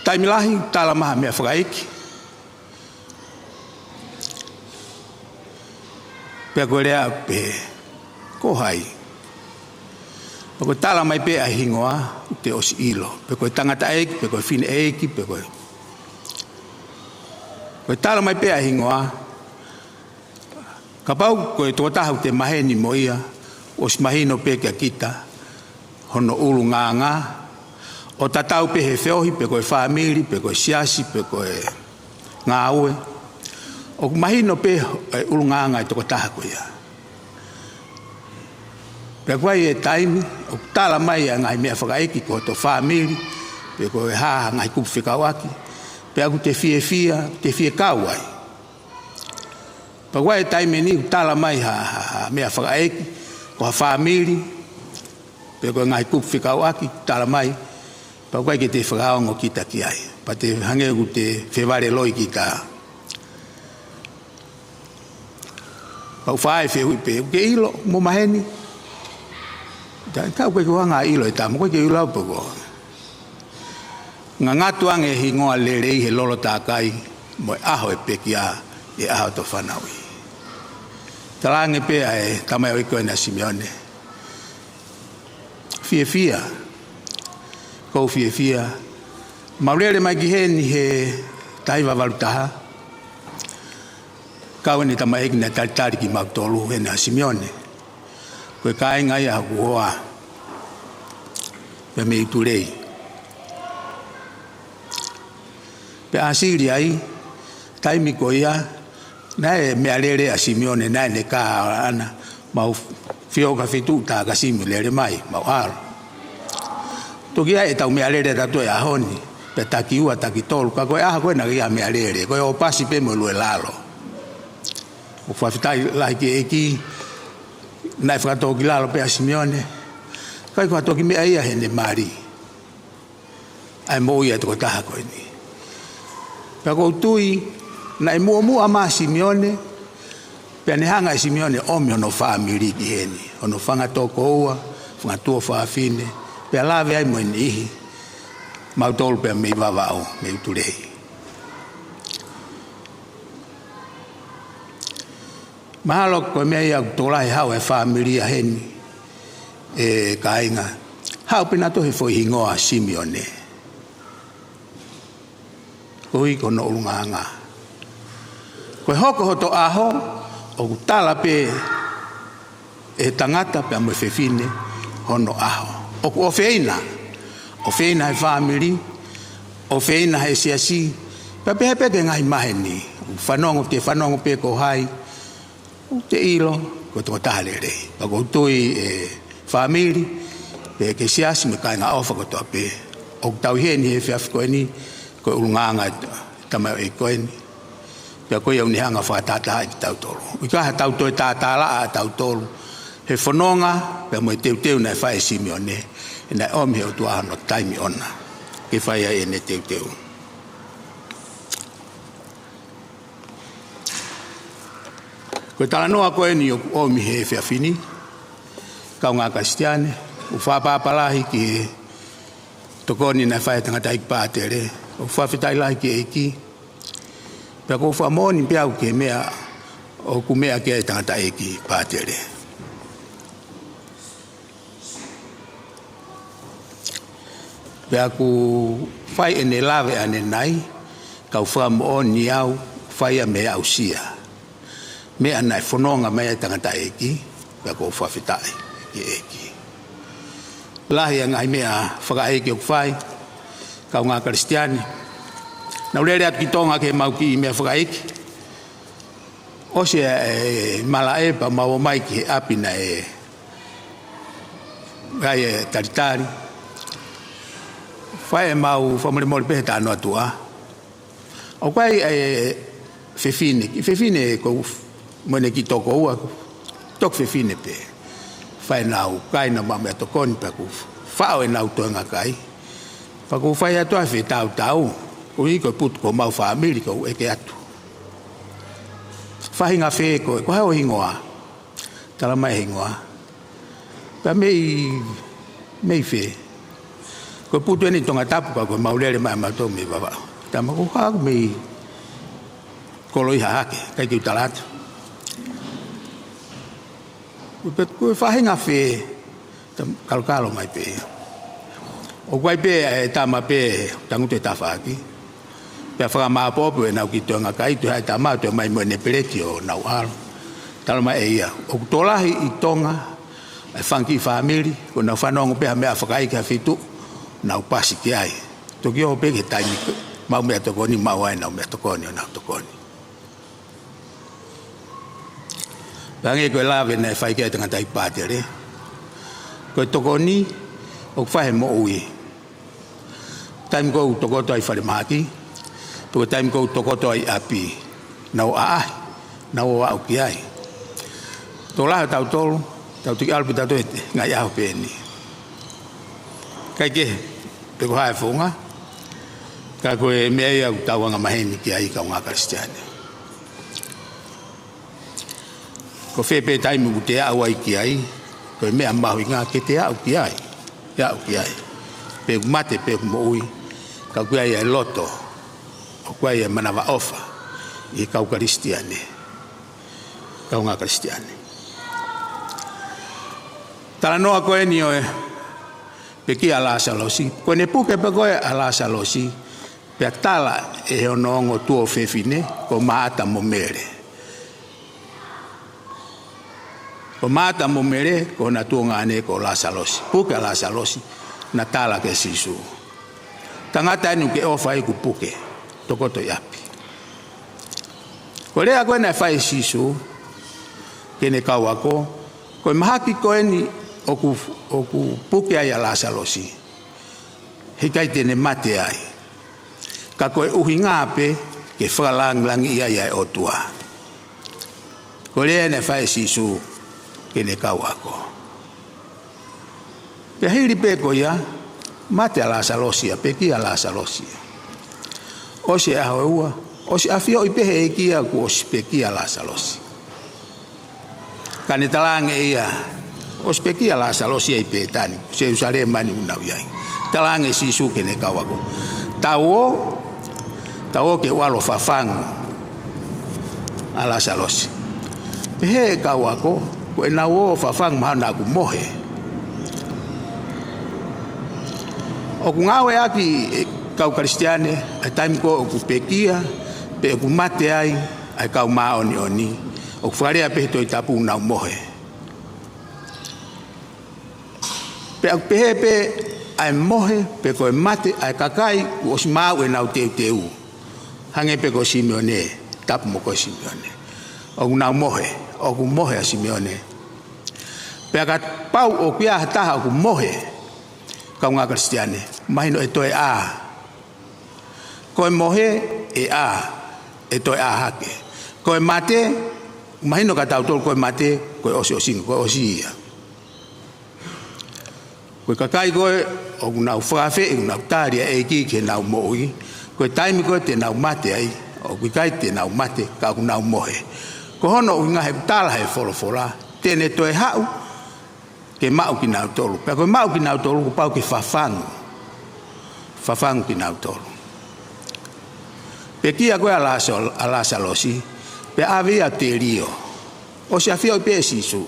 Taimi lahi, tala mai ha meʻafakaʻeiki, pea ko e lea pē, ko hai? Pea ko e tala mai pē ʻa e hingoa, te ʻosi ʻilo. Pea ko e tangataʻeiki, pea ko e fineʻeiki, pea ko e, ko e tala mai pē ʻa e hingoa, kapau ko e tokotaha ʻoku te maheni mo ia, ʻosi mahino pē kia kita hono ʻulungaanga, ʻo tatau pē he feohi, pe ko e fāmili, pe ko e siasi, pe ko e ngāue. ʻOku mahino pē e ʻulungaanga e tokotaha ko ia. Pea ʻoku ʻi ai e taimi ʻoku tala mai ʻa e ngaahi meʻafakaʻeiki ko hoto fāmili, pe ko e hā ha ngaahi kupu fekauʻaki, pea ʻoku te fiefia, te fie kau ai. Pea ʻoku ʻi ai e taimi eni ʻoku tala mai ha, ha, ha meʻafakaʻeiki, ko ha fāmili, pe ko e ngaahi kupu fekauʻaki, tala mai, pea ʻoku ʻikai ke te fakaongo kita ki ai. Pea te hangē ʻoku te fevaleloi kita. Pea ʻoku fai e fehuʻi pē, ʻoku ke ʻilo, mo maheni? Tau, tau ʻoku ʻikai ke u hanga ʻilo e tama, ʻoku ʻikai ke u lau pē ko. Ngangatu ange e hingoa lelei he lolo tākai, mo e ʻaho e pekia, ʻi he ʻaho hoto fanauʻi. Talaange pē ʻa e tamaioʻeiki ko ena ʻa Simione. Fiefia. ʻOku ou fiefia. Mau lele mai ki heni he taha hiva valu taha. Kau eni e tamaioʻeiki naʻe talitali kimautolu, ena ʻa Simione. Ko e kāinga ia ʻoku hoa. Pea mei ʻUtulei. Pea ʻāsili ai, taimi ko ia, naʻe meʻalele ʻa Simione, naʻe ne kā ʻana, mau fio ka fitu tā ka Simi lele mai, mau ʻalu. Toki ʻi ai ʻetau meʻalele tautolu he ʻaho ni, pea taki ua, taki tolu, ka ko e ʻaho ko ē naʻe ʻikai meʻalele, ko e ō pasi pē mo lue lalo. ʻOku fakafetaʻi lahi ki he ʻEiki, naʻe fakatōkilalo pē ʻa Simione, ʻikai ko ha toki meʻa ia heʻene mali. ʻA e moʻui ʻa e tokotaha ko eni. Pea ʻoku ou tui, naʻe muʻomuʻa mai ʻa Simione, pea ne hanga ʻe Simione ʻo ʻomi hono fāmili ki heni, hono fanga tokoua, fanga tuofāfine, pea lave ai mo e niʻihi, mautolu pea mei Vavaʻu, mei ʻUtulei. Mahalo ko e meʻa ia ʻoku tokolahi haʻu e fāmili ia heni, ʻe kāinga. Haʻu pē nautolu he foʻi hingoa Simione. Koeʻuhi ko hono ʻulungaanga. Ko e hoko hoto ʻaho, ʻoku tala pē ʻe he tangata pea mo e fefine hono ʻaho. ʻOku ʻofeina, ʻofeina he fāmili, ʻofeina he siasi, pea pehē pē ki he ngaahi maheni. ʻOku fanongo, te fanongo pē ko hai, ʻoku te ʻilo, ko e tokotaha lelei. Pea ʻoku ou tui e fāmili, pea ki he siasi mo e kāinga ʻofa kotoa pē. ʻOku tau ʻi heni he efiafi ko eni, ko e ʻulungaanga e tamaioʻeiki ko eni. Pea ko ia ʻoku ne hanga ʻo fakatahatahaʻi kitautolu. ʻIkai ha tau toe tātālaʻa ʻa tautolu he fononga pea mo e teuteu naʻe fai ʻe Simione, he naʻe ʻomi ʻe he ʻOtua hono taimi ʻoʻona ke fai ai ʻene teuteu. Ko e talanoa ko eni ʻoku ʻomi he efiafi ni, kaungā Kalisitiane, ʻoku ou fakaʻapaʻapa lahi ki he tokoni naʻe fai ʻe he tangataʻeiki pātele, ʻoku ou fakafetaʻi lahi ki he ʻEiki, pea ʻoku ou fakamoʻoni pē au ki he meʻa ʻoku meʻa ki ai e tangataʻeiki pātele. Pea ʻoku fai ʻene lave ʻanenai, ka ʻoku ou fakamoʻoni au, fai ia mei he aʻusia. Meʻa naʻe fononga mai ai e tangataʻeiki, pea ʻoku ou fakafetaʻi ki he ʻEiki. Lahi ʻa e ngaahi meʻa fakaʻeiki ʻoku fai, kaungā Kalisitiane. Naʻa ku lele atu ki Tonga ki heʻemau kiʻi meʻa fakaʻeiki. ʻOsi e, e malaʻe pea mau ō mai ki he ʻapi naʻe ʻi ai e talitali. Fai ʻemau fakamolemole pē he talanoa tuʻa. ʻOku ʻi ai e fefine, kiʻi fefine ko ē mo ʻene kiʻi tokoua, toki fefine pē. Fai ʻenau kai, nau maʻu meʻatokoni pea kuo faʻo ʻenau toenga kai. Pea ʻoku ou fai atu ʻa e fetautau, koeʻuhi ko e putu ko homau fāmili ʻoku ou ʻeke atu. Faʻahinga fē koe, ko hai ho hingoa? Tala mai e hingoa. Pea mei, mei fē? Ko e putu eni Tongatapu ka ko ʻemau lele mai ʻamautolu mei Vavaʻu. Tama ko haku mei Koloiʻihahake, ʻikai ke u tala atu. Ko e pet-, ko e faʻahinga fē, tam-, kalokalo mai pē. ʻOku ʻi ai pē e tama pē, tangutu he tafaʻaki. Pea fakamāʻopoʻopo ʻenau kiʻi toenga kai, toe haʻu e tama, toe mai mo ʻene peleti ʻo nau ʻalu. Tala mai ʻe ia, ʻoku tokolahi ʻi Tonga e fanga kiʻi fāmili, ko ʻenau fanongo pē ha meʻa fakaʻeiki ha feituʻu, nau pasi ki ai. Toki ō pē ki he taimi maʻu meʻatokoni, maʻu ai ʻenau meʻatokoni ʻo nau tokoni. Pea hangē ko e lave naʻe fai ki ai e tangataʻeiki pātele. Ko e tokoni ʻoku fai he moʻui. Taimi ʻoku ou tokoto ai falemahaki, pe ko e taimi ʻoku ou tokoto ai ʻapi, naʻa ku ʻaʻahi, naʻa ku aʻu ki ai. Tokolahi ʻo tautolu, tau toki ʻalu pē tautolu he ngaahi ʻaho pē eni. ʻIkai ke, pe ko e hā e founga, ka ko e meʻa ia ʻoku tau angamaheni ki ai kaungā Kalisitiane. Ko fē pē taimi ʻoku te aʻu ai ki ai, ko e meʻa mahuʻinga ke te aʻu ki ai, te aʻu ki ai. Pe ʻoku mate, pe ʻoku moʻui, ka ʻoku ʻi ai e loto, ʻoku ʻi ai e manavaʻofa ʻi he kau Kalisitiane, kaungā Kalisitiane. Talanoa ko eni ʻo e pekia ʻa Lāsalosi. Ko ʻene puke pē ko ē ʻa Lāsalosi, pea tala ʻe hono ongo tuofefine, ko Māʻata mo Mele. Ko Māʻata mo Mele, ko hona tuongaʻane ko Lāsalosi. Puke ʻa Lāsalosi, naʻa na tala kia Sīsū, tangata eni ʻoku ke ʻofa ai ʻoku puke, tokoto ʻi ʻapi. Ko e lea ko ē naʻe fai ʻe Sīsū ki heʻene kau ako, ko e mahaki ko eni ʻoku, ʻoku puke ai ʻa Lāsalosi, heʻikai te ne mate ai. Ka ko e ʻuhinga pē ke fakalāngilangiʻi ai ʻa e ʻOtua. Ko e lea naʻe fai ʻe Sīsū ki heʻene kau ako. Pea hili pē ko ia, mate ʻa Lāsalosi ia, pekia ʻa Lāsalosi ia. ʻOsi e ʻaho ʻe ua, ʻosi ʻafioʻi pē ʻe he ʻEiki ia kuo ʻosi pekia ʻa Lāsalosi. Ka ne talaange ʻe ia, ʻosi pekia ʻa Lāsalosi ia ʻi Pētani, Selusalema eni ʻoku nau ʻi ai. Talaange ʻe Sīsū ki heʻene kau ako, tau ō, tau ō ke u ʻalu ʻo fafangu ʻa Lāsalosi. Pehē ʻe he kau ako, ko ʻenau ō ʻo fafangu mahalo naʻa ku mohe. ʻOku ngāueʻaki ʻe he kau Kalisitiane ʻa e taimi ko ē ʻoku pekia, pe ʻoku mate ai ʻa e kau māʻoniʻoni. ʻOku fakalea pē he Tohi Tapu ʻoku nau mohe. Pea ʻoku pehē pē ʻa e mohe, pe ko e mate ʻa e kakai kuo ʻosi maʻu ʻenau teuteu. Hangē pē ko Simione, tapu mo koe Simione. ʻOku nau mohe, ʻoku mohe ʻa Simione. Pea kapau ʻoku ʻi ai ha taha ʻoku mohe, kaungā Kalisitiane, mahino ʻe toe ʻā. Ko e mohe ʻe ʻā, ʻe toe ʻā hake. Ko e mate, mahino kia tautolu ko e mate, ko e ʻosiʻosinga, ko e ʻosi ia. Ko e kakai ko ē ʻoku nau fakaafeʻi, ʻoku nau tali ʻa e ʻEiki ki heʻenau moʻui, ko e taimi ko ē te nau mate ai, ʻoku ʻikai te nau mate, ka ʻoku nau mohe. Ko hono ʻuhinga he ʻoku tala he folofola, te ne toe haʻu ke maʻu kinautolu. Pea ko e maʻu kinautolu, kuo pau ke fafangu. Fafangu kinautolu. Pekia ko ē ʻa Lāsa-, ʻa Lāsalosi, pea ʻave ia ʻo telio. ʻOsi ʻafioʻi pē ʻe Sīsū.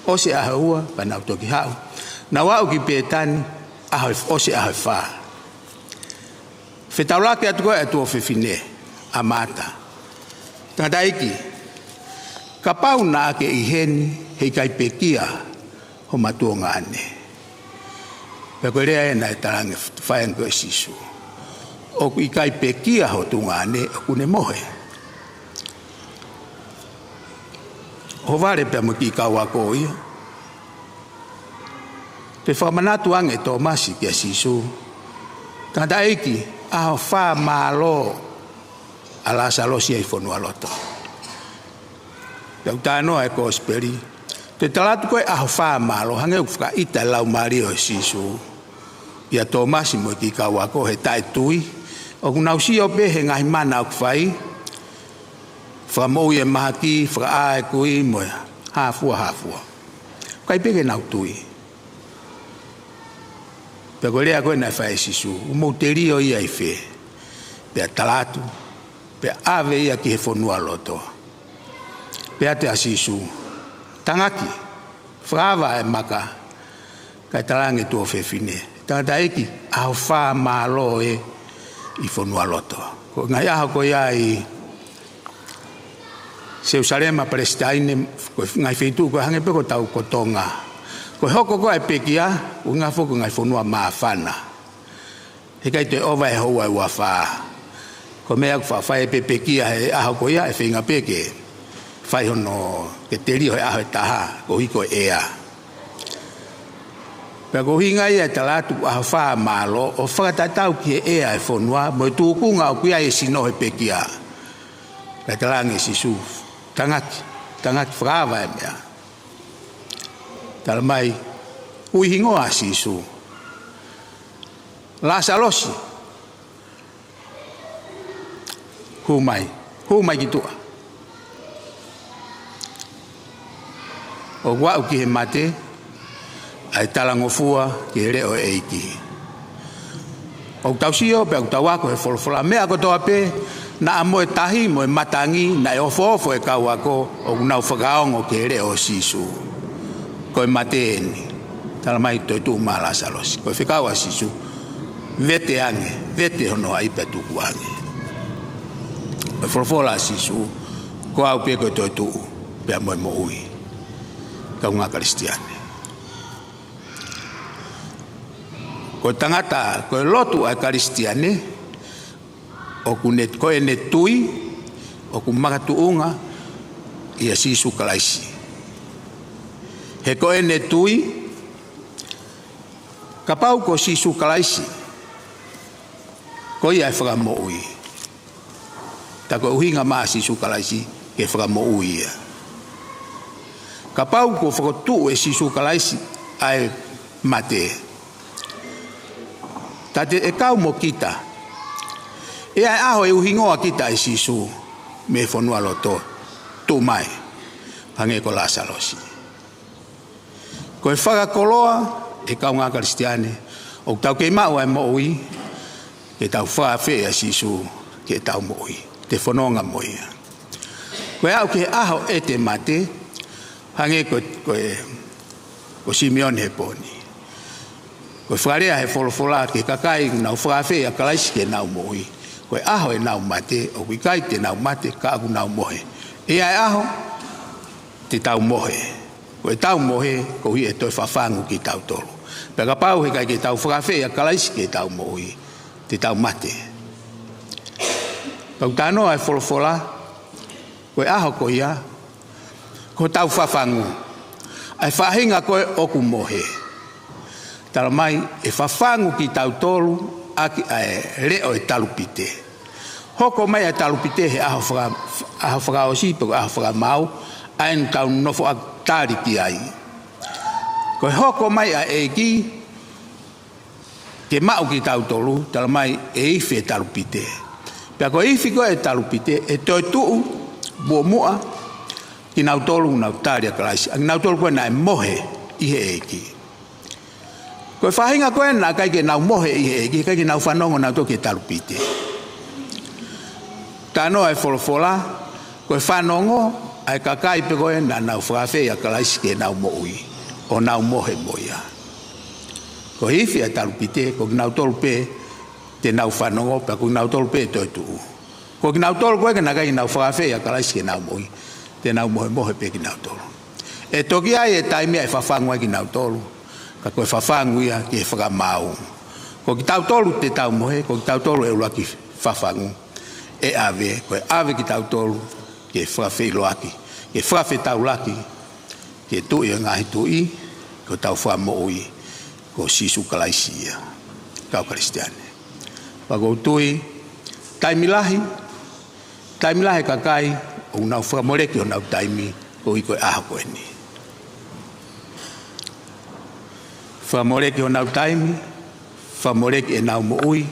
ʻOsi e ʻaho ua, pea nau toki haʻu. Nau aʻu ki Pētani, ʻaho e, ʻosi e ʻaho e fā. Fetaulaki atu ko ē ʻa e tuofefine, ʻa Maʻata. Tangataʻeiki, kapau naʻa ke ʻi heni, heʻikai pekia homa tuongaʻane. Pea ko e lea ē naʻe talaange fai ange ko ē ʻe Sīsū. ʻOku ʻikai pekia ho tuongaʻane, ʻoku ne mohe. Hoʻo vale pea mo e kiʻi kau ako ia. Toe fakamanatu ange ʻe Tōmasi kia Sīsū. Tangataʻeiki, ʻaho fā mālō ʻa Lāsalosi ʻi fonualoto. Pea ʻoku talanoa e kosipeli. Toe tala atu ko ē ʻaho fā mālō, hangē ʻoku fakaʻita e laumālie ʻo Sīsū. ʻIa Tōmasi mo e kiʻi kau ako he taʻetui. ʻOku nau sio pē he ngaahi mana ʻoku fai. Fakamoʻui e mahaki, fakaʻā e kui, mo e hā fua, hā fua. ʻIkai pē ke nau tui. Pea ko e lea ko ē naʻe fai ʻe Sīsū, ʻoku mou telio ia ʻi fē? Pea tala atu, pea ʻave ia ki he fonualoto. Pehē atu ʻa Sīsū, tangaki, fakaava e maka, kae talaange tuofefine. Tangataʻeiki, ʻaho fā mālō ē ʻi fonualoto. Ko e ngaahi ʻaho ko ia ʻi Selūsalema, Palesitaine, ko e ngaahi feituʻu ko ē hangē pē ko hotau ko Tonga. Ko e hoko ko ē ʻa e pekia, ʻuhinga foki ko e ngaahi fonua māfana. Heʻikai toe ʻova e houa ʻe ua fā. Ko e meʻa ʻoku faʻa fai pē pekia he ʻaho ko ia ʻe feinga pē ke fai hono ke telio he ʻaho ʻe taha, koeʻuhi ko e ʻea. Pea ko e ʻuhinga ia e tala atu ʻaho fā mālō, ʻo fakatatau ki he ʻea e fonua, mo e tūkunga ʻoku ʻi ai e sino he pekia. Kae talaange ʻe Sīsū, tangaki, tangaki fakaava e meʻa. Tala mai, ui hingoa ʻa Sīsū. Lāsalosi. Hū mai, hū mai ki tuʻa. ʻOku aʻu ki he mate, ʻa e talangofua ki he leʻo ʻo e ʻEiki. ʻOku tau sio, pea ʻoku tau ako he folofola meʻa kotoa pē, naʻa mo e tahi, mo e matangi, naʻe ofoofo e kau ako, ʻoku nau fakaongo ki he leʻo ʻo Sīsū. Ko e mate eni, tala mai toetuʻu mai ʻa Lāsalosi. Ko e fekau ʻa Sīsū, vete ange, vete hono haʻi pea tuku ange. Ko e folofola ʻa Sīsū, ko au pē ko e toetuʻu, pea mo e moʻui. Kaungā Kalisitiane. Ko e tangata, ko e lotu ʻa e Kalisitiane, ʻoku ne, ko ʻene tui, ʻoku makatuʻunga ʻia Sīsū Kalaisi. He ko ʻene tui, kapau ko Sīsū Kalaisi, ko ia e fakamoʻui. Tā ko e ʻuhinga mai ʻa Sīsū Kalaisi ke fakamoʻui ia. Kapau kuo fokotuʻu ʻe Sīsū Kalaisi ʻa e mate. Tā te ʻe kau mo kita. ʻE ʻi ai e ʻaho ʻe ui hingoa kita ʻe Sīsū mei fonualoto. Tuʻu mai. Hangē ko Lāsalosi. Ko e fakakoloa ʻe kaungā Kalisitiane, ʻoku tau kei maʻu ʻa e moʻui, ke tau fakaafeʻi ʻa Sīsū ke tau moʻui, te fononga mo ia. Ko e aʻu ki he ʻaho ʻete mate, hangē ko, ko e, ko Simione he pō ni. Ko e fakalea he folofola ki he kakai, nau fakaafeʻi ʻa Kalaisi ke nau moʻui. Ko e ʻaho ʻenau mate, ʻoku ʻikai te nau mate, ka ʻoku nau mohe. ʻE ʻi ai e ʻaho, te tau mohe. Ko ʻetau mohe, koeʻuhi ʻe toe fafangu kitautolu. Pea kapau heʻikai ke tau fakaafeʻi ʻa Kalaisi ke tau moʻui, te tau mate. Pea ʻoku talanoa e folofola, ko e ʻaho ko ia, ko hotau fafangu. ʻA e faʻahinga ko ē ʻoku mohe. Tala mai, ʻe fafangu kitautolu, ʻaki ʻa e leʻo e talupite. Hoko mai ʻa e talupite he ʻaho faka-, ʻaho fakaʻosi pe ko e ʻaho fakamaau, ʻa eni tau nofo ʻo tali ki ai. Ko e hoko mai ʻa e ʻEiki ke maʻu kitautolu, talamai ʻe ifi e talupite. Pea ko e ifi ko ē e talupite, ʻe toetuʻu muʻomuʻa kinautolu ʻoku nau tali ʻa Kalaisi, ʻa kinautolu ko ē naʻe mohe ʻi he ʻEiki. Ko e faʻahinga ko ē naʻe ʻikai ke nau mohe ʻi he ʻEiki, ʻikai ke nau fanongo nautolu ki he talupite. Talanoa e folofola, ko e fanongo ʻa e kakai pē ko ē naʻa nau fakaafeʻi ʻa Kalaisi ki heʻenau moʻui, ʻo nau mohe mo ia. Ko e ifi ʻa e talupite, ko kinautolu pē te nau fanongo, pea ko kinautolu pē ʻe toetuʻu. Ko kinautolu ko ē naʻe ʻikai ke nau fakaafeʻi ʻa Kalaisi ki heʻenau moʻui, te nau mohemohe pē kinautolu. ʻE toki ʻi ai e taimi ʻe fafangu ai kinautolu, ka ko e fafangu ia ki he fakamaau. Ko kitautolu te tau mohe, ko kitautolu ʻe ʻuluaki fafangu, ʻe ʻave, ko e ʻave kitautolu ke fakafeʻiloaki, ke fakafetaulaki ki he Tuʻi ʻo e ngaahi tuʻi, ko hotau Fakamoʻui, ko Sīsū Kalaisi ia. Kau Kalisitiane. Pea ʻoku ou tui, taimi lahi, taimi lahi e kakai ʻoku nau fakamoleki honau taimi koeʻuhi ko e ʻaho ko eni. Fakamoleki honau taimi, fakamoleki ʻenau moʻui,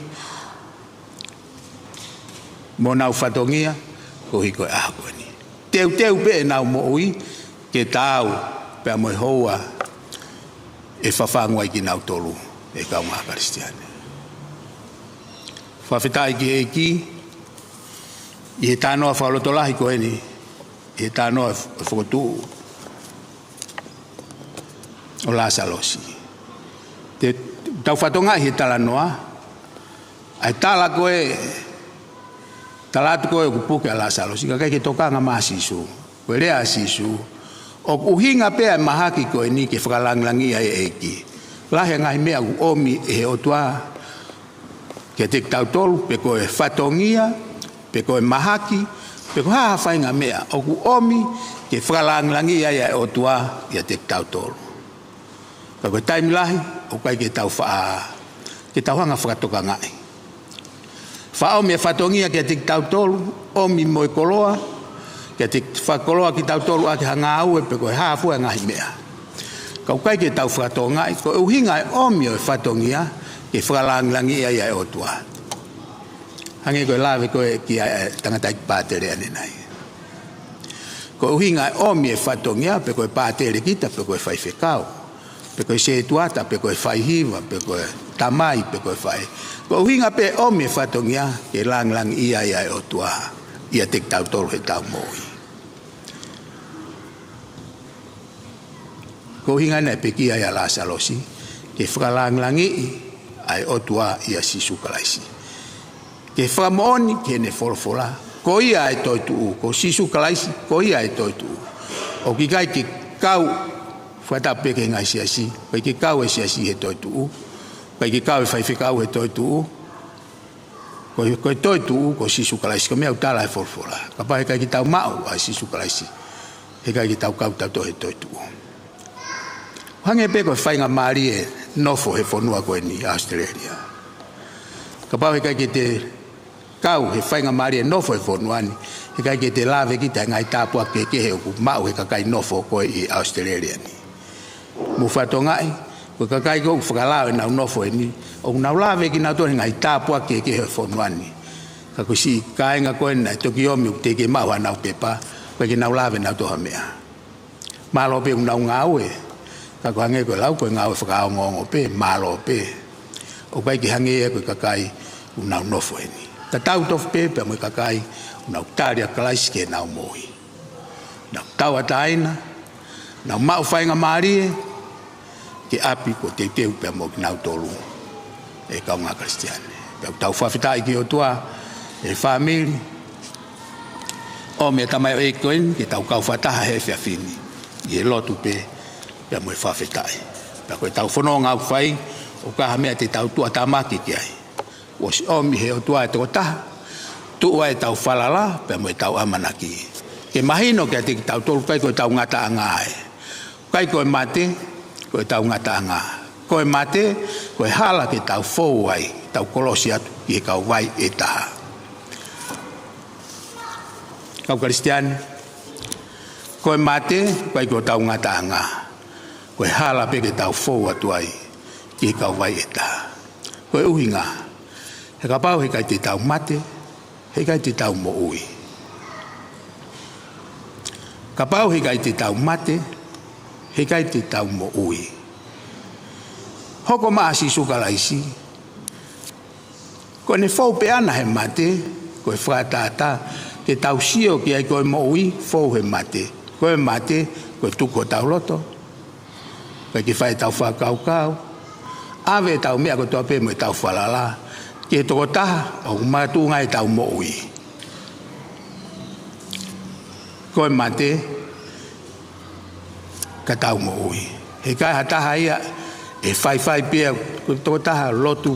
mo honau fatongia, koeʻuhi ko e ʻaho ko eni. Teuteu pē ʻenau moʻui ke taau pea mo e houa ʻe fafangu ai kinautolu, ʻe kaungā Kalisitiane. Fakafetaʻi ki he ʻEiki, ʻi he talanoa fakalotolahi ko eni, ʻi he talanoa fokotuʻu ʻo Lāsalosi. Te tau fakatokangaʻi he talanoa, ʻa e tala ko ē, tala atu ko ē ʻoku puke ʻa Lāsalosi, ka ʻikai ke tokanga mai ʻa Sīsū. Ko e lea ʻa Sīsū, ʻoku ʻuhinga pē ʻa e mahaki ko eni ke fakalāngilangiʻi ai e ʻEiki. Lahi e ngaahi meʻa ʻoku ʻomi ʻe he ʻOtua kiate kitautolu, pe ko e fatongia, pe ko e mahaki, pe ko e hā ha faʻahinga meʻa ʻoku ʻomi ke fakalāngilangiʻi ai ʻa e ʻOtua ʻiate kitautolu. Ka ko e taimi lahi, ʻoku ʻikai ke tau faʻa, ke tau hanga ʻo fakatokangaʻi. Faʻa ʻomi e fatongia kiate kitautolu, ʻomi mo e koloa, kiate, fakakoloa kitautolu ʻaki ha ngāue pe ko e hā fua e ngaahi meʻa. Ka ʻoku ʻikai ke tau fakatokangaʻi, ko e ʻuhinga e ʻomi ʻo e fatongia, ke fakalāngilangiʻi ai ʻa e ʻOtua. Hangē ko e lave ko ē ki he tangataʻeiki pātele ʻanenai. Ko e ʻuhinga e ʻomi e fatongia, pe ko e pātele kita, pe ko e faifekau, pe ko e setuata, pe ko e faihiva, pe ko e tamai, pe ko e faʻē. Ko e ʻuhinga pē ʻomi e fatongia, ke lāngilangiʻi ai ʻa e ʻOtua ʻiate kitautolu heʻetau moʻui. Ko e ʻuhinga naʻe pekia ai ʻa Lāsalosi, ke fakalāngilangiʻi ʻa e ʻOtua ʻia Sīsū Kalaisi. Ke fakamoʻoni ki heʻene folofola, ko ia ʻe toetuʻu, ko Sīsū Kalaisi, ko ia ʻe toetuʻu. ʻOku ʻikai ke kau, fakatapu pē ki he ngaahi siasi, ʻoku ʻikai ke kau e siasi he toetuʻu, ʻoku ʻikai ke kau e faifekau he toetuʻu, ko e, ko e toetuʻu, ko Sīsū Kalaisi, ko e meʻa ʻoku tala e folofola. Kapau he ʻikai ke tau maʻu ʻa Sīsū Kalaisi, he ʻikai ke tau kau tautolu he toetuʻu. Hangē pē ko e faingamālie e nofo he fonua ko eni ʻAositelēlia. Kapau he ʻikai ke te kau he faingamālie e nofo he fonua ni, he ʻikai ke te lave kita he ngaahi tāpuaki kehekehe ʻoku maʻu he kakai nofo ko ē ʻi ʻAositelēlia ni. Mou fakatokangaʻi, ko e kakai ko ē ʻoku fakalao ʻenau nofo eni, ʻoku nau lave kinautolu he ngaahi tāpuaki kehekehe he fonua ni. Ka ko e siʻi kāinga ko ē naʻe toki ʻomi ʻoku teʻeki maʻu haʻanau pepa, ʻoku ʻikai ke nau lave nautolu ha meʻa. Mālō pē ʻoku nau ngāue, ka ko e hangē ko e lau ko e ngāue fakaongoongo pē, mālō pē. ʻOku ʻikai ke hangē ia ko e kakai ʻoku nau nofo eni. Tatau tofu pē pea mo e kakai ʻoku nau tali ʻa Kalaisi ki heʻenau moʻui. Nau tauʻatāina, nau maʻu faingamālie, ke ʻapi kuo teuteu pea mo kinautolu, ʻe kaungā Kalisitiane. Pea ʻoku tau fakafetaʻi ki he ʻOtua, ʻi he fāmili, ʻomi e tamaioʻeiki ko eni, ke tau kau fakataha he efiafi ni, ʻi he lotu pē, pea mo e fakafetaʻi. Pea ko ʻetau fononga ʻoku fai, ʻoka ha meʻa te tau tuʻutāmaki ki ai. Kuo ʻosi ʻomi ʻe he ʻOtua e tokotaha, tuʻu ai ʻetau falala, pea mo ʻetau ʻamanaki. Ke mahino kiate kitautolu ʻoku ʻikai ko ʻetau ngataʻanga ē. ʻIkai ko e mate, ko ʻetau ngataʻanga. Ko e mate, ko e hala ke tau fou ai, tau kolosi atu ki he kauvai ʻe taha. Kau Kalisitiane, ko e mate, ʻoku ʻikai ko hotau ngataʻanga. Ko e hala pē ke tau fou atu ai ki he kauvai ʻe taha. Ko e ʻuhinga, he kapau heʻikai te tau mate, heʻikai te tau moʻui. Kapau heʻikai te tau mate, heʻikai te tau moʻui. Hoko mai ʻa Sīsū Kalaisi, ko ʻene fou pē ʻana he mate, ko e fakatātā ke tau sio ki ai ko e moʻui fou he mate. Ko e mate, ko e tuku hotau loto, ʻikai ke fai ʻetau fakakaukau, ʻave ʻetau meʻa kotoa pē mo ʻetau falala ki he tokotaha ʻoku makatuʻunga ai ʻetau moʻui. Ko e mate, ka tau moʻui. Heʻikai ha taha ia ʻe faifai pē ia, ko e tokotaha lotu,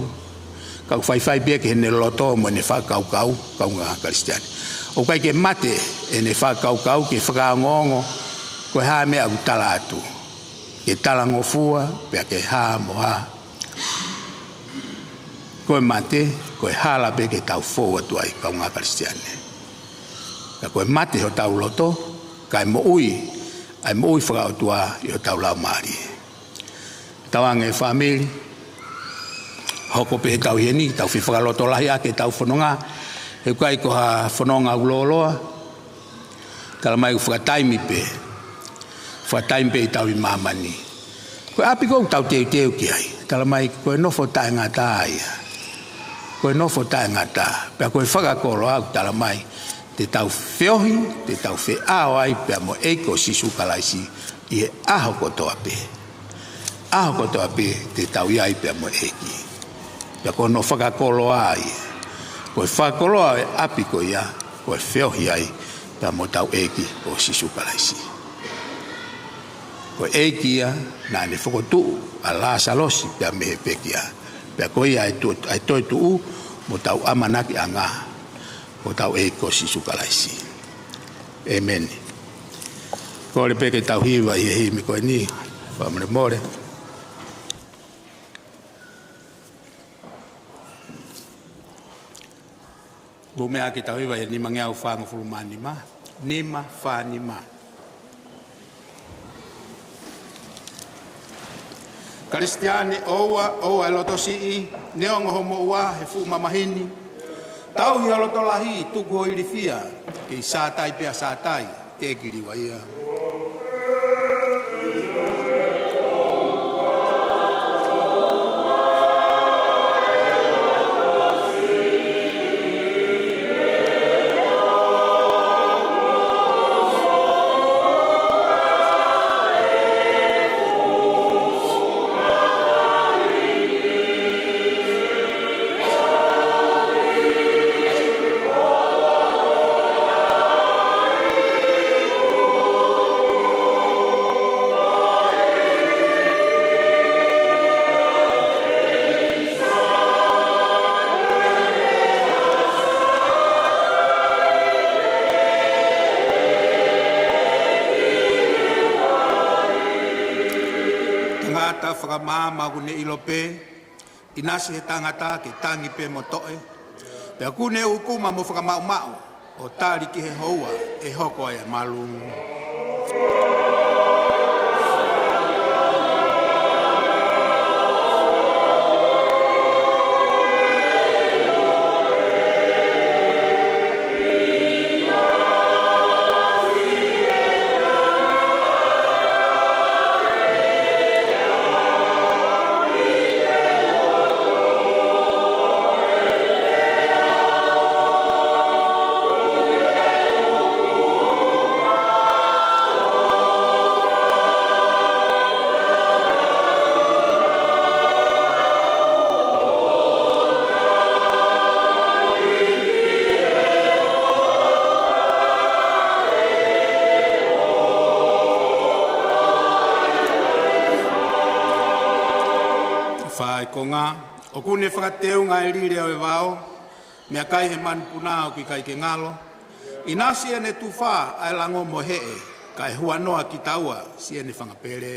ka ʻoku faifai pē ia ki heʻene loto mo ʻene fakakaukau, kaungā Kalisitiane. ʻOku ʻikai ke mate ʻene fakakaukau, ke fakaongoongo ko e hā e meʻa ʻoku tala atu, ke talangofua, pea ke hā mo hā. Ko e mate, ko e hala pē ke tau fou atu ai, kaungā Kalisitiane. Ka ko e mate hotau loto, kae moʻui ʻa e moʻui fakaʻotua ʻi hotau laumālie. Tauange fāmili, hoko pē ʻetau ʻi heni, tau fefakalotolahi ʻaki ʻetau fononga, he ʻoku ʻikai ko ha fononga ʻoku lōloa, tala mai ʻoku fakataimi pē, fakataimi pē ʻi tau ʻi māmani. Ko e ʻapi ko ē ʻoku tau teuteu ki ai, tala mai ko e nofo taʻengata ia. Ko e nofo taʻengata, pea ko e fakakoloa ʻoku tala mai, te tau feohi, te tau feʻao ai pea mo e ʻEiki ko Sīsū Kalaisi ʻi he ʻaho kotoa pē. ʻAho kotoa pē te tau ʻi ai pea mo e ʻEiki. Pea ko hono fakakoloa ia, ko e fakakoloa e ʻapi ko ia, ko e feohi ai pea mo hotau ʻEiki ko Sīsū Kalaisi. Ko e ʻEiki ia naʻa ne fokotuʻu ʻa Lāsalosi pea mei he pekia. Pea ko ia ʻa e to-, ʻa e toetuʻu mo hotau ʻamanakiʻanga, ko hotau ʻEiki ko Sīsū Kalaisi. ʻĒmeni. Kole pē ke tau hiva ʻi he himi ko eni, fakamolemole. Ko e meʻa ke tau hiva ʻi he nimangeau fāngofulu mā nima, nima fā nima. Kalisitiane, ʻoua, ʻoua ʻe loto siʻi, neongo hoʻo moʻua he fuʻu mamahi ni. Tauhi ho loto lahi, tuku ho ilifia, kei sātai pea sātai, teʻeki liua ia. Tangata fakamaama ʻoku ne ʻilo pē, ʻinasi he tangata ke tangi pē mo toʻe, pea ʻoku ne ʻukuma mo fakamaʻumaʻu, ʻo tali ki he houa ʻe hoko ai ʻa e malu. Fai konga, ʻoku ne fakateunga e lile ʻo e vao, meʻakai he manupuna ʻoku ʻikai ke ngalo. ʻInasi ʻene tufa ʻa e lango mo e heʻe, kae huanoa kitaua siʻene fanga pele.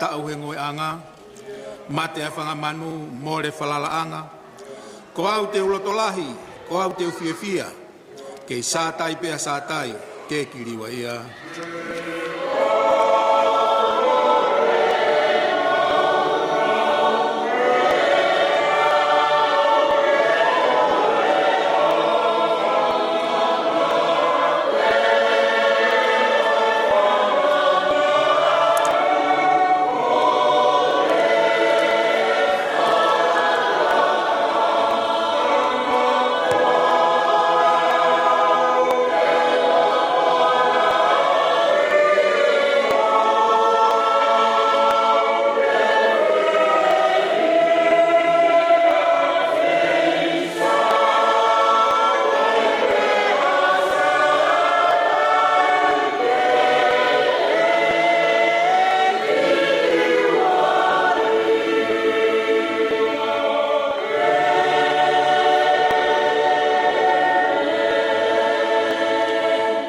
Taʻu he ngoeʻanga, mate ʻa e fanga manu, mole falalaʻanga. Ko au te u loto lahi, ko au te u fiefia. Kei sātai pea sātai, ke kiliva ia.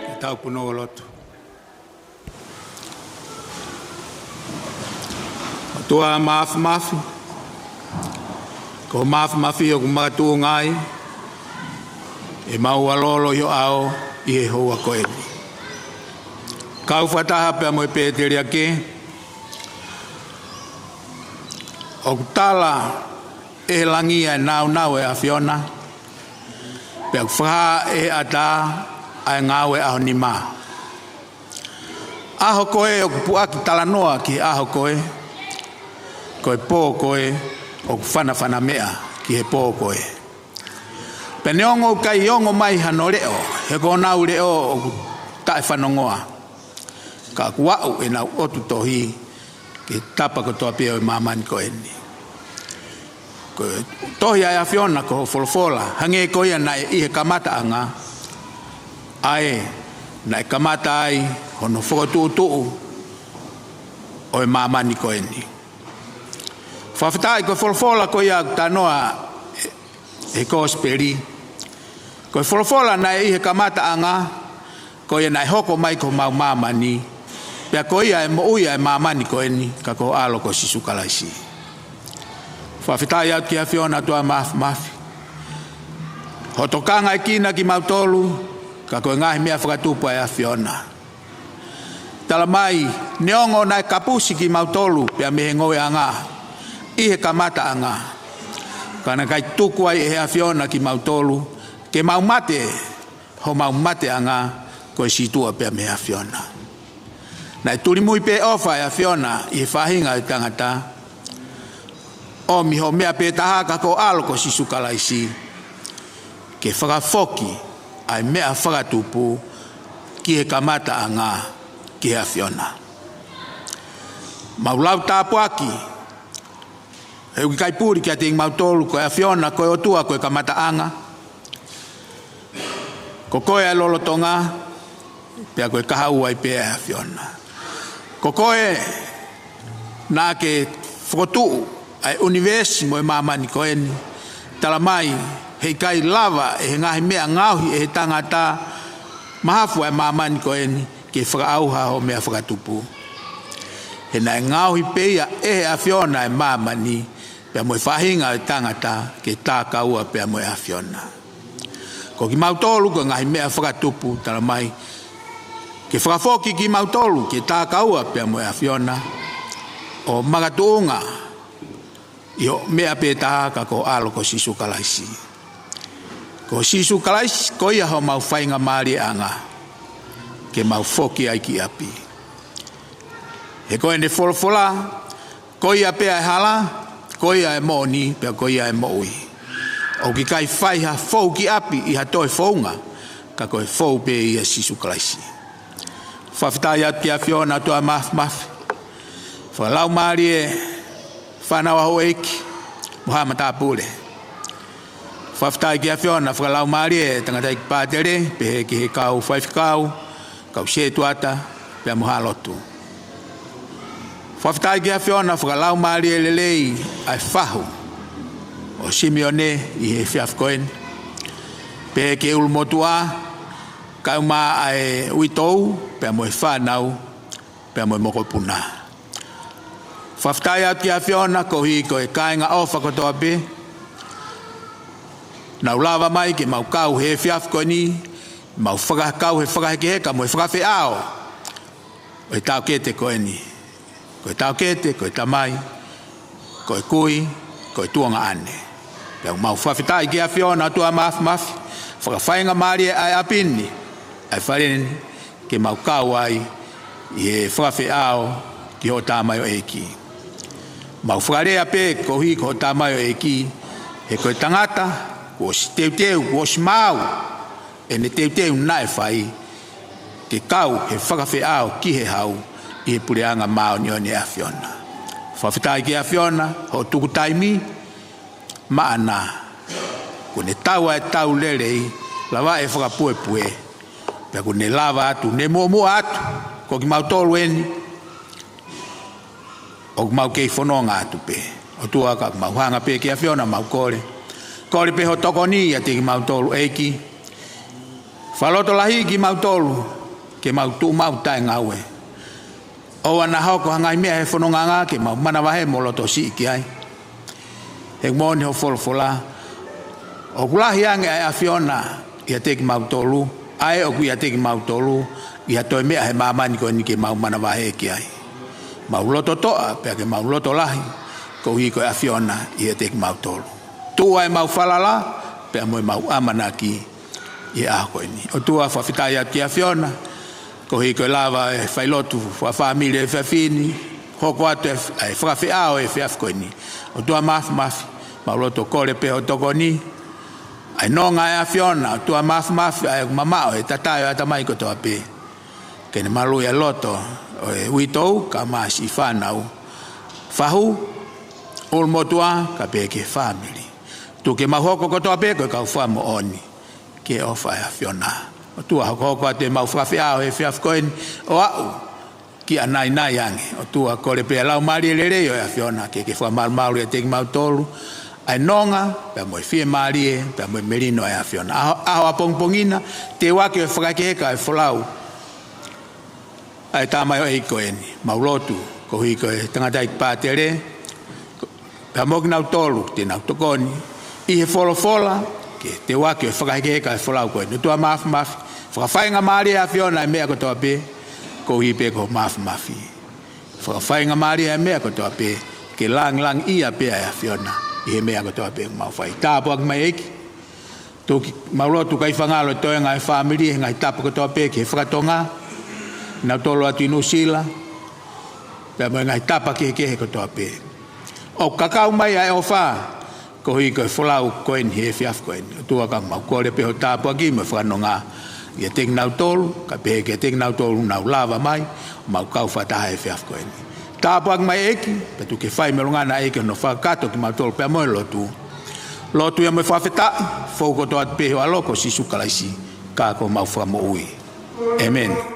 Ke tau punou ʻo lotu. ʻOtua Māfimafi, ko e māfimafi ʻoku makatuʻunga ai ʻemau ʻalolo ʻi ho ʻao ʻi he houa ko eni. Kau fakataha pea mo e pēteliake, ʻoku tala ʻe he langi ʻa e nāunau ʻa e ʻAfiona, pea ʻoku fakahā ʻe he ʻatā ʻa e ngāue ʻa ho nima. ʻAho ko ē ʻoku puʻaki talanoa ki he ʻaho ko ē, ko e pō ko ē ʻoku fanafana meʻa ki he pō ko ē. Pea neongo ʻoku ʻikai ongo mai hano leʻo, he ko honau leʻo ʻoku taʻefanongoa, ka ʻoku aʻu ʻenau ʻotu tohi ki he tapa kotoa pē ʻo e māmani ko eni. Ko e tohi ʻa e ʻAfiona ko ho folofola, hangē ko ia naʻe ʻi he kamataʻanga, ʻa ē naʻe kamata ai hono fokotuʻutuʻu ʻo e māmani ko eni. Fakafetaʻi ko e folofola ko ia ʻoku talanoa ʻe he Kosipeli, ko e folofola naʻe ʻi he kamataʻanga, ko ia naʻe hoko mai ko homau māmani, pea ko ia ʻe moʻui ʻa e māmani ko eni, ka ko ho ʻAlo ko Sīsū Kalaisi. Fakafetaʻi atu ki he ʻAfiona ʻOtua Māfimafi. Hoʻo tokangaʻekina kimautolu, ka ko e ngaahi meʻa fakatupu ʻa e ʻAfiona. Tala mai, neongo naʻe kapusi kimautolu pea mei he ngoueʻanga ʻi he kamataʻanga, ka naʻe ʻikai tuku ai ʻe he ʻAfiona kimautolu ke mau mate homau mateʻanga, ko e sītuʻa pea mei he ʻAfiona. Naʻe tulimui pē ʻofa ʻa e ʻAfiona ʻi he faʻahinga ʻo e tangata, ʻo ʻomi ho meʻa pē taha ka ko ho ʻAlo ko Sīsū Kalaisi, ke fakafoki ʻa e meʻa fakatupu ki he kamataʻanga ki he ʻAfiona. Mau lau tāpuaki, he ʻoku ʻikai puli kiate kimautolu ko e ʻAfiona ko e ʻOtua ko e kamataʻanga, ko koe ʻa e lolotonga, pea ko e kahaʻu ai pē ʻa e ʻAfiona. Ko koe naʻa ke fokotuʻu ʻa e ʻunivēsi mo e māmani ko eni. Tala mai, heʻikai lava ʻe he ngaahi meʻa ngaohi ʻe he tangata mahafu ʻa e māmani ko eni ke fakaʻauha ho meʻa fakatupu. He naʻe ngaohi pē ia ʻe he ʻAfiona ʻa e māmani, pea mo e faʻahinga ʻo e tangata ke takaua pea mo e ʻAfiona. Ko kimautolu ko e ngaahi meʻa fakatupu, tala mai, ke fakafoki kimautolu ke takaua pea mo e ʻAfiona, ʻo makatuʻunga ʻi ho meʻa pē taha ka ko ho ʻAlo ko Sīsū Kalaisi. Ko Sīsū Kalaisi ko ia homau faingamālieʻanga ke mau foki ai ki ʻapi. He ko ʻene folofola, ko ia pē ʻa e hala, ko ia ʻa e moʻoni, pea ko ia ʻa e moʻui. ʻOku ʻikai fai ha fou ki ʻapi ʻi ha toe founga, ka ko e fou pē ʻia Sīsū Kalaisi. Fakafetaʻi atu ki he ʻAfiona ʻOtua Māfimafi. Fakalaumālie fānau ʻa houʻeiki mo haʻa matāpule. Fakafetaʻi ki he ʻAfiona, fakalaumālie tangataʻeiki pātele, pehē ki he kau faifekau, kau sētuata, pea mo haʻa lotu. Fakafetaʻi ki he ʻAfiona, fakalaumālie lelei ʻa e fahu ʻo Simione ʻi he efiafi ko eni, pehē ki he ʻulumotuʻa, kaeʻumaʻā ʻa e uitou, pea mo e fānau, pea mo e mokopuna. Fakafetaʻi atu ki he ʻAfiona koeʻuhi ko e kāinga ʻofa kotoa pē naʻa nau lava mai ke mau kau he efiafi ko eni, mau fakakau he fakahekeheka mo e fakafeʻao ʻo e taʻokete ko eni. Ko e taʻokete, ko e tamai, ko e kui, ko e tuongaʻane. Pea mau fakafetaʻi ki he ʻAfiona ʻOtua Māfimafi, fakafaingamālie ʻa e ʻapi ni, ʻa e fale ni, ke mau kau ai ʻi he fakafeʻao ki hoʻo tamaioʻeiki. Mau fakalea pē koeʻuhi ko hoʻo tamaioʻeiki, he ko e tangata kuo ʻosi teuteu, kuo ʻosi maau ʻene teuteu naʻe fai ke kau he fakafeʻao ki he hau ʻi he puleʻanga māʻoniʻoni ʻa e ʻAfiona. Fakafetaʻi ki he ʻAfiona hoʻo tuku taimi maʻana, kuo ne tau ʻa e tau lelei, lava e fakapuepue, pea kuo ne lava atu, ne muʻomuʻa atu, ko kimautolu eni ʻoku mau kei fononga atu pē. ʻOtua, ka mau hanga pē ki he ʻAfiona, mau kole. Kole pē hoʻo tokoni ʻiate kimautolu ʻEiki. Fakalotolahiʻi kimautolu ke mau tuʻu maʻu taʻengaue. ʻOua naʻa hoko ha ngaahi meʻa he fonongaʻanga ke mau manavahē mo lotosiʻi ki ai. He ʻoku moʻoni hoʻo folofola, ʻoku lahi ange ʻa e ʻAfiona ʻiate kimautolu, ʻa ē ʻoku ʻiate kimautolu, ʻi ha toe meʻa he māmani ko eni ke mau manavahē ki ai. Mau lototoʻa, pea ke mau lotolahi, koeʻuhi ko e ʻAfiona ʻiate kimautolu. Tuʻu ʻa e mau falala, pea mo e mau ʻamanaki ʻi he ʻaho ko eni. ʻOtua, fakafetaʻi atu ki he ʻAfiona, koeʻuhi ko e lava e failotu fakafāmili ʻo e efiafi ni, hoko atu e f-, ʻa e fakafeʻao ʻo e efiafi ko eni. ʻOtua Māfimafi, mau loto kole pē hoʻo tokoni, ʻa e nonga ʻa e ʻAfiona, ʻOtua Māfimafi, ʻa e mamaʻo he tatae ʻo e ʻatamai kotoa pē. Ke ne maluʻi ʻa e loto ʻo e uitou, kae ʻumaʻā siʻi fānau, fahu, ʻulumotuʻa, kae pehē ki he fāmili. Tuku ke mau hoko kotoa pē ko e kau fakamoʻoni ki he ʻofa ʻa e ʻAfiona. ʻOtua, hokohoko atu e mau fakafeʻao he efiafi ko eni ʻo aʻu ki ʻanainai ange. ʻOtua, kole pē ʻa e Laumālie Lelei ʻo e ʻAfiona ke ke fakamalumalu ʻiate kimautolu ʻa e nonga, pea mo e fiemālie, pea mo e melino ʻa e ʻAfiona. ʻAho, ʻaho ʻapongipongi na, teuaki ʻo e fakahekeheka ʻo e folau ʻa e tamaioʻeiki ko eni. Mau lotu, koeʻuhi ko e tangataʻeiki pātele, pea mo kinautolu te nau tokoni ʻi he folofola, ke teuaki ʻo e fakahekeheka ʻo e folau ko eni. ʻOtua Māfimafi, fakafaingamālie ʻa e ʻAfiona ʻa e meʻa kotoa pē, koeʻuhi pē ko hoʻo māfimafi. Fakafaingamālie ʻa e meʻa kotoa pē, ke langilangiʻia pē ʻa e ʻAfiona ʻi he meʻa kotoa pē ʻoku mau fai. Tāpuaki mai ʻEiki, tuku ke mau lotu kae fakangalo e toenga ʻo e fāmili he ngaahi tapa kotoa pē ki he fakatonga, nautolu atu ʻi Nuʻusila, pea mo e ngaahi tapa kehekehe kotoa pē. ʻOku kakau mai ʻa e ʻofa, koeʻuhi ko e folau ko eni he efiafi ko eni. ʻOtua, ka mau kole pē hoʻo tāpuaki mo e fakanonga ʻiate kinautolu, kae pehē kiate kinautolu naʻa nau lava mai, mau kau fakataha he efiafi ko eni. Tāpuaki mai ʻEiki, pea tuku ke fai mei he ʻulungaanga ʻEiki hono fakakakato kimautolu pea mo e lotu. Lotu ia mo e fakafetaʻi, fou kotoa atu pē ʻi ho ʻAlo ko Sīsū Kalaisi, ka ko homau Fakamoʻui. ʻĒmeni.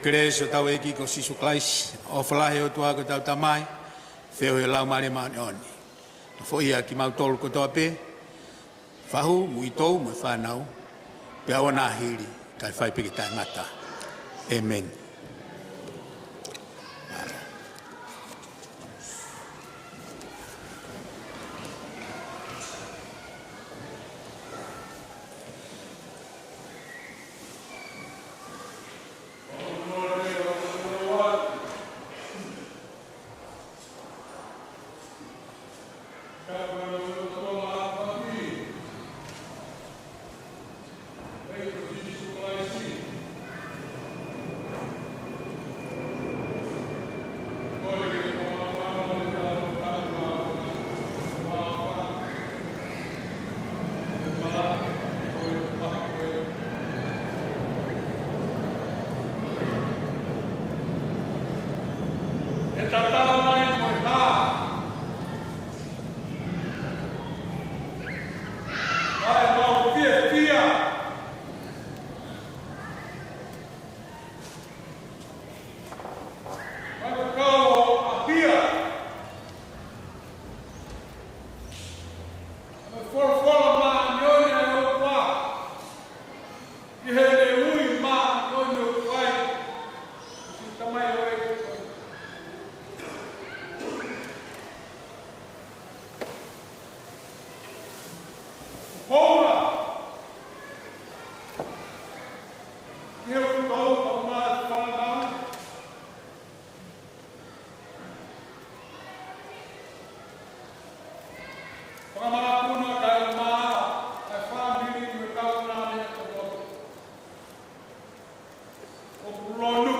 Kelesi ʻa hotau ʻEiki ko Sīsū Kalaisi, ʻofa lahi ʻa e ʻOtua ko hotau Tamai, feohi ʻa e Laumālie Māʻoniʻoni, nofoʻia kimautolu kotoa pē, fahu, muitou mo e fānau, pea ʻo nā hili, kae fai pē ki he taʻengata. ʻĒmeni. ʻE tatau mai mo e hā, ʻa e mau fiefia, ʻa e kau ʻapia, ʻa e folofola māʻoniʻoni ʻa e ʻOtua, ʻi heʻene ui māʻoniʻoni ʻoku fai, ʻo siʻi tamaioʻeiki. Houa, ki he ʻoku tau ka mā fānau, fakamākuna kae mā, kae fāmili mo e kau nane kotoa. ʻOku lonu,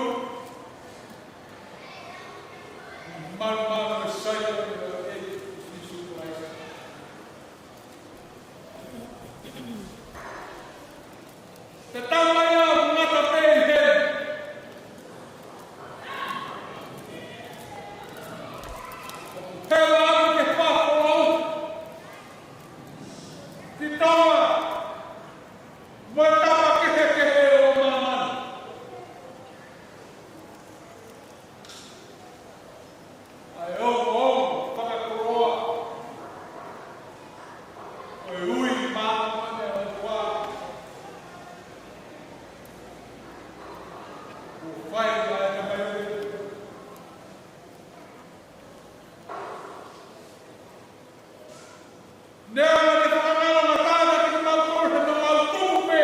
malumalu e sai ʻo e ʻEiki ko Sīsū Kalaisi. Te tau mai au ngata pē ʻi heni. He ua atu ke papo au. Ki taua, mo e tapa kehekehe ʻo māmani. ʻA e ongoongo fakakoloa ʻo e ui māmani ʻa e ʻOtua. Kuo fai ʻa e tamaioʻeiki. Neongo ʻene fakangalongataʻa kiate kimautolu he naʻa mau tupu pē.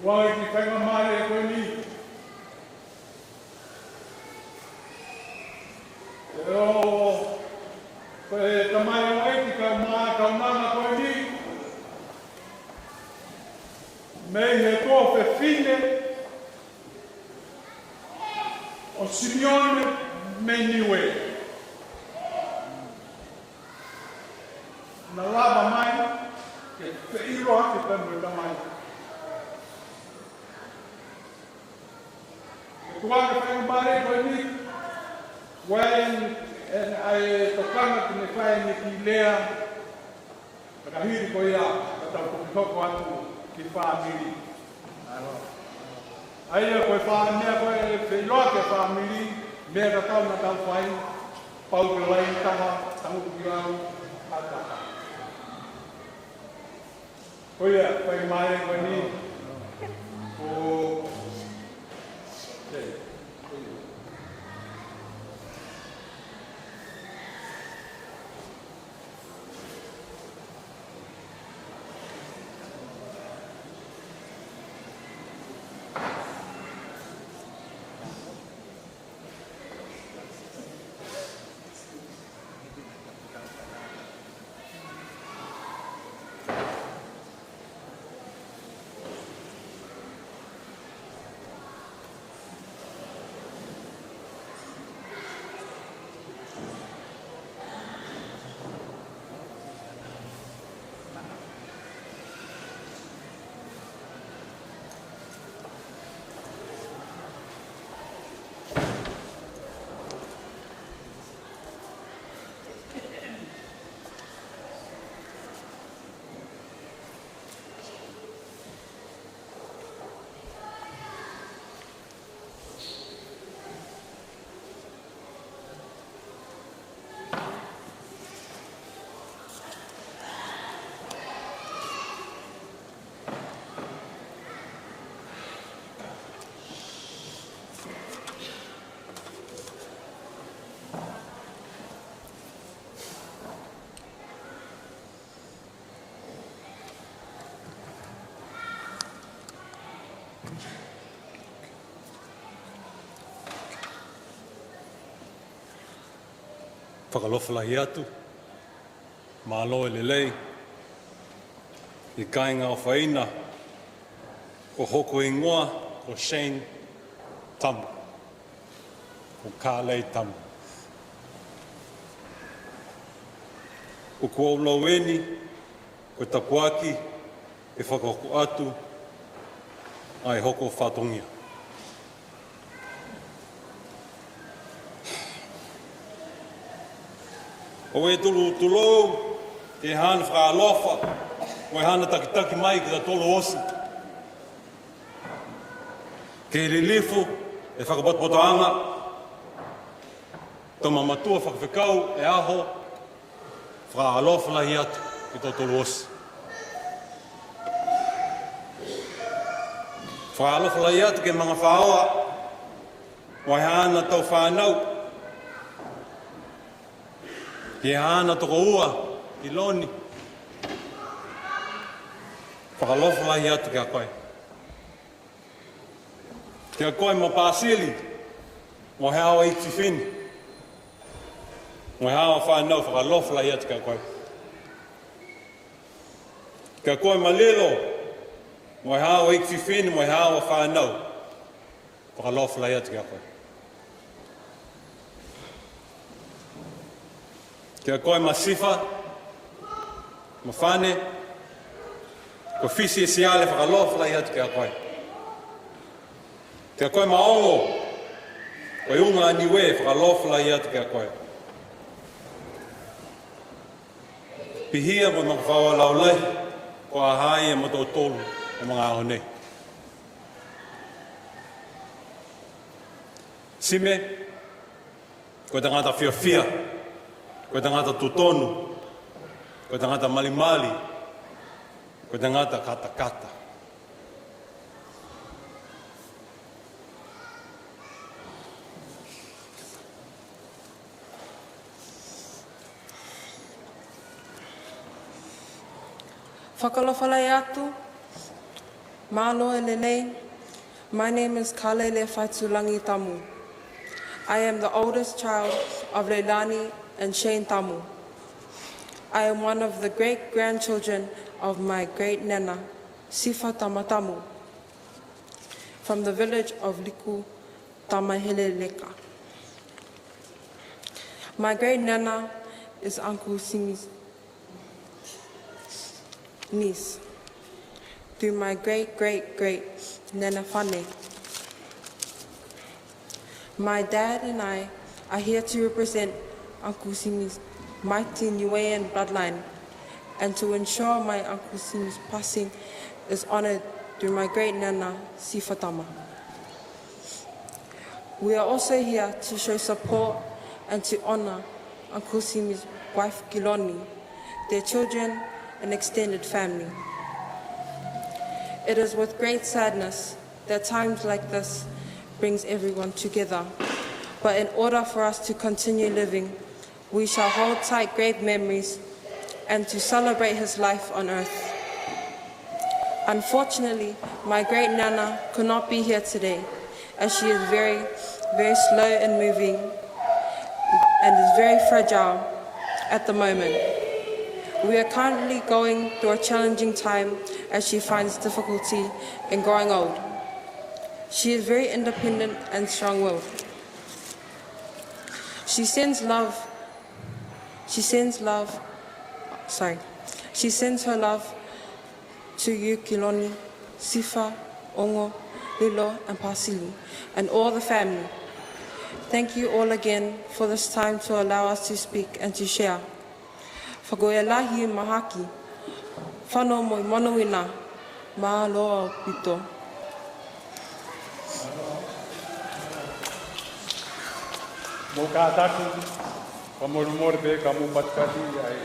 Tukuange ki he faingamālie ko eni. ʻE ʻo, ko e tamai ʻo e ʻEiki kau mā, kau mā ko eni. Mei he tuofefine ʻo Simione mei Niue. Naʻa lava mai ke feʻiloaki pea mo e tamai. Tukuange ki he faingamālie ko eni, ʻoku ʻi ai e tokanga ke ne fai ʻene kiʻi lea, ka hili ko ia, ka tau toki hoko atu ki he fāmili. ʻA ia ko e fā-, meʻa ko e feʻiloaki e fāmili, meʻa tatau naʻa tau fai, pau ke laine taha, tangutu ki lalo, ʻata. Ko ia, faingamālie ko eni. Ko, okay. Fakaalofa lahi atu, mālō e lelei, ʻi he kāinga ʻofaʻanga, ko hoku hingoa, ko Shane Tamu. Ko Kalei Tamu. ʻOku ou lau eni, ko e tapuaki, ke fakahoko atu, ʻa e hoko fatongia. ʻOku ou tulou, tulou, ki he haʻane fakaalofa, ko e haʻane takitaki mai kitautolu ʻosi. Ke lilifu e fakapotopotoʻanga, tau mamatua fakafekau e ʻaho, fakaalofa lahi atu kitautolu ʻosi. Fakaalofa lahi atu ki he manga faoa, ʻo e haʻane tau fānau, ki he haʻane tokoua, ki Loni. Fakaalofa lahi atu kia koe. Kia koe mo Pasili, mo e haʻa ʻeiki fefine, mo e haʻa fānau, fakaalofa lahi atu kia koe. Kia koe Malilo, mo e haʻa ʻeiki fefine, mo e haʻa fānau, fakaalofa lahi atu kia koe. Kia koe Masifa, Mafane, ko Fisi e Siale, fakaalofa lahi atu kia koe. Kia koe Maʻongo, ko e ʻUnga Niue, fakaalofa lahi atu kia koe. Pihia mo e manga faoa laulahi, ko e hā ia mo tautolu, e manga ʻaho nei. Sime, ko e tangata fiefia, ko e tangata totonu, ko e tangata malimali, ko e tangata katakata. Fakaalofa lahi atu, Mālō e lelei. My name is Kalele Faitulangi Tamu. I am the oldest child of Leilani and Shane Tamu. I am one of the great-grandchildren of my great nana, Sifa Tama Tamu, from the village of Liku Tamaheleleka. My great nana is Uncle Simi's niece through my great-great-great nana Fane. My dad and I are here to represent Uncle Simi's mighty Niuean bloodline and to ensure my Uncle Simi's passing is honored through my great nana, Sifa Tama. We are also here to show support and to honor Uncle Simi's wife, Kiloni, their children, and extended family. It is with great sadness that times like this brings everyone together. But in order for us to continue living, we shall hold tight great memories and to celebrate his life on earth. Unfortunately, my great nana could not be here today, as she is very, very slow in moving and is very fragile at the moment. We are currently going through a challenging time as she finds difficulty in growing old. She is very independent and strong-willed. She sends love. She sends love. Sorry. She sends her love to you, Kiloni, Sifa, Ongo, Lilo, and Pasili, and all the family. Thank you all again for this time to allow us to speak and to share. Fakafetaʻi lahi mahaki. Fano mo i mono ina. Mālō ʻaupito. Mou kātaki, fakamolemole pē ka mou patipati ai.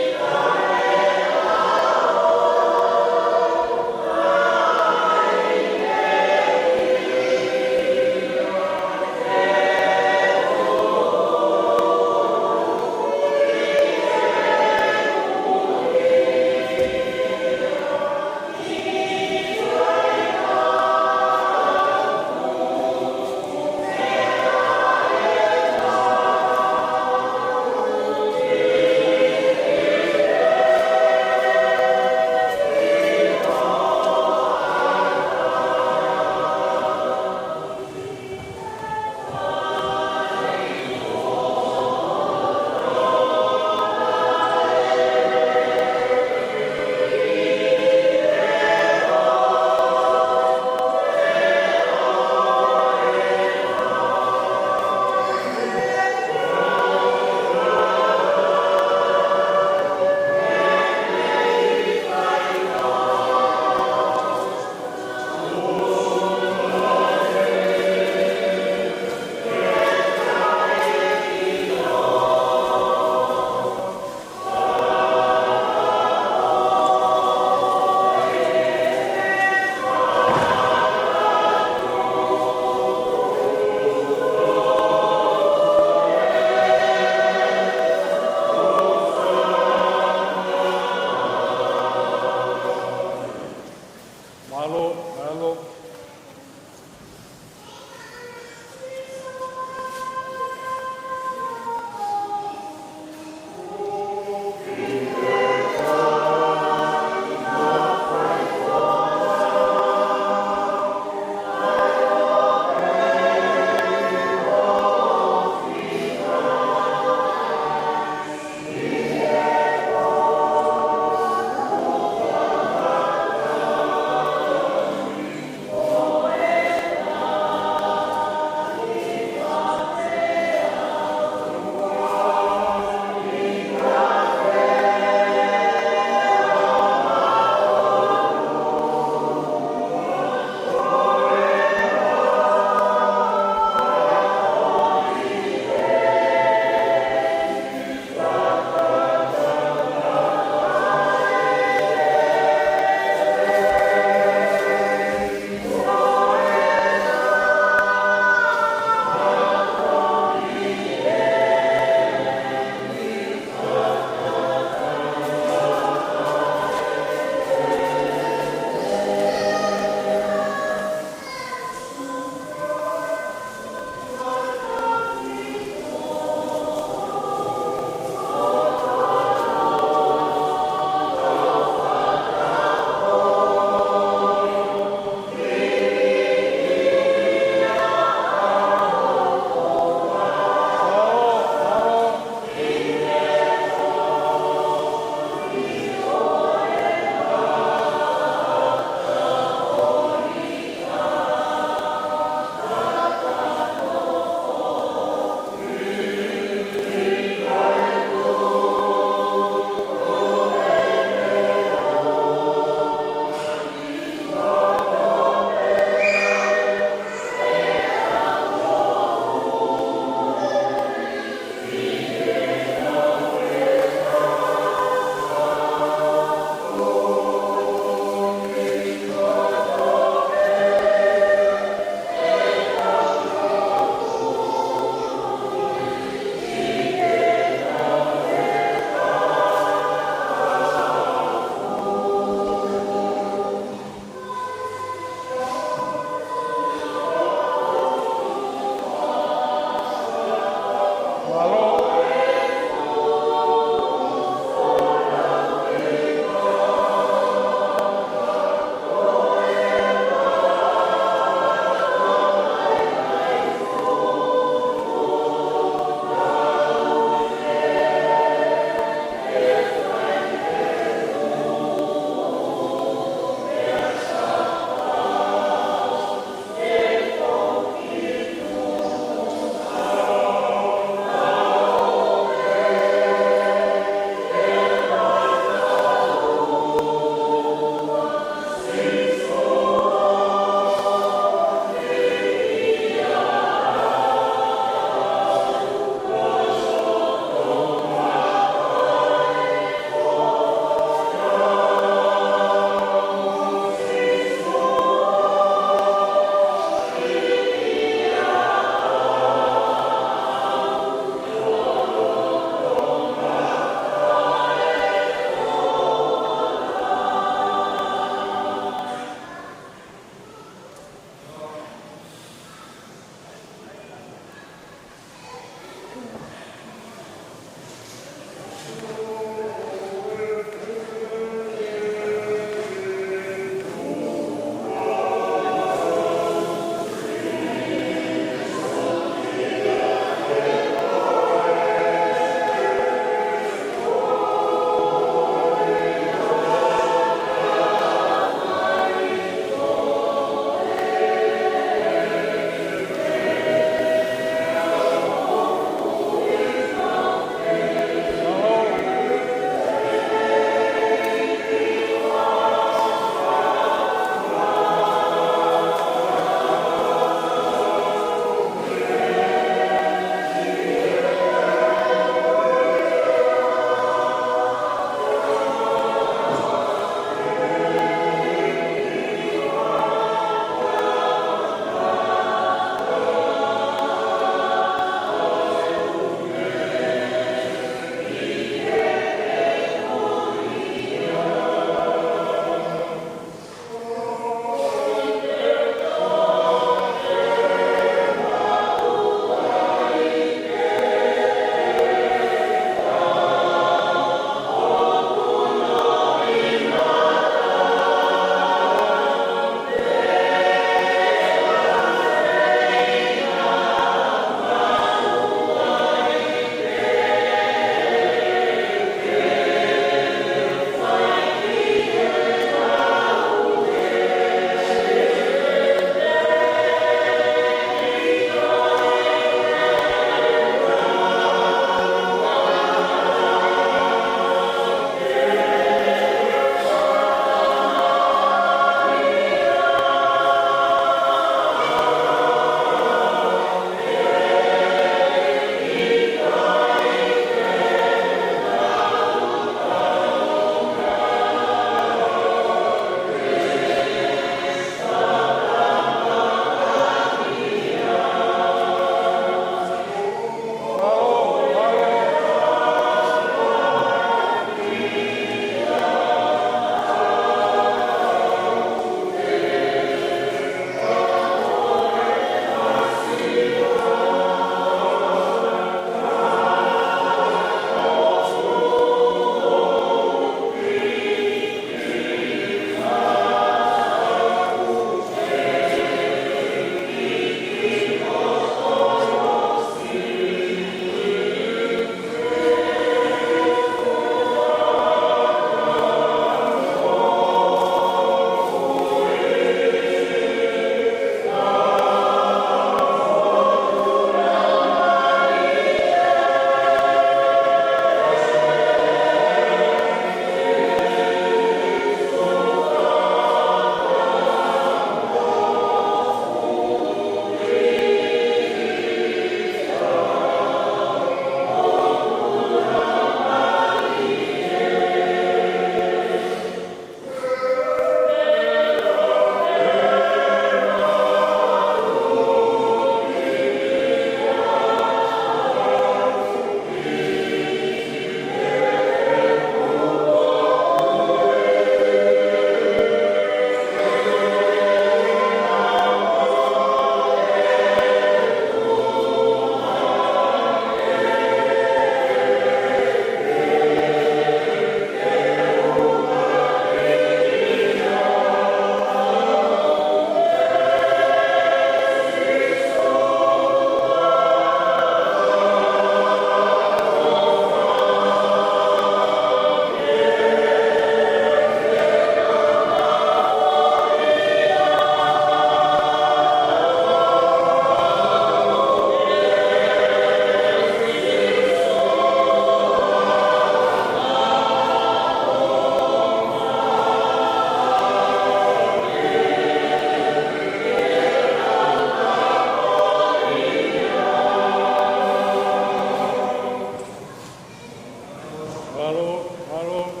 Mālō, mālō.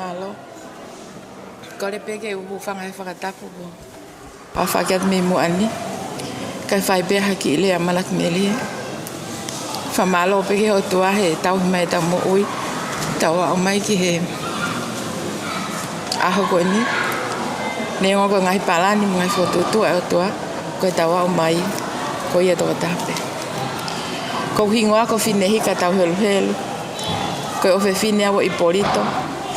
Mālō. Kole pē ke u hūfanga he fakatapu ko ē ʻa e fakaʻamu mei muʻa ni. Kae fai pē ha kiʻi lea manatu melie. Fakamālō pē ki he ʻOtua he tauhi mai ʻetau moʻui, tau aʻu mai ki he ʻaho ko eni. Neongo ko e ngaahi palani mo e ngaahi fokotuʻutuʻu ʻa e ʻOtua, ko ʻetau aʻu mai ko ia tokotaha pē. Ko hoku hingoa ko Finehika Tauheluhelu. Ko e ʻofefine au ʻo ʻIpolito,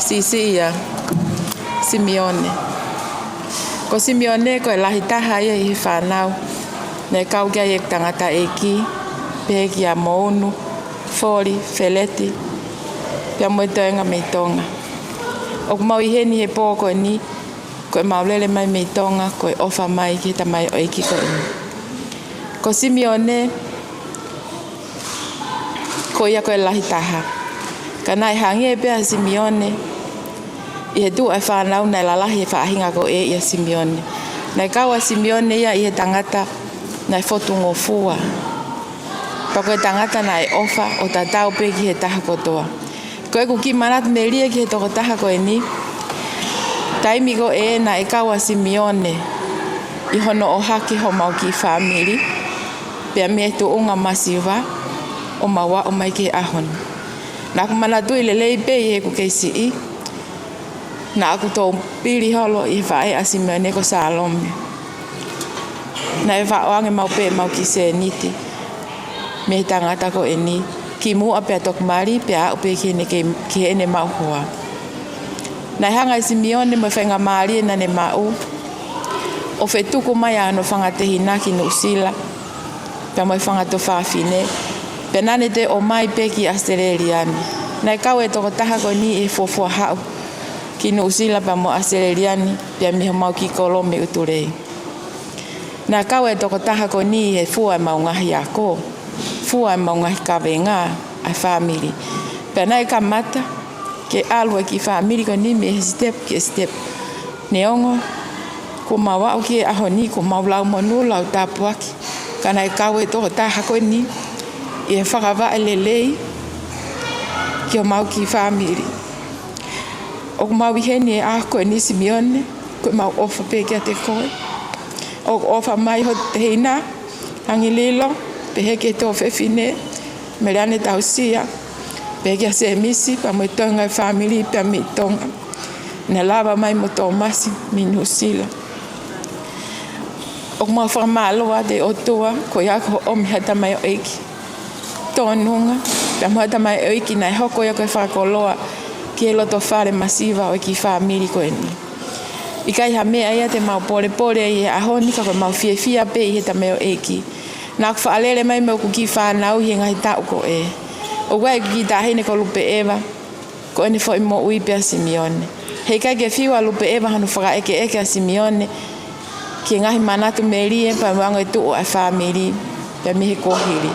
siʻisiʻi ʻia Simione. Ko Simione ko e lahi taha ia ʻi he fānau naʻe kau ki ai ʻeku tangataʻeiki, pehē kia Mounu, Foli, Feleti, pea mo e toenga mei Tonga. ʻOku mau ʻi heni he pō ko eni, ko ʻemau lele mai mei Tonga, ko e ʻofa mai ki he tamaioʻeiki ko eni. Ko Simione, ko ia ko e lahi taha. Ka naʻe hangē pē ʻa Simione ʻi he tuʻu ʻa e fānau naʻe lalahi e faʻahinga ko ē ʻia Simione. Naʻe kau ʻa Simione ia ʻi he tangata naʻe fotungofua. Pea ko e tangata naʻe ʻofa ʻo tatau pē ki he taha kotoa. Ko ʻeku kiʻi manatu melie ki he tokotaha ko eni. Taimi ko ē naʻe kau ʻa Simione ʻi hono ʻohake homau kiʻi fāmili, pea mei he tuʻunga masiva ʻo mau aʻu mai ki he ʻaho ni. Naʻá ku manatuʻi lelei pē ʻi heʻeku kei siʻi, naʻá ku toe pili holo ʻi he faʻē ʻa Simione ko Salome. Naʻe faʻo ange maʻu pē ʻemau kiʻi sēniti mei he tangata ko eni, kimuʻa pea toki mali, pea aʻu pē ki heʻene kei, ki heʻene maʻu hoa. Naʻe hanga ʻe Simione mo e faingamālie naʻá ne maʻu ʻo fetuku mai ʻa hono fanga tehina ki Nuʻusila, pea mo e fanga tuofāfine, pea naʻá ne toe ʻomai pē ki ʻAositelēlia ni. Naʻe kau e tokotaha ko eni ʻi he fuofua haʻu ki Nuʻusila pea mo ʻAositelēlia ni, pea mei homau kiʻi kolo mei ʻUtulei. Naʻe kau e tokotaha ko eni ʻi he fua ʻemau ngaahi ako, fua ʻemau ngaahi kavenga ʻa e fāmili. Pea naʻe kamata ke ʻalu e kiʻi fāmili ko eni mei he sitepu ki he sitepu. Neongo kuo mau aʻu ki he ʻaho ni, kuo mau lau monū, lau tāpuaki, ka naʻe kau e tokotaha ko eni ʻi he fakavaʻe lelei ki homau kiʻi fāmili. ʻOku mau ʻi heni he ʻaho ko eni Simione, ko ʻemau ʻofa pē kiate koe. ʻOku ʻofa mai ho tehina, Angililo, pehē ki he tuofefine, Meleane Tausia, pehē kia Sēmisi, pea mo e toenga e fāmili pea mei Tonga. Naʻe lava mai mo Tōmasi mei Nuʻusila. ʻOku mau fakamālō atu ki he ʻOtua, ko ia kuo ʻomi ha tamaioʻeiki tōnunga, pea mo ha tamaioʻeiki naʻe hoko ia ko e fakakoloa ki he loto fale masiva ʻo e kiʻi fāmili ko eni. ʻIkai ha meʻa ia te mau polepole ai he ʻaho ni, ka ko ʻemau fiefia pē ʻi he tamaioʻeiki. Naʻá ku faʻa lele mai mo ʻeku kiʻi fānau ʻi he ngaahi taʻu ko ē. ʻOku ʻi ai ʻeku kiʻi taʻahine ko Lupeʻeva, ko ʻene foʻi moʻui pē ʻa Simione. Heʻikai ke fiu ʻa Lupeʻeva hono fakaʻekeʻeke ʻa Simione ki he ngaahi manatu melie pea mo e ongo tuʻu ʻa e fāmili pea mei he kuohili.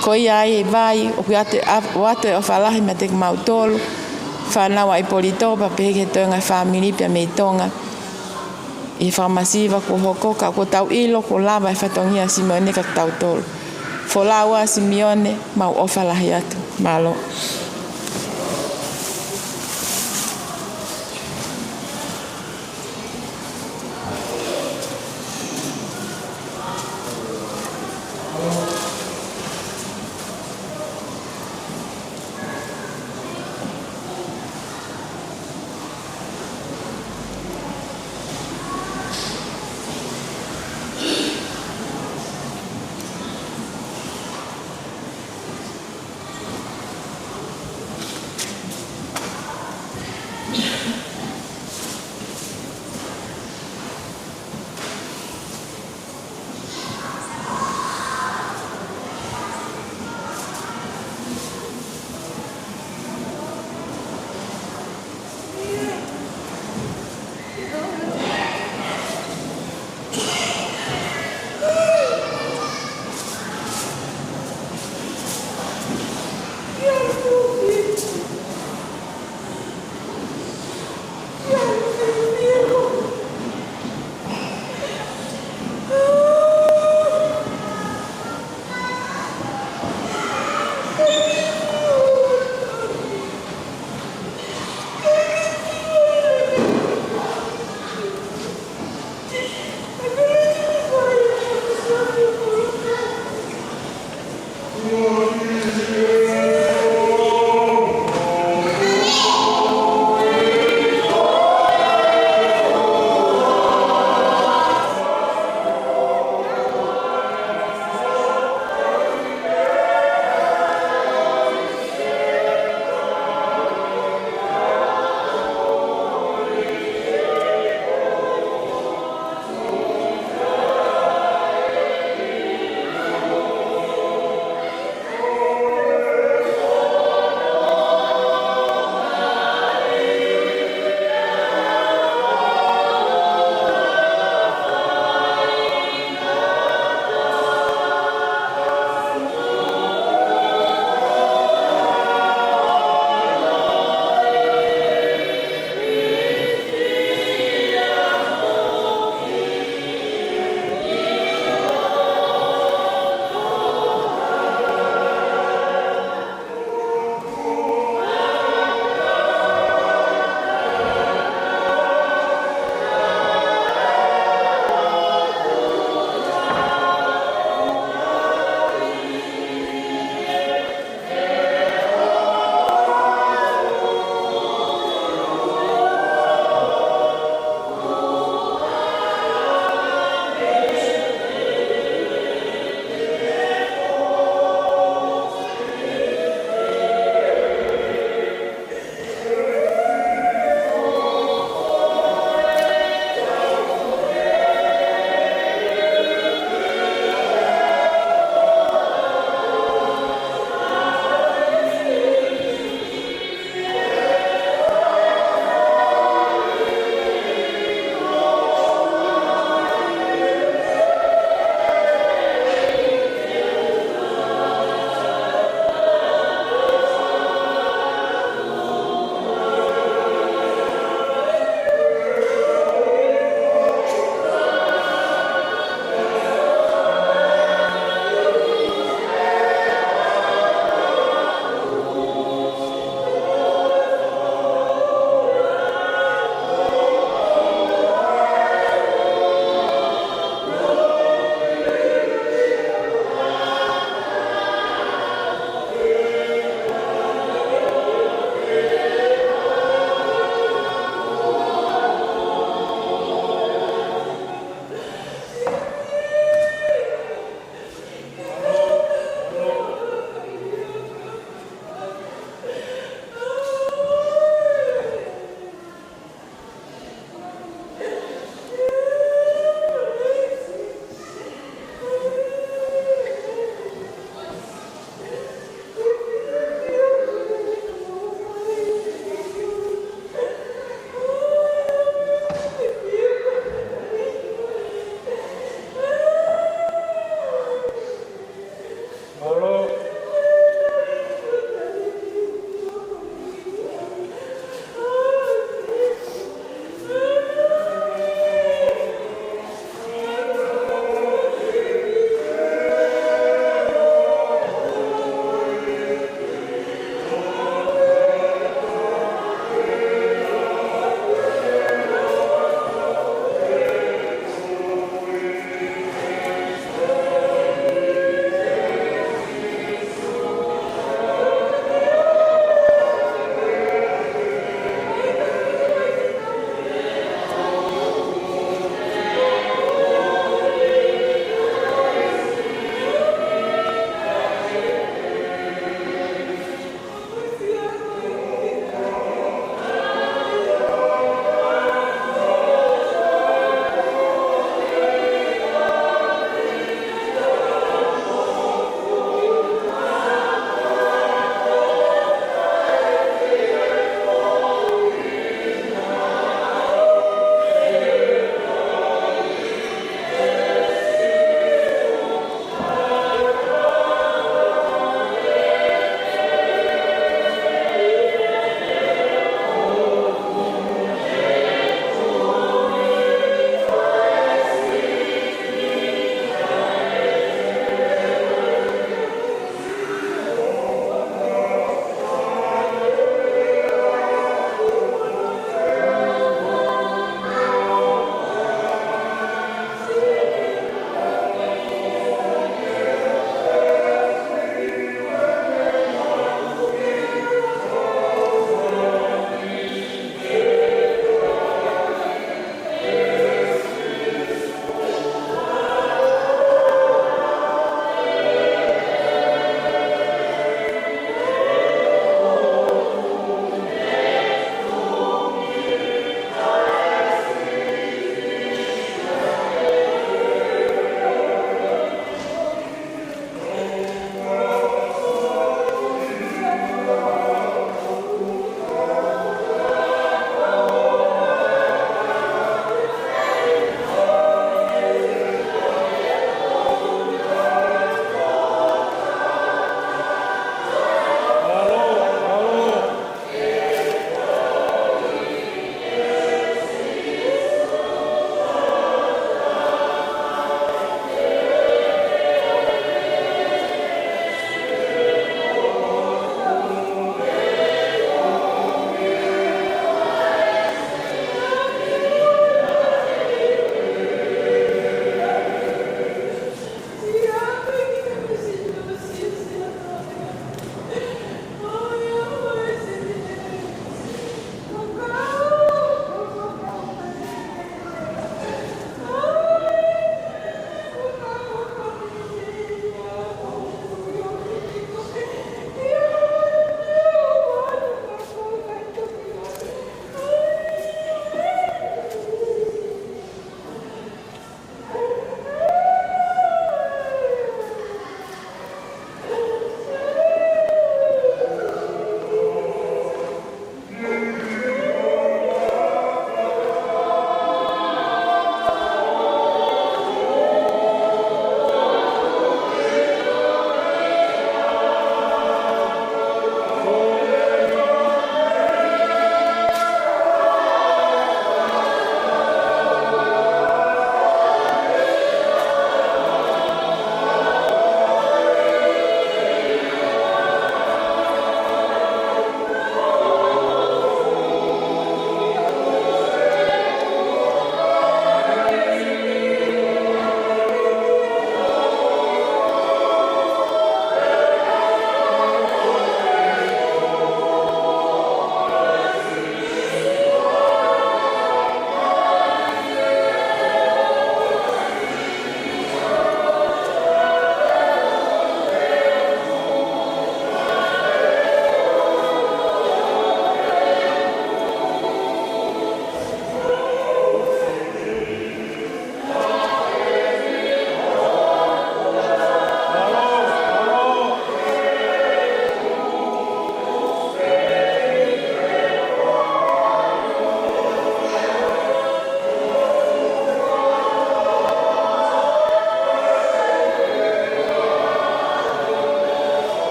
Ko ia ai e vai, ʻoku ʻoatu, ʻoatu e ʻofa lahi meiate kimautolu, fānau ʻa ʻIpolito, pea pehē ki he toenga e fāmili pea mei Tonga. ʻI he fakamasiva kuo hoko, ka kuo tau ʻilo kuo lava e fatongia ʻa Simione kia kitautolu. Folau ā Simione, mau ʻofa lahi atu. Mālō.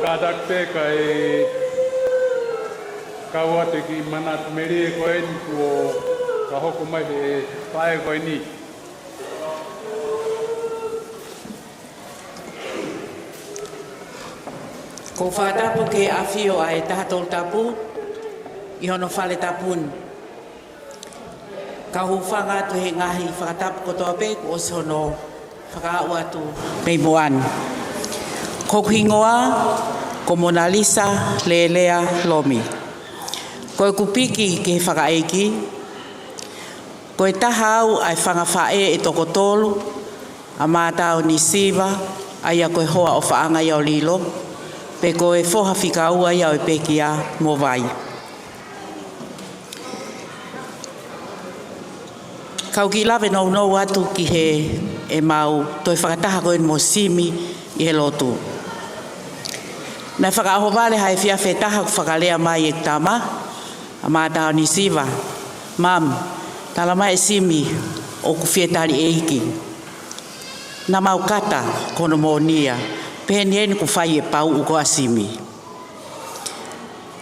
Kātaki pē kae kau atu e kiʻi manatu melie ko eni kuo ka hoko mai he faʻē ko eni. ʻOku ou fakatapu ki he ʻafio ʻa e Taha Tolu Tapu ʻi hono fale tapu ni. Kau hūfanga atu he ngaahi fakatapu kotoa pē kuo ʻosi hono fakaaʻu atu mei muʻa ni. Ko hoku hingoa ko Monalisa Lelea Lomi. Ko ʻeku piki ki he fakaʻeiki, ko e taha au ʻa e fanga faʻē ʻe toko tolu ʻa Mātaonisiva, ʻa ia ko e hoa ʻofaʻanga ia ʻo Lilo, pea ko e foha fika ua ia ʻo e pekia mo Vai. Kau kiʻi lave nounou atu ki heʻemau toe fakataha ko eni mo Simi ʻi he lotu. Naʻe fakaʻohovale ha efiafi ʻe taha ʻoku fakalea mai ʻeku tama, ʻa Mātaonisiva, Mum, tala mai ʻe Simi ʻoku fie tali ʻeiki. Naʻa mau kata, ko hono moʻoni ia, pehē ni eni kuo fai e pauʻu ko ē ʻa Simi.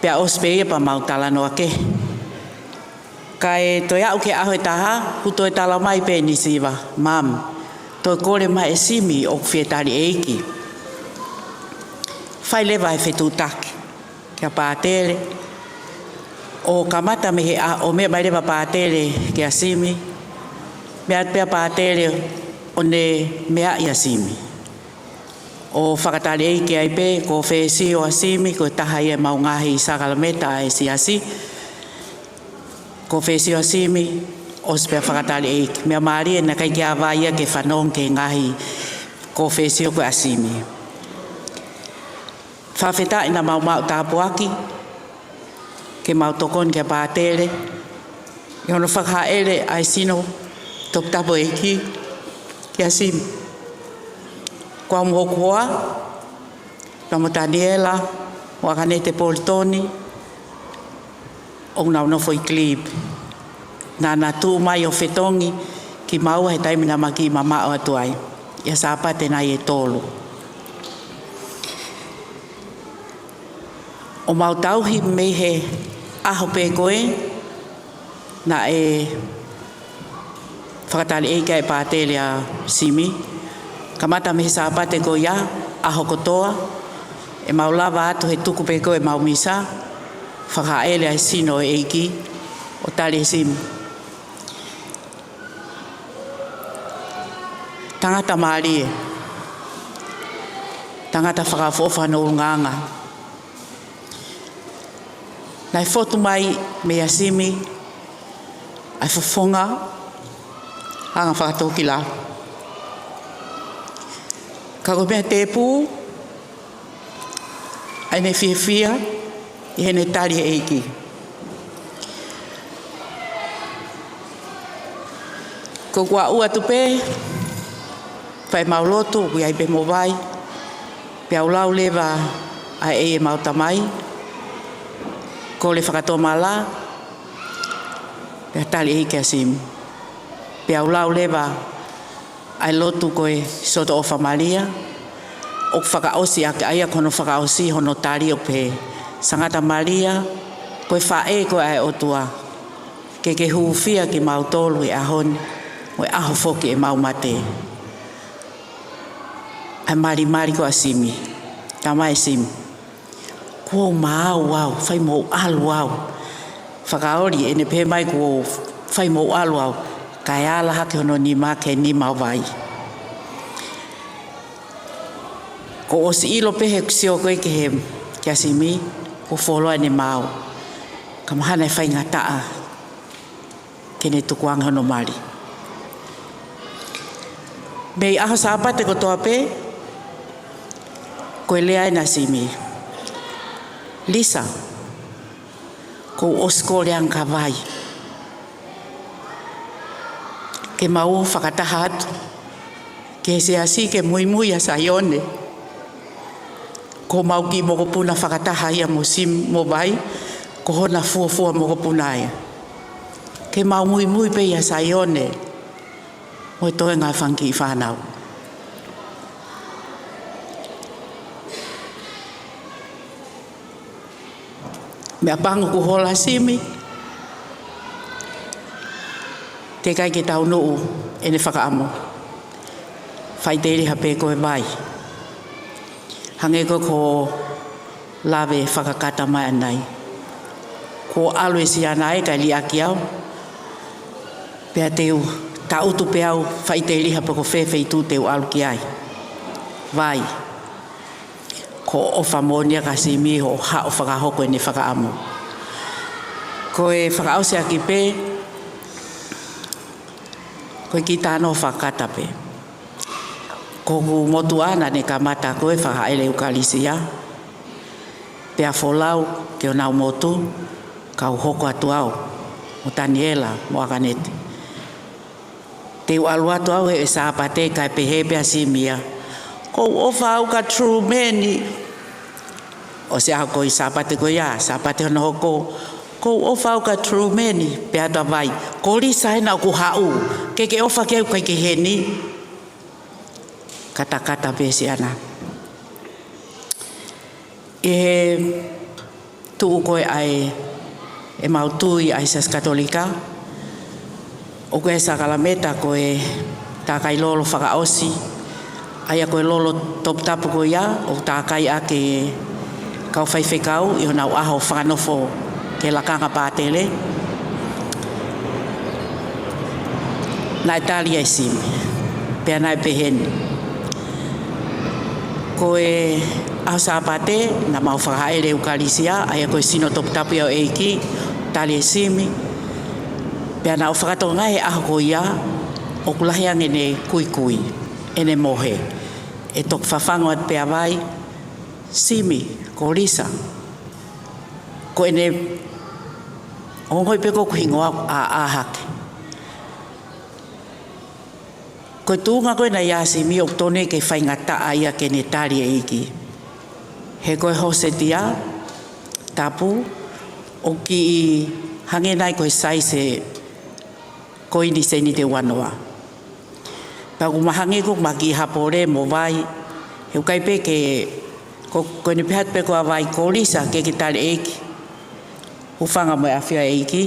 Pea ʻosi pē ia pea mau talanoa kehe. Kae toe aʻu ki he ʻaho ʻe taha, kuo toe tala mai pē ʻe Nisiva, Mum, toe kole mai ʻe Simi ʻoku fie tali ʻeiki. Fai leva e fetuʻutaki kia Pātele, ʻo kamata mei he ʻaho, ʻo meʻa mai leva Pātele kia Simi, meʻa pē ʻa Pātele ʻo ne meaʻi ʻa Simi. ʻO fakatali ʻeiki ai pē, ko e kōfesio ʻa Simi, ko e taha ia ʻemau ngaahi sākalamēniti ʻa e siasi. Ko e kōfesio ʻa Simi, ʻosi pea fakatali ʻeiki. Meʻa mālie naʻe ʻikai ke ʻi ai ha vaʻa ia ke fanongo ki he ngaahi kōfesio ko ē ʻa Simi. Fakafetaʻi naʻa mau maʻu tāpuaki, ke mau tokoni kia Pātele, ʻi hono fakahaʻele ʻa e sino toputapu ʻeiki kia Simi. Ko au mo hoku hoa, pea mo Taniela, mo ʻAkanete Politoni, ʻoku nau nofo ʻi Kilip. Naʻa na tuʻu mai ʻo fetongi kimaua he taimi naʻa ma kiʻi mamaʻo atu ai, ʻi he Sāpate naʻe tolu. ʻO mau tauhi mei he ʻaho pē ko ē naʻe fakatali ʻeiki ai ʻe Pātele ʻa Simi. Kamata mei he Sāpate ko ia, ʻaho kotoa, ʻe mau lava atu he tuku pē ko ē ʻemau misa, fakahaʻele ʻa e sino ʻo e ʻeiki, ʻo tali ʻe Simi. Tangata mālie. Tangata fakaʻofoʻofa hono ʻulungaanga. Naʻe fotu mai meia Simi ʻa e fofonga anga fakatōkilalo. Ka ko e meʻa tēpū, ʻa ʻene fiefia ʻi heʻene tali e ʻEiki. Ko ʻeku aʻu atu pē, fai ʻemau lotu, ʻoku ʻi ai pē mo Vai, pea u lau leva ʻa e ʻEiki ʻemau Tamai, kole fakatomala, pea tali e ʻEiki ʻa Simi. Pea u lau leva ʻa e lotu ko e Siʻoto ʻOfa Malia, ʻoku fakaʻosi ʻaki ʻa ia ko hono fakaʻosi hono tali ʻo pehē, Sangata Malia, ko e faʻē koe ʻa e ʻOtua, ke ke hūfia kimautolu he ʻaho ni, mo e ʻaho foki ʻemau mate. ʻA e malimali ko ē ʻa Simi, tala mai ʻe Simi, Kuo u maau au, fai mo u ʻalu au. Fakaoli, ʻene pehē mai kuo u fai mo u ʻalu au. Kae ala hake hono nima ki he nima ʻo Vai. Kuo ʻosi ʻilo pē he sio ko ē ki he, kia Simi, kuo fuoloa ʻene maau. Ka mahalo naʻe faingataʻa ke ne tukuange hono mali. Mei he ʻaho Sāpate kotoa pē, ko e lea ena ʻa Simi, Lisa, kuo u ʻosi kole ange kia Vai ke mau fakataha atu ki he siasi ke muimui ʻa Saione. Ko homau kiʻi mokopuna fakataha ia mo Simi mo Vai, ko hona fuofua mokopuna ia. Ke mau muimui pē ʻia Saione mo e toenga e fanga kiʻi fānau. Meʻapango kuo hola Simi, teʻeki ai ke taunuʻu ʻene fakaʻamu. Faʻiteliha pē ko e vai. Hangē ko e ko lave fakakata mai ʻanai. Kuo ʻalu ʻe Siana ē kae liʻaki au. Pea te u taʻutu pē au faʻiteliha pe ko fē feituʻu te u ʻalu ki ai. Vai. Ko e ʻofa moʻoni ia kia Simi hoʻo haʻu ʻo fakahoko ʻene fakaʻamu. Ko e fakaʻosi ʻaki pē, ko e kiʻi talanoa fakakata pē. Ko hoku motuʻa naʻá ne kamata ko e fakahaʻele ʻEukalisia. Pea folau ki honau motu, kau hoko atu au, mo Taniela, mo ʻAkanete. Te u ʻalu atu au he Sāpate kae pehē pē ʻa Simi ia, "Kou ʻofa au kia Trumeni." ʻOsi ʻaho ko ē Sāpate ko ia, Sāpate hono hoko, "Kou ʻofa au kia Trumeni," pea ʻoatu ʻa Vai, "Ko Lisa ena ʻoku haʻu, ke ke ʻofa ki ai, ʻoku ʻikai ke ʻi heni." Katakata pē Siana. ʻI he tuʻu ko ē ʻa e, ʻemau tui ʻa e Siasi Katolika, ʻoku ʻi ai e sākalamēniti ko e tākai lolo fakaʻosi, ʻa ia ko e lolo toputapu ko ia, ʻoku tākai ʻaki e kau faifekau ʻi honau ʻaho fakanofo ki he lakanga pātele. Naʻe tali ʻe Simi, pea naʻe pehē ni. Ko e ʻaho Sāpate, naʻa mau fakahaʻele ʻEukalisia, ʻa ia ko e sino toputapu ia ʻo e ʻEiki, tali ʻe Simi. Pea naʻá ku fakatokangaʻi he ʻaho ko ia, ʻoku lahi ange ʻene kuikui, ʻene mohe. ʻE toki fafangu atu pē ʻa Vai, "Simi, ko Lisa." Ko ʻene ongoʻi pē ko ʻeku hingoa ʻaʻā hake. Ko e tuʻunga ko ē naʻe ʻia Simi ʻoku tonu ke faingataʻa ia ke ne tali e ʻEiki. He ko e hōseti ia, tapu, ʻoku kiʻi hangē nai ko e saisi e koini sēniti ʻe uanoa. Pea ʻoku mahalo ko ʻeku maʻu kiʻi hapole mo Vai, he ʻoku ʻikai pē ke, ko, ko ʻene pehē atu pē ko ʻa Vai, "Ko Lisa, ke ke tali e ʻEiki." Hūfanga mo e ʻafio ʻa e ʻEiki,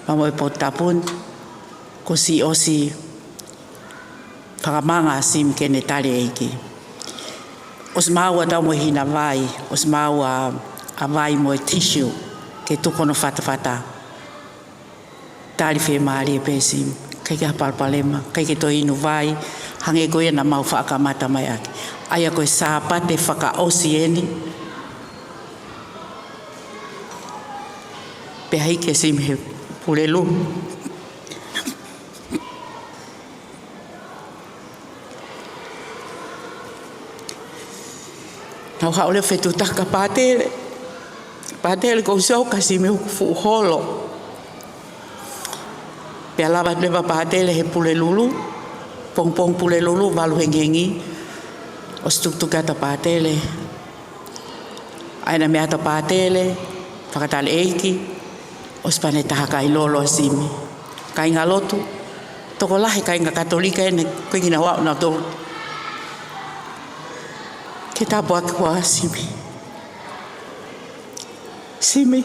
pea mo e potu tapu ni, kuo ʻosi ʻosi fakamanga ʻa Simi ke ne tali e ʻEiki. ʻOsi maʻu ʻa e tau mo e hina Vai, ʻosi maʻu ʻa, ʻa Vai mo e tissue, ke tuku hono fatafata. Tali fiemālie pē Simi, ʻikai ke ʻi ai ha palopalema, ʻikai ke toe inu vai, hangē ko ia naʻa mau faʻa kamata mai ʻaki. ʻA ia ko e Sāpate fakaʻosi eni, pea hiki ʻe Simi he Pulelulu. Naʻá ku haʻu leva ʻo fetuʻutaki kia Pātele. Pātele, kou sio kia Simi ʻoku fuʻu holo. Pea lava leva Pātele he Pulelulu, pongipongi Pulelulu, valu hengihengi, ʻosi tukituki atu ʻa Pātele. ʻA ia naʻe meʻa atu ʻa Pātele, fakatali ʻEiki, ʻosi pea ne taha kai lolo ʻa Simi. Kāingalotu, tokolahi kāinga Katolika eni, ko e kinaua ʻo nautolu. Ke tāpuaki koā Simi. Simi.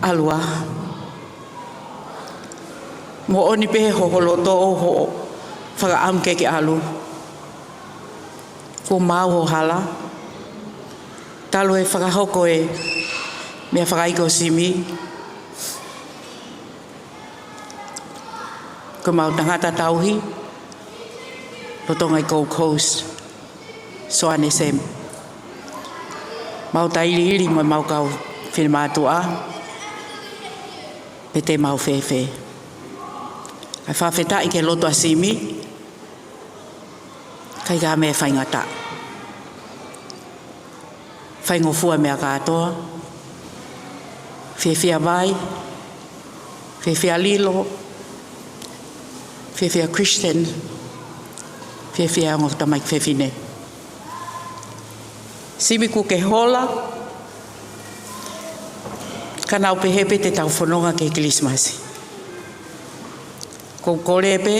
ʻAlu ā. Moʻoni pē hoʻo loto ʻo hoʻo fakaʻamu ke ke ʻalu. Kuo maau hoʻo hala. Talu e fakahoko e meʻa fakaʻeiki ʻo Simi, ko ʻemau tangata tauhi, lolotonga e Gold Coast, Soane Sam. Mau tailiili mo ʻemau kau finemātuʻa, pe te mau fēfē. ʻA e fakafetaʻi ki he lotu ʻa Simi, ʻikai ke ʻi ai ha meʻa faingataʻa. Faingofua e meʻa kātoa. Fiefia Vai, fiefia Lilo, fiefia Christian, fiefia ongo tamaiki fefine. Simi, kuó ke hola, ka naʻá ku pehē pē te tau fononga ki he Kilisimasi. Ko e kole pē,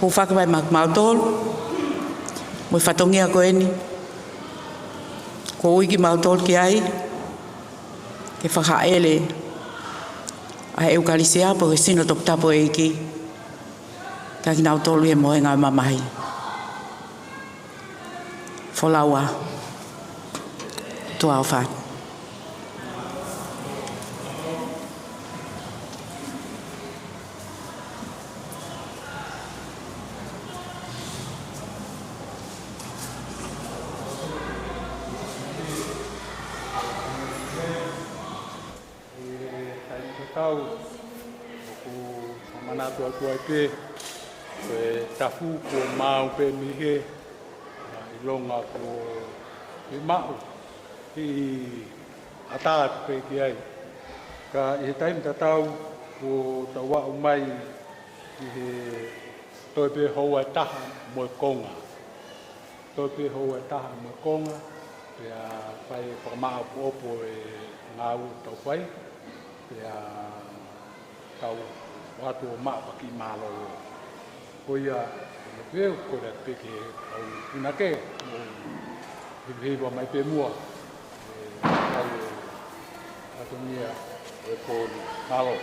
hūfaki mai maʻa kimautolu, Mo e fatongia ko eni, ko ui kimautolu ki ai, ke fakaʻele ʻa e ʻEukalisia pe ko e sino toputapu ʻo e ʻEiki, kiate kinautolu ʻi he mohenga ʻo e mamahi. Folau ā, tuʻa ʻofa atu. ʻI he taimi tatau, ʻoku ou manatu atu ai pē, ko e tafu kuo maau pē mei hē, ʻa e ʻilonga kuo fiemaʻu, ʻi ʻatā atu pē ki ai. Ka ʻi he taimi tatau, kuo tau aʻu mai ʻi he toe pē houa ʻe taha mo e konga. Toe pē houa ʻe taha mo e konga, pea fai e fakamāʻopoʻopo e ngāue ʻoku tau fai, pea tau ō atu ʻo maʻu ha kiʻi mālōlō. Ko ia, ʻoku ou kole atu pē ki he kau punake, mo e hiva mai pē muʻa, ʻe fai e fatongia ʻo e pō ni. Mālō.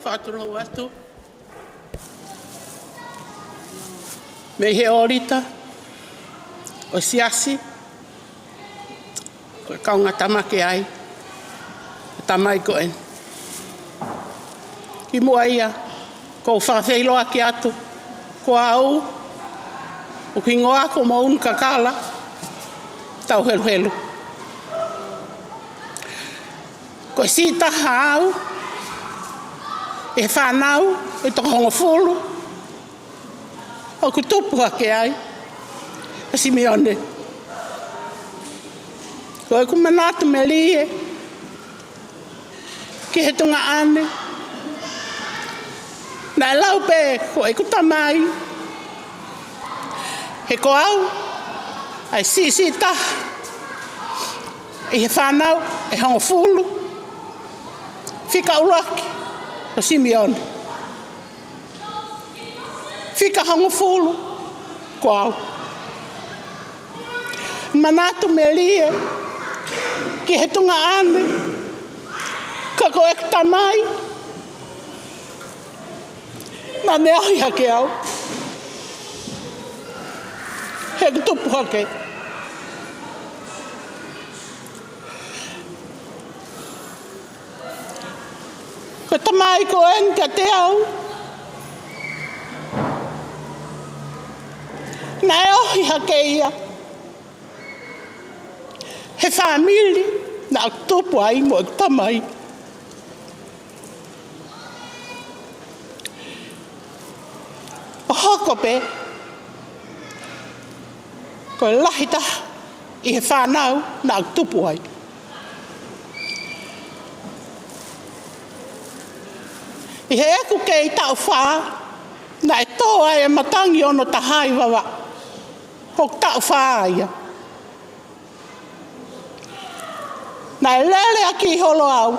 Patro atu. Mei he ʻōlita ʻo e siasi, ko e kaungā tamaki ai, ʻa e tamai ko eni. Kimuʻa ia, ʻoku ou fakafeʻiloaki atu, ko au, ʻoku hingoa ko Moʻunu Kakala Tauheluhelu. Ko e siʻi taha au ʻi he fānau ʻe toko hongofulu ʻoku tupu hake ai ʻa Simione. Ko ʻeku manatu melie ki he tuongaʻane, naʻe lau pē ko ʻeku tamai, he ko au ʻa e siʻisiʻi taha ʻi he fānau ʻe hongofulu, fika ʻuluaki ko Simione, fika hongofulu ko au. Manatu melie ki he tuongaʻane, ka ko ʻeku tamai naʻa ne ohi hake au heʻeku tupu hake. Ko e tamai ko eni kiate au, naʻe ohi hake ia he fāmili naʻa ku tupu ai mo ʻeku tamai. ʻO hoko pē ko e lahi taha ʻi he fānau naʻa ku tupu ai. ʻI heʻeku kei taʻu fā, naʻe tō ai e matangi ʻo hono taha ʻi Vavaʻu. Ko e taʻu fā ia. Naʻe lele ʻaki holo au ʻe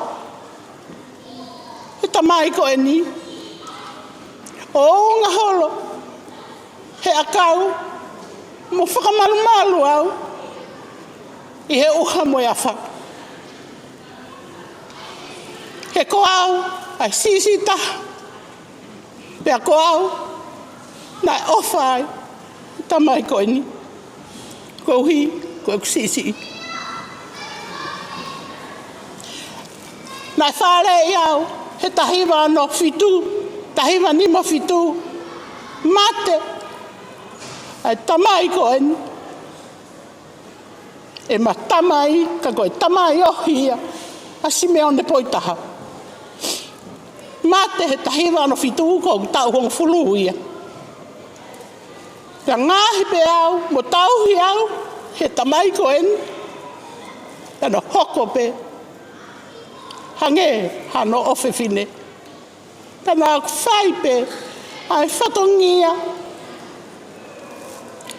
he tamai ko eni, ʻo unga holo he ʻakau mo fakamalumalu au ʻi he ʻuha mo e afā. He ko au ʻa e siʻisiʻi taha, pea ko au naʻe ʻofa ai ʻa e tamai ko eni, koeʻuhi ko ʻeku siʻisiʻi. Naʻe fāʻeleʻi au he taha hiva ono fitu, taha hiva nima fitu, mate ʻa e tamai ko eni ʻema tamai, ka ko e tamai ohi ia ʻa Simeone Poitaha. Mate he taha hiva ono fitu, ko ʻeku taʻu hongofulu ia. Pea ngaohi pē au mo tauhi au ʻe he tamai ko eni, pea naʻe hoko pē hangē hano ʻofefine. Pea naʻa ku fai pē ʻa e fatongia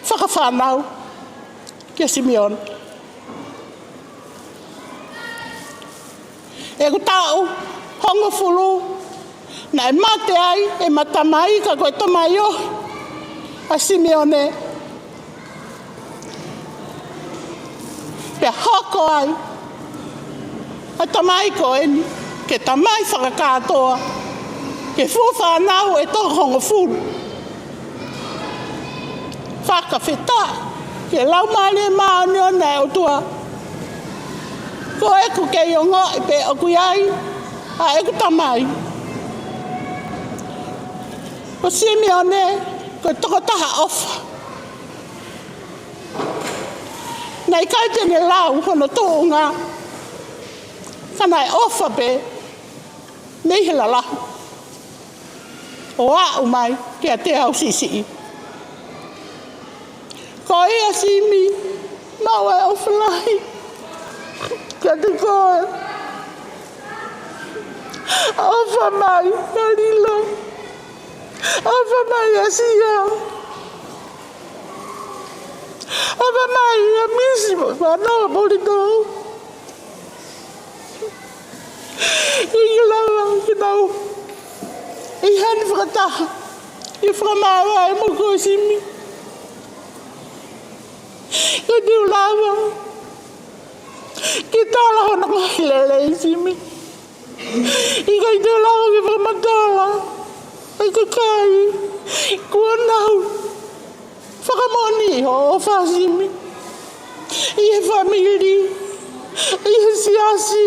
fakafānau kia Simeone. ʻEku taʻu hongofulu, naʻe mate ai ʻema tamai, ka ko e tamai ohi ʻa Simeone. Pea hoko ai ʻa e tamai ko eni ke tamai fakakātoa ki he fuʻu fānau ʻe toko hongofulu. Fakafetaʻi ki he Laumālie Māʻoniʻoni ʻa e ʻOtua. Ko ʻeku kei ongoʻi pē ʻoku ʻi ai ʻa ʻeku tamai. Ko Simeone, ko e tokotaha ʻofa. Naʻe ʻikai te ne lau hono tuʻunga, ka naʻe ʻofa pē mei he lalau ʻo aʻu mai kiate au siʻisiʻi. Ko ia Simi, maʻu e ʻofa lahi kiate koe. ʻOfa mai ʻa Lila. ʻOfa mai ʻa Sia. ʻOfa mai ʻa Misi mo e fānau ʻa Polito. ʻIkai lava ke nau ʻi heni fakataha ʻi he fakamāvae mo koe Simi. Ke nau lava ke tala hono ngaahi lelei Simi. ʻIkai te u lava ke fakamatala ʻa e kakai kuo nau fakamoʻoniʻi hoʻo ʻofa, Simi, ʻi he fāmili, ʻi he siasi,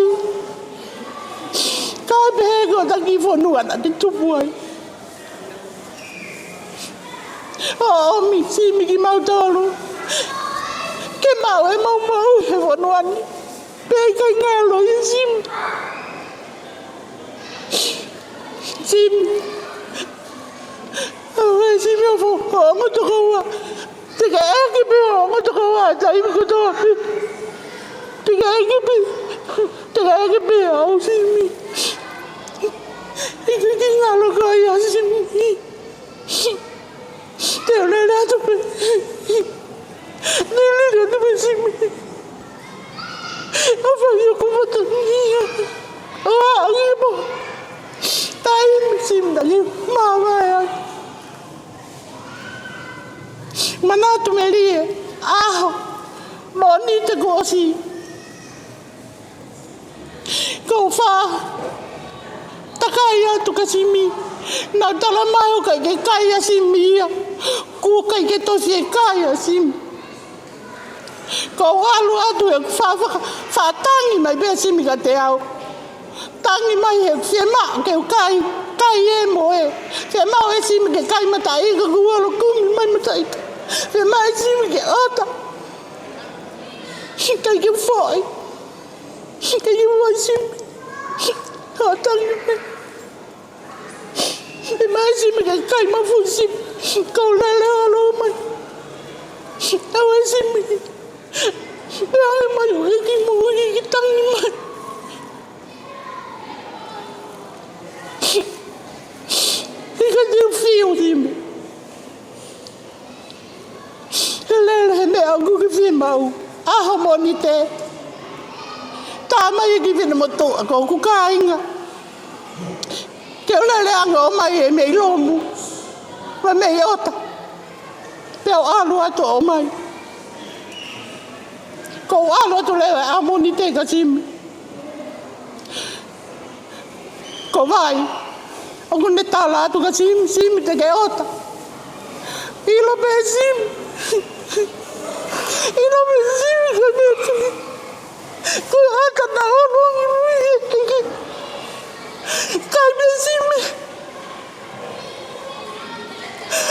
kae pehē ko e taki fonua naʻa te tupu ai. ʻO ʻomi, Simi, kimautolu ke maʻu ʻemau moʻui he fonua ni, pea ʻikai ngalo ia, Simi. Simi. ʻAuē, Simi, ʻo fo-, ʻo ongo tokoua. Teʻeki ke ʻeke pē ʻo ongo tokoua he taimi kotoa pē. Teʻeki ke ʻeke pē. Teʻeki ke ʻeke pē au, Simi. ʻIkai ke ngalo koe ia, Simi. Te u lele atu pē. Te u lele atu pē, Simi. ʻO fai hoku fatongia. ʻO aʻu ki he pō. Taimi, Simi, naʻa ke māvae ai. Manatu melie, ʻaho Mōnite kuo ʻosi. Kuo u faʻa takai atu kia Simi. Naʻa ku talamai ʻoku ʻikai ke kai ʻa Simi ia. ʻOku ʻikai ke tosi e kai ʻa Simi. Kuo u ʻalu atu he kuo u faʻa, faʻa, faʻa tangi mai pē ʻa Simi kiate au. Tangi mai he fiemaʻu ke u kai, kai ē mo ē. Fiemaʻu ʻe Simi ke kai mataʻi ika, kuo u ʻalu ʻo kumi mai mataʻi ika. Fiemaʻu ʻe Simi ke ʻota. ʻIkai ke u foʻi. ʻIkai ke u foʻi, Simi. Haʻu tangi mai. Fiemaʻu ʻe Simi ke kai mafusi. Kau lele ʻo ʻalu mai. ʻAuē, Simi. Pea ʻai mai ʻo hiki mo hiki tangi mai. ʻIkai te u fiu, Simi. He lele he meʻa ʻoku ke fiemaʻu. ʻAho Mōnite. Tā mai e kiʻi finemotuʻa ko hoku kāinga. Ke u lele ange ʻo ʻomai e meʻi lomu. Mo e meʻi ʻota. Pea u ʻalu atu ʻo ʻomai. Kuo u ʻalu atu leva ʻa Mōnite kia Simi. Ko vai, ʻoku ne tala atu kia Simi, Simi te ke ʻota. ʻIlo pē Simi. ʻIlo pē Simi ko e meʻa ko ē. Ko e ʻata naʻa ʻoku ʻi he kiki. Kai pē Simi.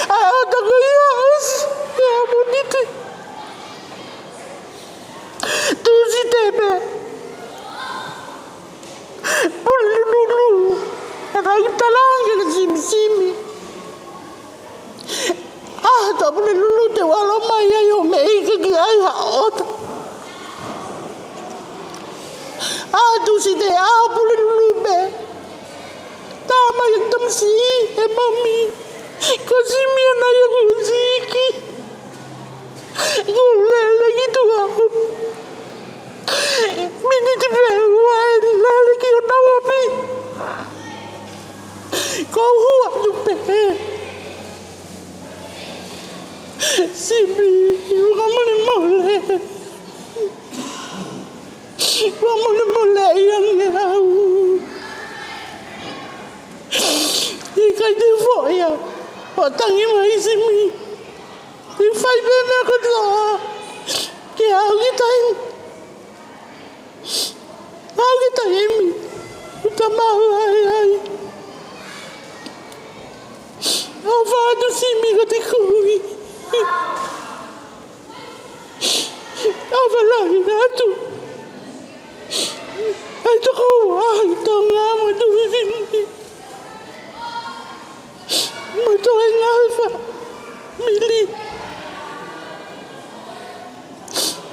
ʻA e ʻata ko ia ʻosi, ʻa Mōnite. Tūsite pē. Pulelulu. ʻA e kau talaange kia Simi, Simi. ʻA e tā pulelulu te u ʻalu mai ai ʻo meʻi ika ki ai ha ʻota. ʻA Tūsite, ʻa pulelulu pē. Tā mai e tamasiʻi, ʻe mami. Ko Simi ʻana ia kuo ʻosi hiki. Kuo lele ki tuʻa. Miniti pē ua ʻe lele ki hona ʻapi. Ko hua tu pē. Simi, fakamolemole. Fakamolemoleʻi ange au. ʻIkai te u foʻi au. ʻO tangi mai Simi. Te u fai pē meʻa kotoa. Ke aʻu ki taimi. Aʻu ki taimi. ʻOku ta maʻu ai ai. ʻOfa atu Simi kiate koe. ʻOfa lahi atu. ʻAi toko ai Tonga mo Tuʻi Fini. Mo e toenga fāmili.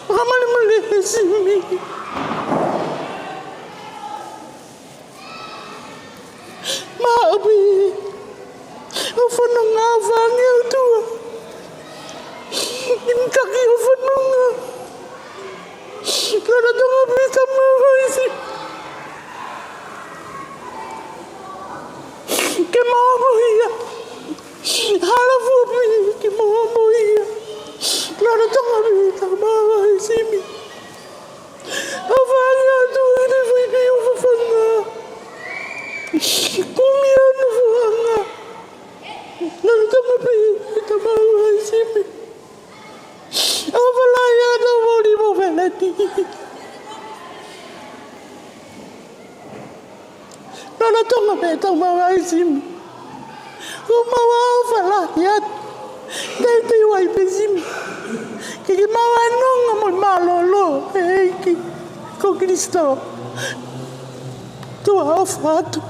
Fakamolemole Simi. Maʻu pē ʻo fononga, ʻofa ange ʻOtua. ʻIkai ke u fononga. Lolotonga pē ta maʻu ai Simi. Ke maʻu ia. Hala fua pē ke maʻu ia. Lolotonga pē ta maʻu ai Simi. ʻOfa ange ʻOtua ʻi he foʻi pē ʻofa fanga. ʻetau maau ai Simi. Ko mau ʻofa lahi atu. Teu teu ai pē Simi. Ke ke maau ʻa e nonga mo e mālōlō ʻe ʻEiki ko Kalaisi. Tuʻa ʻofa atu.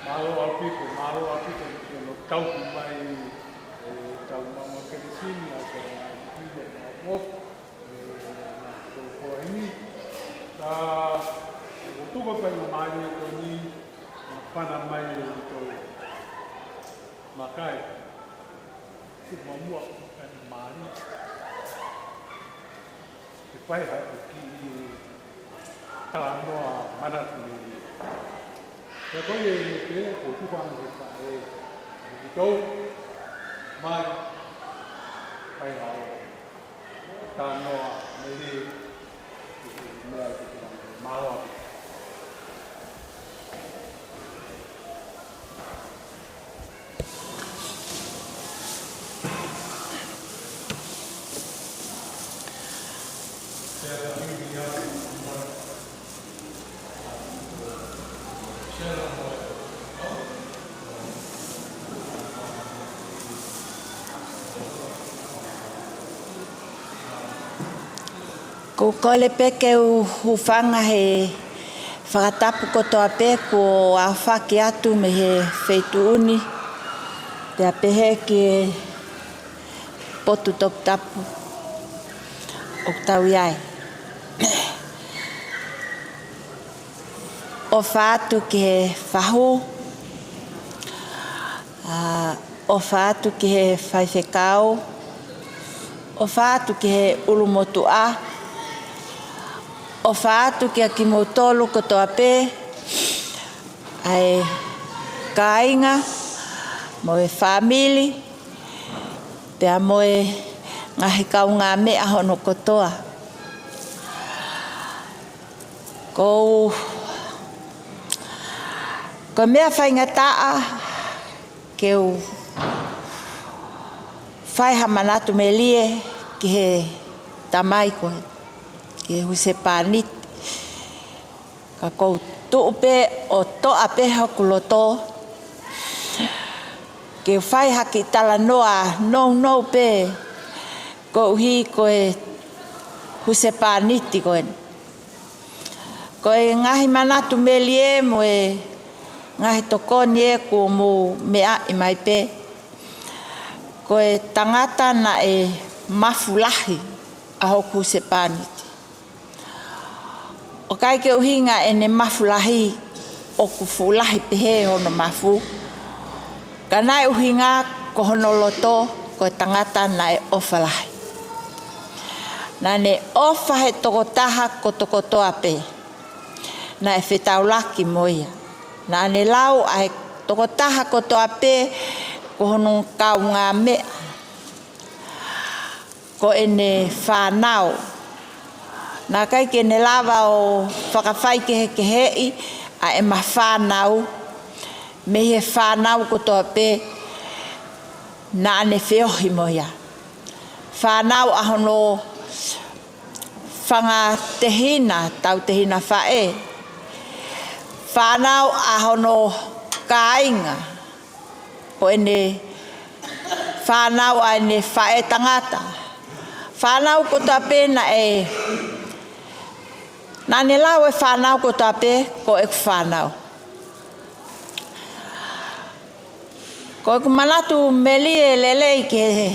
Mālō ʻaupito, mālō ʻaupito, ʻi hono tauhi mai, ʻe, tau mama kelesini, ʻa e tau mama kelesini, ʻa e tau mama kelesini. ʻE, na tau ko eni. Ta, ʻoku tuku pē ʻa e faingamālie ko eni, ʻa pana mai ʻe tau makai. Tuku muʻa ʻa e faingamālie. Ke Fai haʻo kiʻi talanoa manatu melie. Pea ko ia ʻi he pē ko tuku ange ke fai e ki tou mai fai haʻo talanoa melie ki he meʻa ki he mālō. ʻOku ou kole pē ke u hūfanga he fakatapu kotoa pē kuo aofaki atu mei he feituʻu ni, pea pehē ki he potu toputapu ʻoku tau ʻi ai. ʻOfa atu ki he fahu, ʻa, ʻofa atu ki he faifekau, ʻofa atu ki he ʻulumotuʻa, ʻofa atu kiate kimoutolu kotoa pē, ʻa e kāinga, mo e fāmili, pea mo e ngaahi kaungāmeʻa hono kotoa. ʻOku ou, ko e meʻa faingataʻa ke u fai ha manatu melie ki he tamai ko ē, ki he husepāniti. Ka ʻoku ou tuʻu pē ʻo toʻa pē hoku loto ke u fai ha kiʻi talanoa nounou pē koeʻuhi ko e husepāniti ko eni. Ko e ngaahi manatu melie mo e ngaahi tokoni ē kuo mou meaʻi mai pē, ko e tangata naʻe mafu lahi ʻa hoku husepāniti. ʻOku ʻikai ke ʻuhinga ʻene mafu lahi ʻoku fuʻu lahi pehē hono mafu, ka naʻe ʻuhinga ko hono loto ko e tangata naʻe ʻofa lahi. Naʻa ne ʻofa he tokotaha kotokotoa pē naʻe fetaulaki mo ia. Naʻa ne lau ʻa e tokotaha kotoa pē ko hono kaungāmeʻa, ko ʻene fānau. Naʻe ʻikai ke ne lava ʻo fakafaikehekeheʻi ʻa ʻema fānau mei he fānau kotoa pē naʻa ne feohi mo ia. Fānau ʻa hono fanga tehina, tautehina faʻē. Fānau ʻa hono kāinga, ko ʻene fānau ʻa ʻene faʻētangata. Fānau kotoa pē naʻe, naʻa ne lau e fānau kotoa pē ko ʻeku fānau. Ko ʻeku manatu melie lelei ki he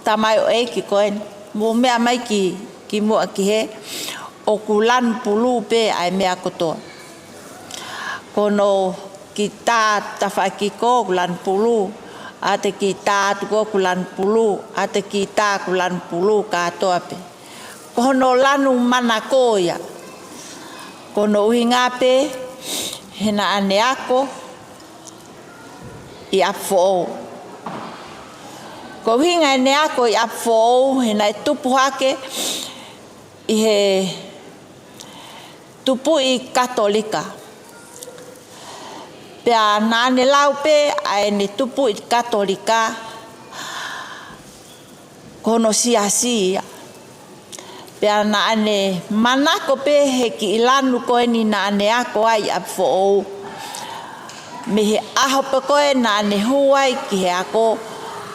tamaioʻeiki ko eni, mou meʻa mai ki, kimuʻa ki hē, ʻoku lanu pulū pē ʻa e meʻa kotoa. Ko hono kiʻi tā tafaʻaki ko ē ʻoku lanu pulū, ʻa e kiʻi tā atu ko ē ʻoku lanu pulū, ʻa e kiʻi tā ʻoku lanu pulū kātoa pē. Ko hono lanu manako ia. Ko hono ʻuhinga pē he naʻa ne ako ʻi ʻApifoʻou. Ko e ʻuhinga ʻene ako ʻi ʻApifoʻou he naʻe tupu hake ʻi he tupuʻi Katolika. Pea naʻa ne lau pē ʻa ʻene tupuʻi Katolika ko hono siasi ia. Pea naʻa ne manako pē he kiʻi lanu ko eni naʻa ne ako ai ʻi ʻApifoʻou, mei he ʻaho pē ko ē naʻa ne hū ai ki he ako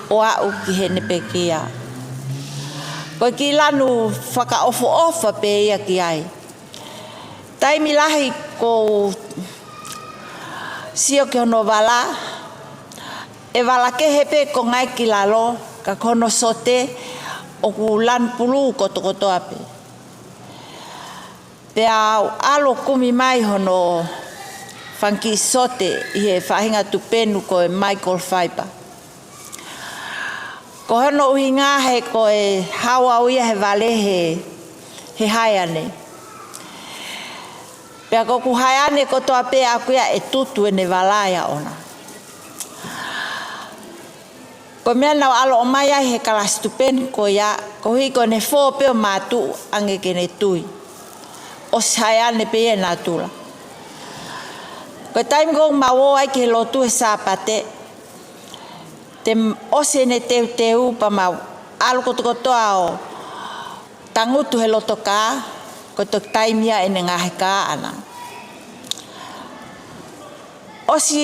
ʻo aʻu ki heʻene pekia. Ko e kiʻi lanu fakaʻofoʻofa pē ia ki ai. Taimi lahi ʻoku ou sio ki hono vala, ʻe vala kehe pē konga ia ki lalo, ka ko hono sote ʻoku lanu pulū kotokotoa pē. Pea u ʻalu ʻo kumi mai hono fanga kiʻi sote ʻi he faʻahinga tupenu ko e microfiber. Ko hono ʻuhinga he ko e hao au ia he vale he, he haeane. Pea ko ʻeku haeane kotoa pē ʻaʻaku ia ʻe tutu ʻene vala ia ʻona. Ko e meʻa naʻa ku ʻalu ʻo ʻomai ai he kalasi tupeni ko ia, koeʻuhi ko ʻene fō pē ʻo mātuʻu ange ke ne tui. ʻOsi haeane pē ia ʻi natula. Ko e taimi ko ē ʻoku mau ō ai ki he lotu he Sāpate, te m-, ʻosi ʻene teuteu pea mau ʻalu kotokotoa ʻo tangutu he loto kā, ko e toki taimi ia ʻene ngaahi kā ʻana. ʻOsi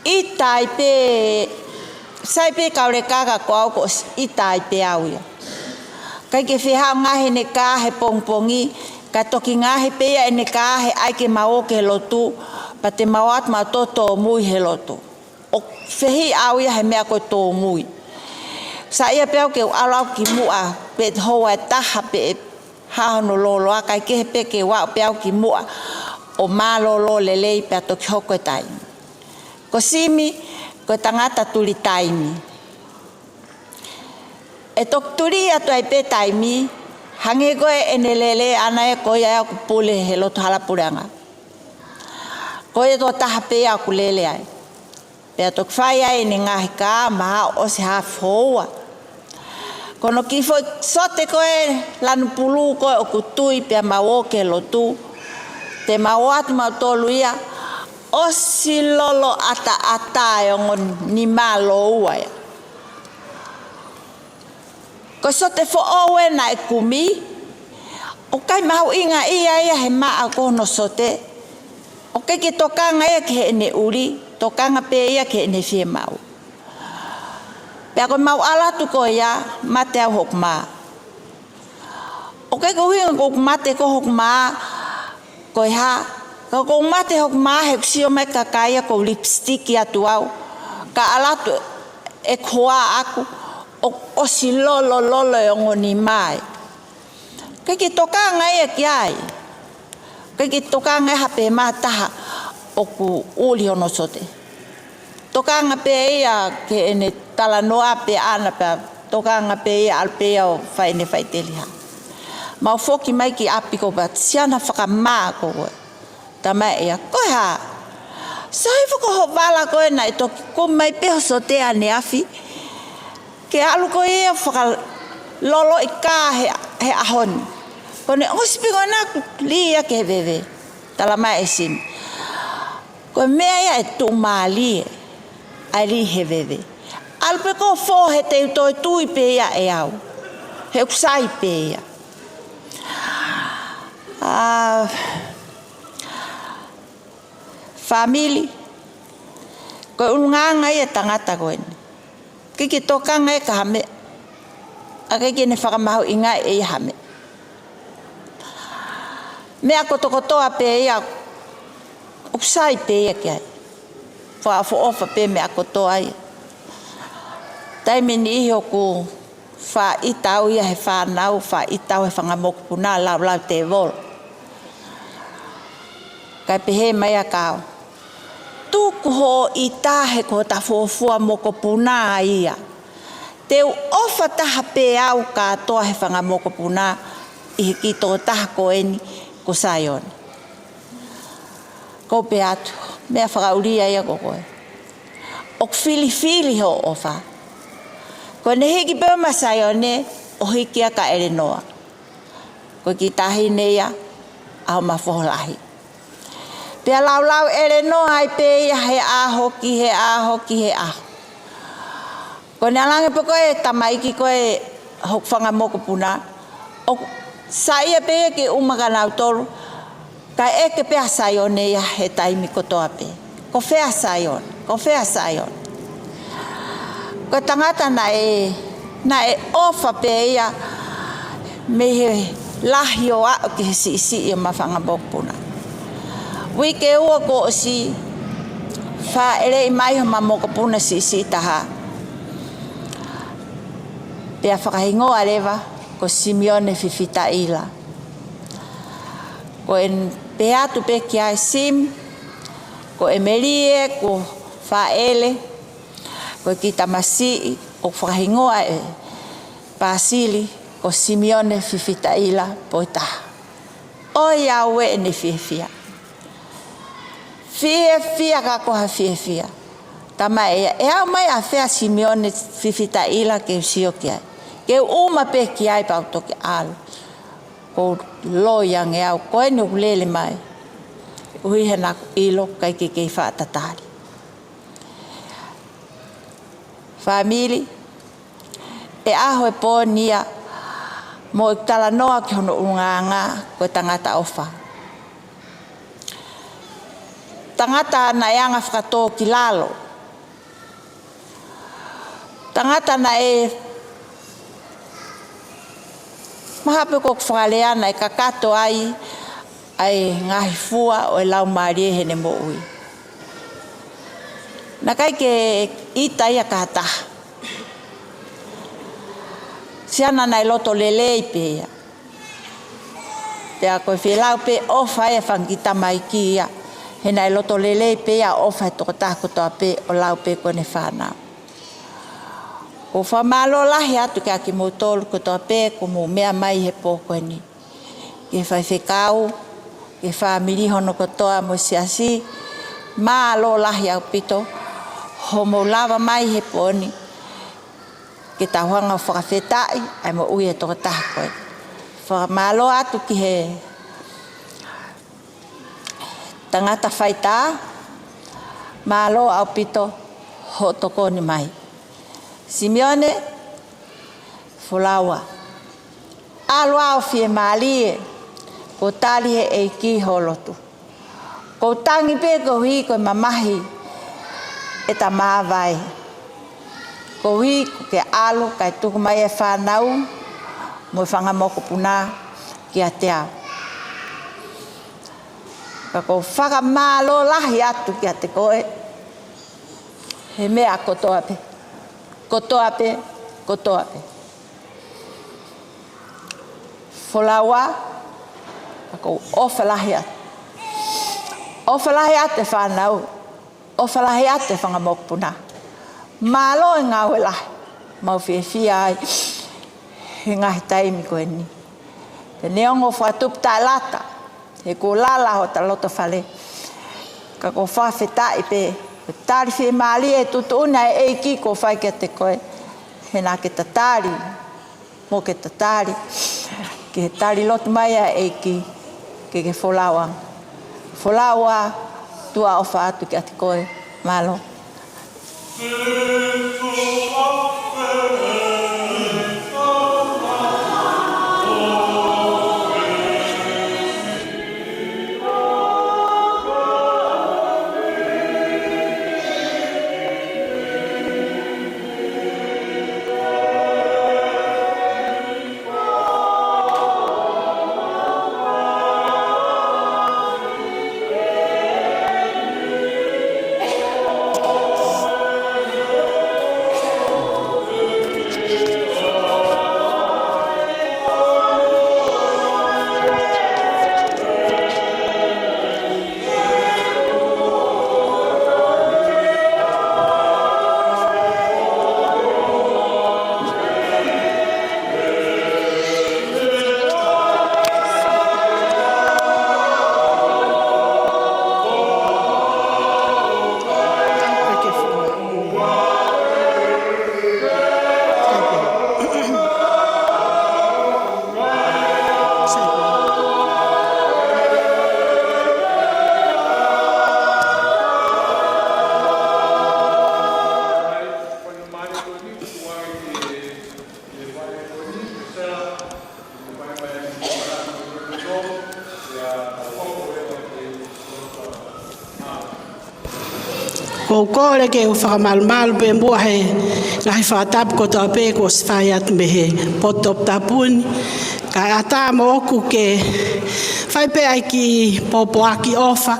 ʻita ai pē, sai pē kauleka ka ko au kuo ʻosi ʻita ai pē au ia. ʻIkai ke fie haʻu ngaahi ʻene kā he pongipongi, ka toki ngaahi pē ia ʻene kā he ʻai ke mau ō ki he lotu, pea te mau ō atu mau tō tōmui he lotu. ʻOku fehiʻa au ia he meʻa ko e tōmui. Saiʻia pē au ke u ʻalu au ki muʻa, pe houa ʻe taha pe ʻe hā hono lōloa, kae kehe pē ke u aʻu pē au ki muʻa ʻo mālōlō lelei pea toki hoko e taimi. Ko Simi, ko e tangata tuli taimi. ʻE toki tuli atu ai pē taimi, hangē ko ē ʻene lele ʻana ē ko ia ʻoku pule he loto hala puleʻanga. Ko ia tokotaha pē ia ʻoku lele ai. Pea toki fai ai ʻene ngaahi kā, mahalo ʻosi hafu houa. Ko hono kiʻi foʻi sote ko ē lanu pulū ko ē ʻoku tui pea mau ō ki he lotu. Te mau ō atu mautolu ia, ʻosi lolo ʻataʻatā e ongo nima lōua ia. Ko e sote foʻou ē naʻe kumi, ʻoku ʻikai mahuʻinga ia ia he maʻa ko hono sote. ʻOku ʻikai ke tokanga ia ki heʻene ʻuli, tokanga pē ia ki heʻene fiemaʻu. Pea ko ʻemau ʻalu atu ko ia, mate au hoku mā. ʻOku ʻikai ko e ʻuhinga ko ʻeku mate ko hoku mā, ko e hā, ka ko ʻeku mate hoku mā he ʻoku sio mai e kakai ia ko e lipstick atu au. Ka ʻalu atu e koa ʻaʻaku, ʻo, ʻosi lolo lolo e ongo nima ē. ʻIkai ke tokanga ia ki ai. ʻIkai ke tokanga ia ha pē mā taha ʻoku ʻuli hono sote. Tokanga pē ia ki heʻene talanoa pē ʻana pea tokanga pē ia ʻalu pē ia ʻo fai ʻene faʻiteliha. Mau foki mai ki ʻapi ko pea siana fakamā ko ē. Talamai ia, ko e hā? Sai fakahovala ko ē naʻe toki kumi mai pē ho sote ʻaneafi. Ke ʻalu ko ia fakalolo e kā he, he ʻaho ni. Ko ʻene ʻosi pē ko ena kuo lī ia ki he veve. Talamai ʻe Simi. Ko e meʻa ia ʻe tuʻumālie, ʻa e lī he veve. ʻAlu pē ko e fō he te u toe tui pē ia ʻe au. He ʻoku sai pē ia. ʻA, fāmili, ko e ʻulungaanga ia e tangata ko eni. ʻIkai ke tokanga ia ki ha meʻa, ʻa ʻikai ke ne fakamahuʻingaʻi ia ha meʻa. Meʻa kotokotoa pē ia, ʻoku sai pē ia ki ai. Fakaʻofoʻofa pē meʻa kotoa ia. Taimi ʻe niʻihi ʻoku faʻa ʻita au ia he fānau, faʻa ʻita au he fanga mokopuna, laulau tēvolo. Kae pehē mai ʻa e kau, tuku hoʻo ʻita he ko hota fuofua mokopuna ia. Te u ʻofa taha pē au kātoa he fanga mokopuna ʻi he kiʻi tokotaha ko eni ko Saione. Ko u pehē atu, meʻa fakaʻulia ia ko koe. ʻOku filifili hoʻo ʻofa. Ko ʻene hiki pē ʻo maʻu Saione, ʻo hiki ia kia ʻElenoa. Ko e kiʻi taʻahine ia ʻa Homafoho Lahi. Pea laulau ʻElenoa ai pē ia he ʻaho ki he ʻaho ki he ʻaho. Ko ʻene ʻalu ange pē ko e tamaiki ko ē hoku fanga mokopuna, ʻoku saiʻia pē ia ke ʻuma kia nautolu, kae ʻeke pē ʻa Saione ia he taimi kotoa pē. Ko fē ʻa Saione, ko fē ʻa Saione. Ko e tangata naʻe, naʻe ʻofa pē ia mei he lahi ʻo aʻu ki he siʻisiʻi ʻo ʻema fanga mokopuna. Uike ua kuo ʻosi, fāʻeleʻi mai homa mokopuna siʻisiʻi taha. Pea fakahingoa leva ko Simione Fifita ʻIla. Ko ʻene pehē atu pē ki ai, Simi, ko ʻEmelie kuo fāʻele, ko e kiʻi tamasiʻi ʻoku fakahingoa ʻe Pasili, Ko Simione Fifitaʻila Poitaha. ʻOiauē ʻene fiefia. Fiefia ka ko ha fiefia. Tamaʻi ia, ʻe aʻu mai ʻafē ʻa Simione Fifitaʻila ke u sio ki ai? Ke u ʻuma pē ki ai pea u toki ʻalu. Ko e loi ange au, ko eni ʻoku lele mai. ʻUhi he naʻa ku ʻilo ʻikai ke kei faʻa tatali. Fāmili, ʻe ʻaho e pō ni ia mo e talanoa ki hono ʻulungaanga ko e tangata ʻofa. Tangata naʻe anga fakatōkilalo. Tangata naʻe mahape ko e fakalea naʻe kakato ai ʻa e ngaahi fua ʻo e Laumālie heʻene moʻui. Naʻe ʻikai ke ʻita ia ki ha taha. Siana naʻe loto lelei pē ia. Pea ko e fie lau pē ʻofa e fanga kiʻi tamaiki ia. He naʻe loto lelei pē ia ʻofa he tokotaha kotoa pē ʻo lau pē ko ʻene fānau. ʻOku ou fakamālō lahi atu kiate kimoutolu kotoa pē kuo mou meʻa mai he pō ko eni. Ki he faifekau, ki he fāmili hono kotoa mo e siasi, mālō lahi ʻaupito, hoʻomou lava mai he pō ni, ke tau hanga ʻo fakafetaʻi ʻa e moʻui e tokotaha ko ē. Fakamālō atu ki he tangata faitā, mālō ʻaupito hoʻo tokoni mai. Simione, Folaua. ʻAlu ā ʻo fiemālie, kuo tali he ʻEiki ho lotu. ʻOku ou tangi pē koeʻuhi ko e mamahi e tamavaʻe. Koeʻuhi kuo ke ʻalu kae tuku mai e fānau mo e fanga mokopuna kiate au. Ka ʻoku ou fakamālō lahi atu kiate koe he meʻa kotoa pē. Kotoa pē, kotoa pē. Folaua, ʻoku ou ʻofa lahi atu. ʻOfa lahi atu e fānau. ʻOfa lahi atu e fanga mokopuna. Mālō e ngāue lahi. Mau fiefia ai he ngaahi taimi ko eni. Te ne ongo fakatupu taʻelata. He kuo lala hota loto fale. Ka ʻoku ou fakafetaʻi pē. Ko e tali fiemālie e tuʻutuʻuni ʻa e ʻEiki kuo fai kiate koe. He naʻa ke tatali. Mo ke tatali. Ke tali lotu mai ʻa e ʻEiki. Ke ke folau ange. Folaua, tuʻa ʻofa atu kiate koe. Mālō. ʻOku ou kole ke u fakamalumalu pē muʻa he ngaahi fakatapu kotoa pē kuo ʻosi fai atu mei he potu toputapu ni. Kae ʻatā moʻoku ke fai pē ʻa e kiʻi pōpoaki ʻofa,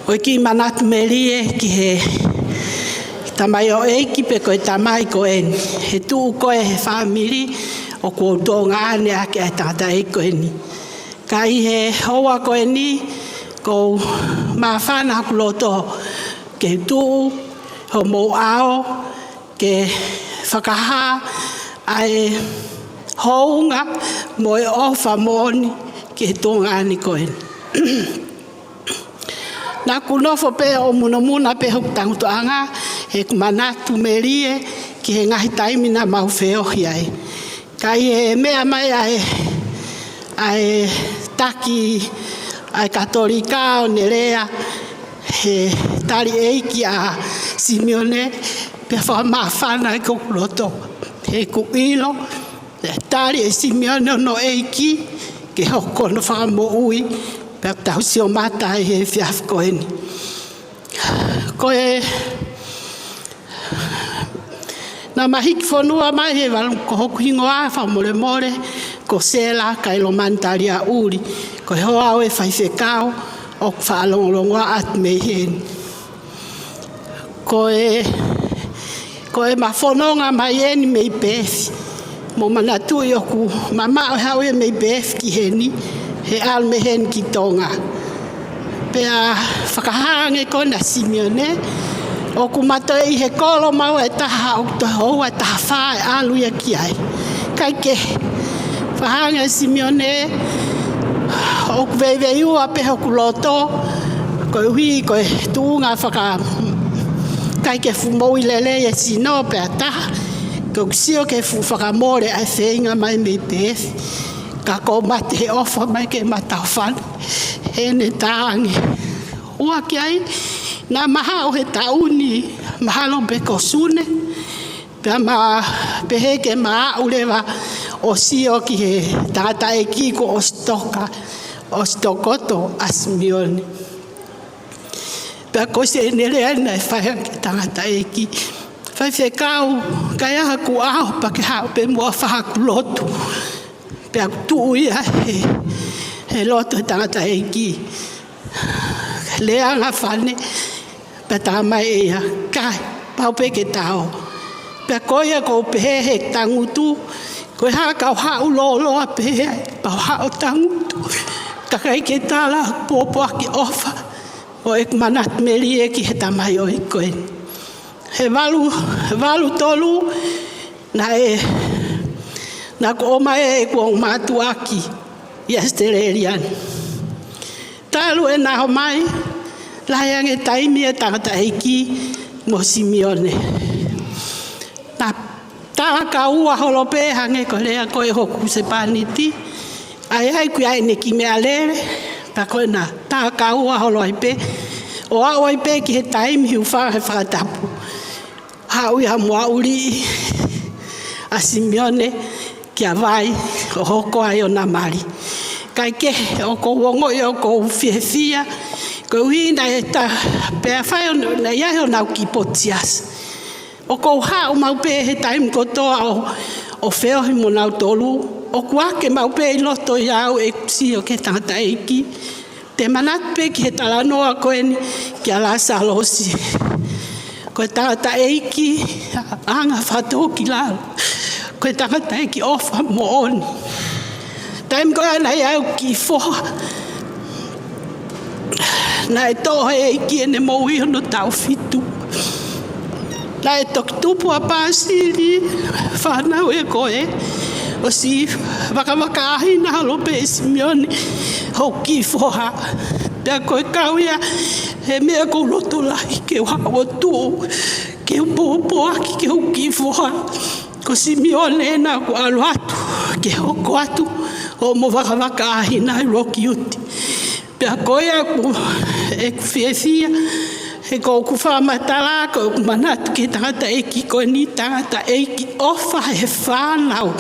ʻo e kiʻi manatu melie ki he tamaioʻeiki pe ko e tamai ko eni. He tuʻu koe he fāmili ʻoku ou tuʻunga ʻaneafi ʻa e tangataʻeiki ko eni. Ka ʻi he houa ko eni, ʻoku ou māfana hoku loto ke tuʻu homou ʻao, ke fakahā ʻa e hounga mo e ʻofa moʻoni ki he tuongaʻane ko eni. Naʻá ku nofo pē ʻo munomuna pē hoku tangutuʻanga, heʻeku manatu melie ki he ngaahi taimi naʻa mau feohi ai. Ka ʻi he meʻa mai ʻa e, ʻa e taki ʻa e Katolika ʻo ne lea he tali ʻeiki ʻa Simione, pea fakamāfana ʻi hoku loto. Heʻeku ʻilo, ʻe tali ʻe Simione hono ʻeiki ke hoko ko hono fakamoʻui, pea tau sio mata ai he efiafi ko eni. Ko e, naʻá ma hiki fonua mai he valu, ko hoku hingoa fakamolemole ko Sela Kailomani Taliaʻuli, ko e hoa ʻo e faifekau ʻoku fakalongolongoaʻa atu mei heni. Ko e, ko ʻema fononga mai eni mei Peefi. Mou manatuʻi ʻoku mamaʻo e haʻu ia mei Peefi ki heni, he ʻalu mei heni ki Tonga. Pea fakahā ange ko ena ʻa Simione, ʻoku ma toe ʻi he kolo maua ʻe taha, ʻoku toe houa ʻe taha fā ʻe ʻalu ia ki ai. Kae kehe, fakahā ange ʻe Simione, ʻoku veiveiua pē hoku loto, koeʻuhi ko e tuʻunga faka-, ʻikai ke fuʻu moʻui lelei e sino pea taha, ko ʻeku sio ki he fuʻu fakamole ʻa e feinga mai mei Peefi. Ka kuo mate he ʻofa mai ki heʻema taʻofana, heʻene tā ange. Ua ki ai, naʻá ma haʻu he taʻu ni, mahalo pē ko Sune, pea ma pehē ke ma aʻu leva ʻo sio ki he tangataʻeiki kuo ʻosi toka, ʻosi tokoto ʻa Simione. Pea ko ʻene lea naʻe fai ange ki he tangataʻeiki, faifekau, ʻikai haʻaku ʻaho pea ke haʻu pē muʻa ʻo fai haʻaku lotu. Pea u tuʻu ia he, he loto he tangataʻeiki. Lea ange ʻa Fane, pea tā mai ʻe ia, ʻikai, pau pē ke ta ō. Pea ko ia ʻoku ou pehē he tangutu, ko e hā ka u haʻu lōloa pē, pea u haʻu ʻo tangutu. Ka ʻikai ke tala ʻeku pōpoaki ʻofa ʻo ʻeku manatu melie ki he tamaioʻeiki ko eni. He valu, he valu tolu, naʻe, naʻá ku ʻomai ʻeku ongo mātuʻaki ʻi ʻAositelēlia ni. Talu ʻena ō mai, lahi ange taimi e tangataʻeiki mo Simione. Naʻa tala kaua holo pē hangē ko e lea ko ē hoku husepāniti. ʻAi ai kuo ʻi ai ʻene kiʻi meʻalele, pea ko ena tala kaua holo ai pē, ʻo aʻu ai pē ki he taimi hūfanga he fakatapu. Haʻu ia mo aʻuli ʻa Simione kia Vai, ʻo hoko ai ʻona mali. Kae kehe, ʻoku ou ongoʻi ʻoku ou fiefia, koeʻuhi naʻe tā, pea fai ʻo, naʻe ʻi ai honau kiʻi potu siasi. ʻOku ou haʻu maʻu pē he taimi kotoa ʻo, ʻo feohi mo nautolu, ʻoku ake maʻu pē ʻi loto ʻiate au ʻeku sio ki he tangataʻeiki. Te u manatu pē ki he talanoa ko eni kia Lāsalosi. Ko e tangataʻeiki anga fakatōkilalo. Ko e tangataʻeiki ʻofa moʻoni. Taimi ko ia naʻe ʻi ai hoku kiʻi foha, naʻe toʻo ʻe he ʻEiki ʻene moʻui hono taʻu fitu. Naʻe toki tupu ʻa Pāsili, fānau ē ko ē, ʻosi vakavakaʻahina holo pē ʻe Simione hoku kiʻi foha. Pea ko e kau ia he meʻa ʻoku ou loto lahi ke u haʻu ʻo tuʻu, ke u pōpoaki ki hoku kiʻi foha. Ko Simione ena kuo ʻalu atu, ke hoko atu, ʻo mo vakavakaʻahina ʻi Loki Uti. Pea ko ia ʻoku, ʻeku fiefia, he ko ʻeku fakamatala, ko ʻeku manatu ki he tangataʻeiki ko eni, tangataʻeiki ʻofa he fānau.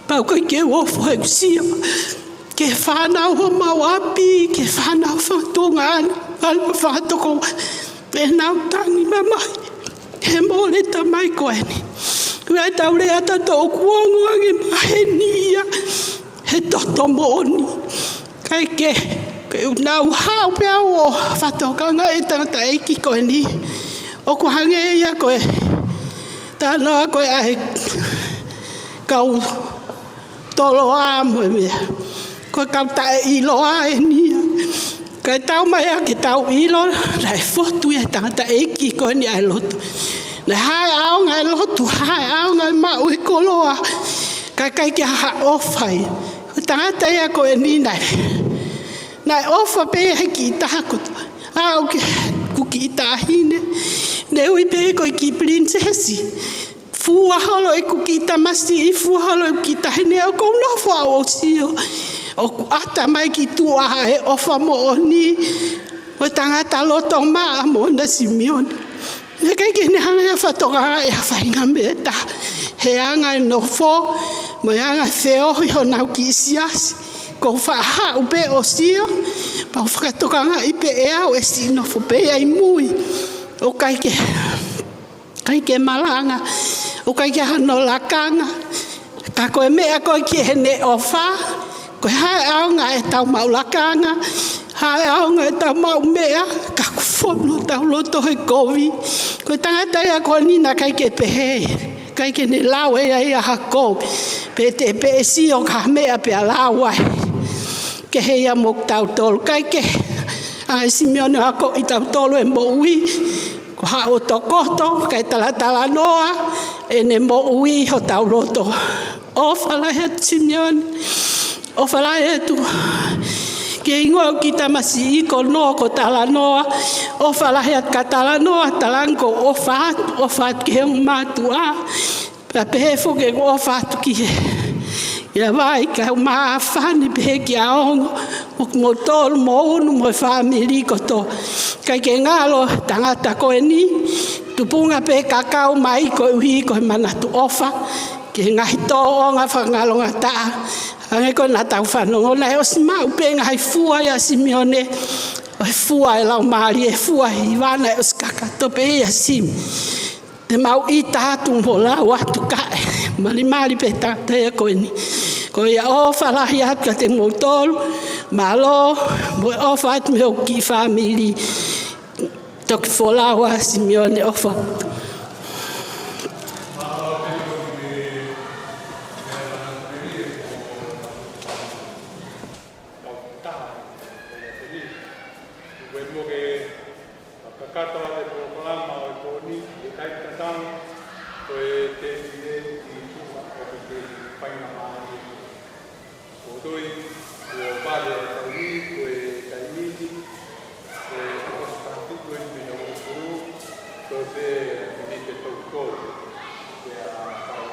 Pau ko e ke ʻofa he kusia, ki he fānau homau ʻapi, ki he fānau fakatuongaʻane, fānau fakatoko, ʻenau tangi mamahi he mole tamai ko eni. Ko e tau lea ʻatautolu ʻoku ongo ange maheni ia he toto moʻoni. Kae kehe, ke u nau haʻu pē au ʻo fakatokangaʻi e tangataʻeiki ko eni. ʻOku hangē ia ko e talanoa ko ē ʻa e kau toloa mo e meʻa. Ko e kau taʻeʻiloa eni ia. Kae tau mai ā ke tau ʻilo, naʻe fotu ia he tangataʻeiki ko eni ʻa e lotu. Naʻe haʻu ʻo ʻaonga e lotu, haʻu ʻo ʻaonga e maʻu e koloa. Ka ʻikai ke ha ʻofa ia. Ko e tangata ia ko eni naʻe, naʻe ʻofa pē ia he kiʻi taha kotoa. Aʻu ki heʻeku kiʻi taʻahine, ne ui pē ko e kiʻi pilinisesi. Fua holo ʻeku kiʻi tamasiʻi, fua holo ʻeku kiʻi taʻahine, ʻoku ou nofo au ʻo sio. ʻOku ʻata mai ki tuʻa e ʻofa moʻoni ʻo e tangata loto maʻa moʻona Simione. Naʻe ʻikai ke ne hanga ʻe ia ʻo fakatokangaʻi ha faʻahinga meʻa ʻe taha he anga e nofo, mo e anga e feohi honau kiʻi siasi. Ko e faʻa haʻu pē ʻo sio, pea u fakatokangaʻi pē ʻe au ʻe siʻi nofo pē ia ʻi mui. ʻOku ʻikai ke, ʻikai ke malanga, ʻoku ʻikai ke hano lakanga. Ka ko e meʻa ko ē ki heʻene ʻofa, ko e hā e ʻaonga ʻetau maʻu lakanga, hā e ʻaonga ʻetau maʻu meʻa, ka ʻoku fonu hotau loto he kovi. Ko e tangata ia ko eni naʻe ʻikai ke pehē, ʻikai ke ne lau ʻe ia ha kovi, pe te pē sio ki ha meʻa pea lau ai. Kehe ia mo kitautolu, ʻikai ke, ʻa e Simione ʻa ko kitautolu e moʻui, ko haʻo tokoto, kae talatalanoa ʻene moʻui hotau loto. ʻOfa lahi atu Simione. ʻOfa lahi atu. Ke ingoa ki tamasiʻi ko Noa ko Talanoa. ʻOfa lahi atu kia Talanoa, Talanoa ko e ʻofa atu, ʻofa atu ki he ongo mātuʻa. Pea pehē foki ʻeku ʻofa atu ki he, ia vai, kae ʻumaʻā ʻa Fani pehē kia ongo, mo kimoutolu, mo unu, mo e fāmili kotoa. ʻIkai ke ngalo tangata ko eni, tupunga pē kakau mai koeʻuhi ko e manatu ʻofa ki he ngaahi tōʻonga fakangalongataʻa. Hangē ko ē naʻa tau fanongo, naʻe ʻosi maʻu pē ngaahi fua ia Simione, ʻo e fua e laumālie, e fua hiva naʻe ʻosi kakato pē ia Simi. Te mau ʻita atu mo lau atu kae malimali pē tangata ia ko eni. Ko ia ʻofa lahi atu kiate kimoutolu, mālō, mo e ʻofa atu mei hoku kiʻi fāmili. Toki folau ā Simione, ʻofa atu. Kakato ʻa e polokalama ʻo e pō ni, ʻe kai tatau, ko e tēpile ʻi tuʻa ʻoku te faingamālie. ʻOku ou tui, kuo vale ʻa e taimi, ko e taimi ni, ko e ʻosi pātiki ko e mena ʻo kuru, ko e pē miniti ʻe tolu kolu, pea kau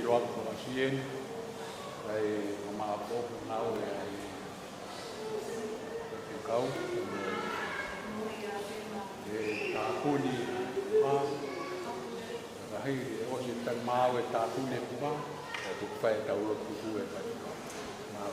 Roa ko a sien, ai mama apo na o e ai. Ke kau, e tāpuni, a, rahi, e osi tan mau e tāpuni e kupa, e tukufai e tauro kuku e kati. Mau.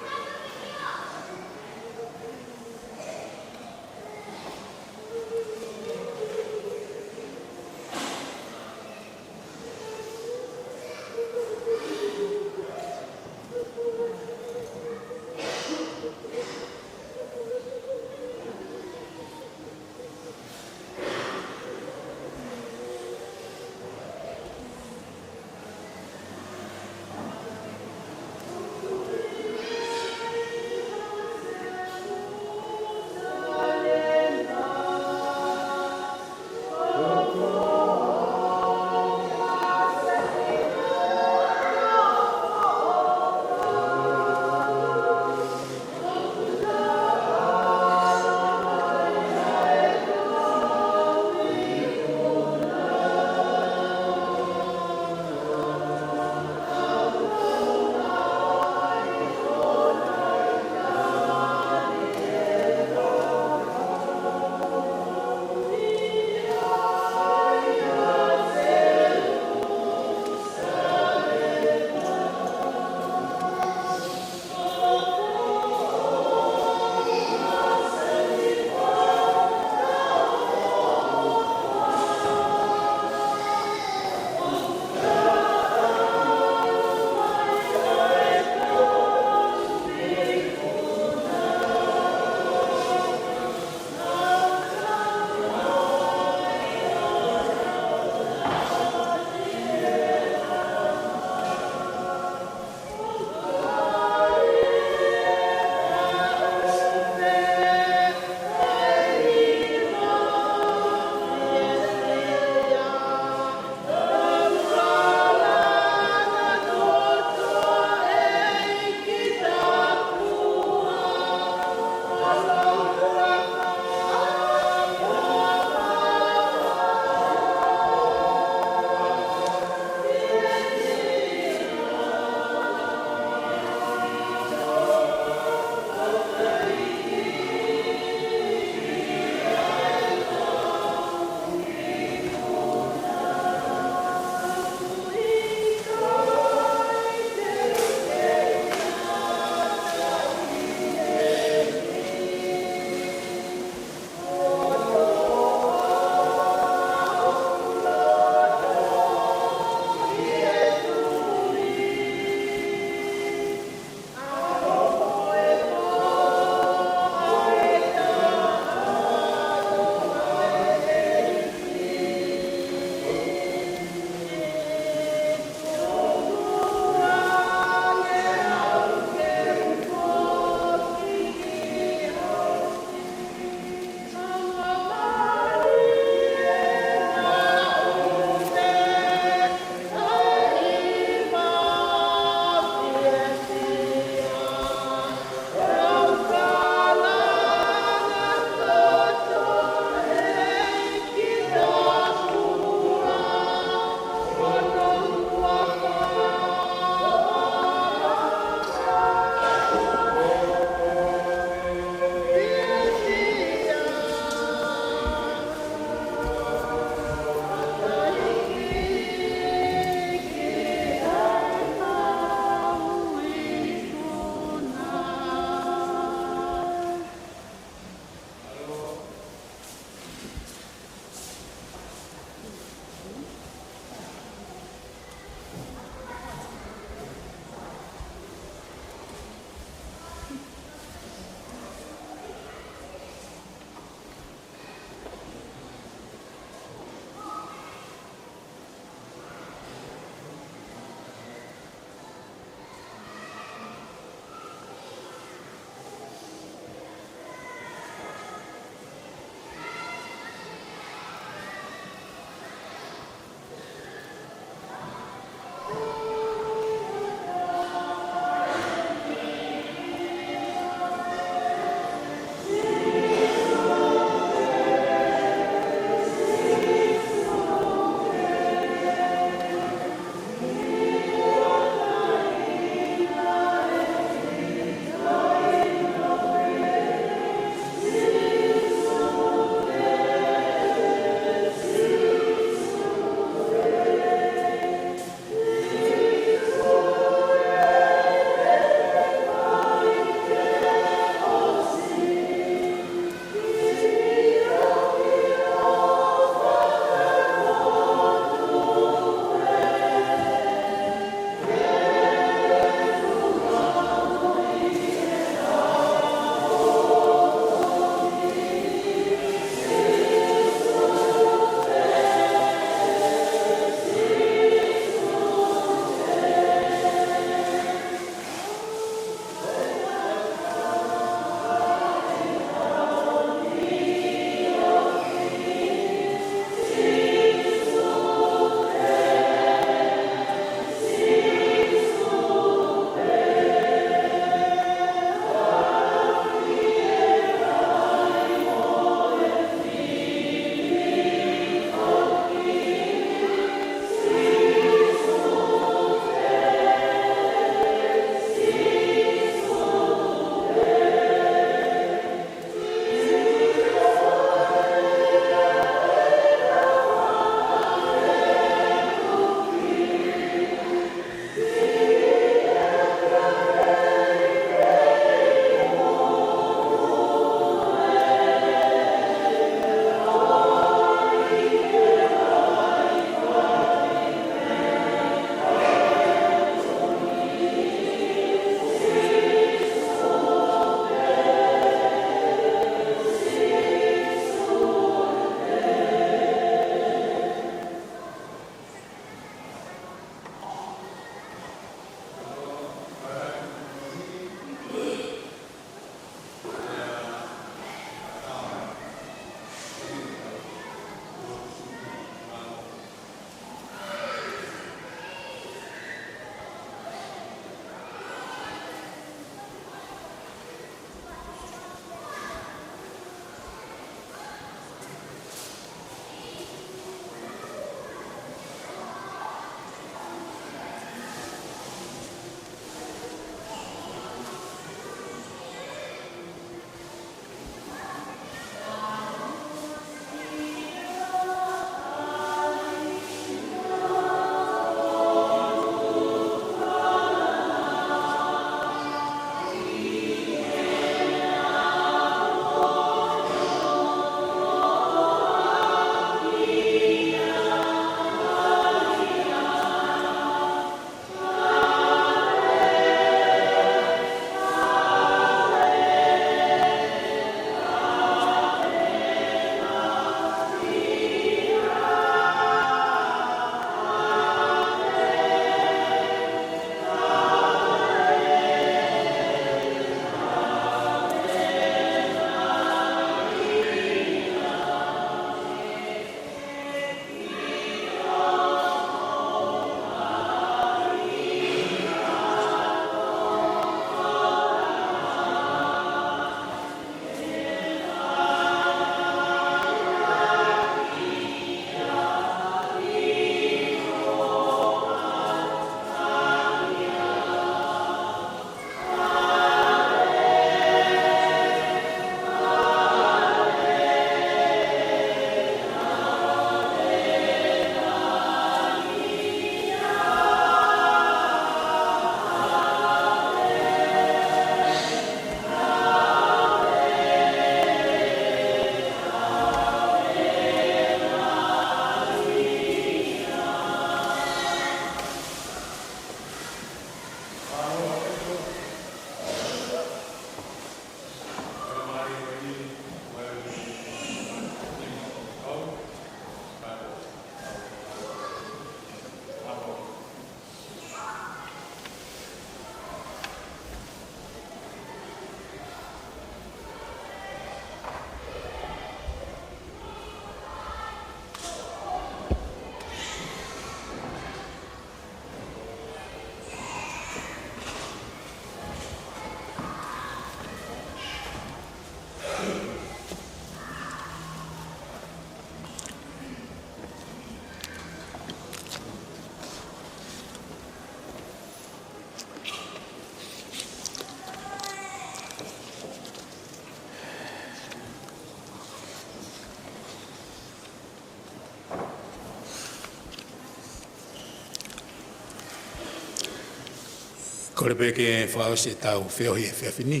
Kole pē ke fakaʻosi ʻetau feohi he efiafi ni.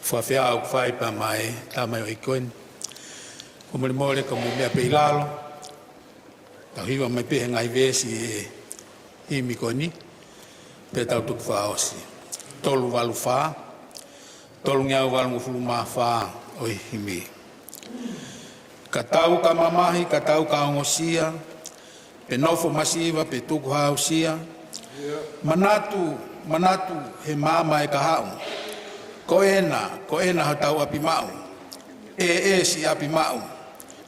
Fakafeʻao ʻoku fai pea mo e tama ʻo e ʻEiki ko eni. Ko e molemole ko e meʻa pē ʻi lalo. Tau hiva mai pē he ngaahi veesi ʻo e himi ko eni. Pea tau toki fakaʻosi. Tolu valu fā. Tolungeau valungofulu mā fā ʻo e himi. Ka tau ka mamahi, ka tau ka ongosia, pe nofo masiva, pe tukuhāusia. Manatu, manatu, he maama ʻe kahaʻu. Ko ena, ko ena hotau ʻapi maʻu. ʻE, ʻe siʻi ʻapi maʻu.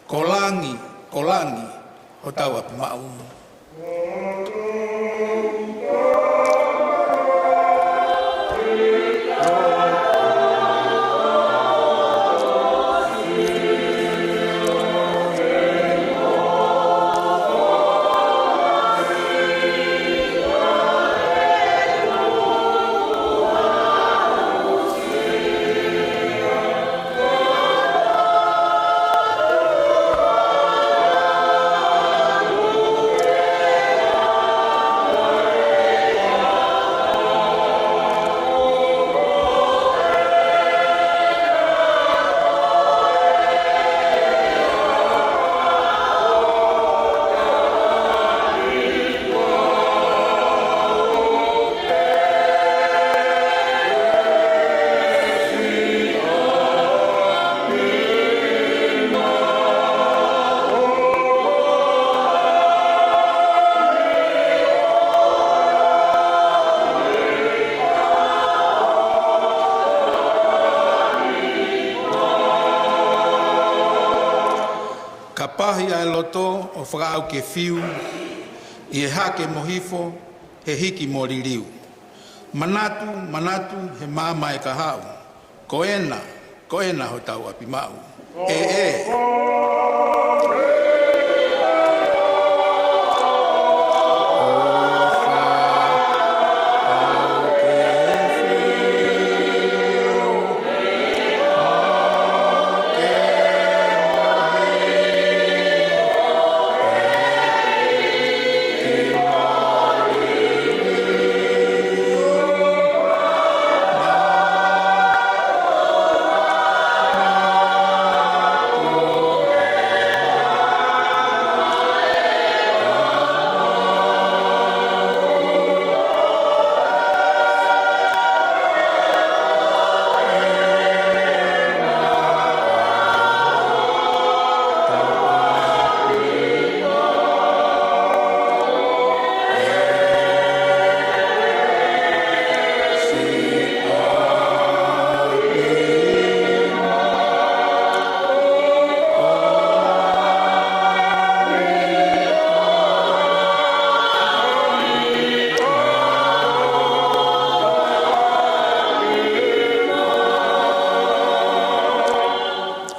Ko langi, ko langi, hotau ʻapi maʻu. Ka pahi ʻa e loto ʻo fakaʻau ke fiu, ʻi he hake mo hifo, he hiki mo liliu. Manatu, manatu, he maama ʻe kahaʻu. Ko ena, ko ena hotau ʻapi maʻu. ʻE, ʻe.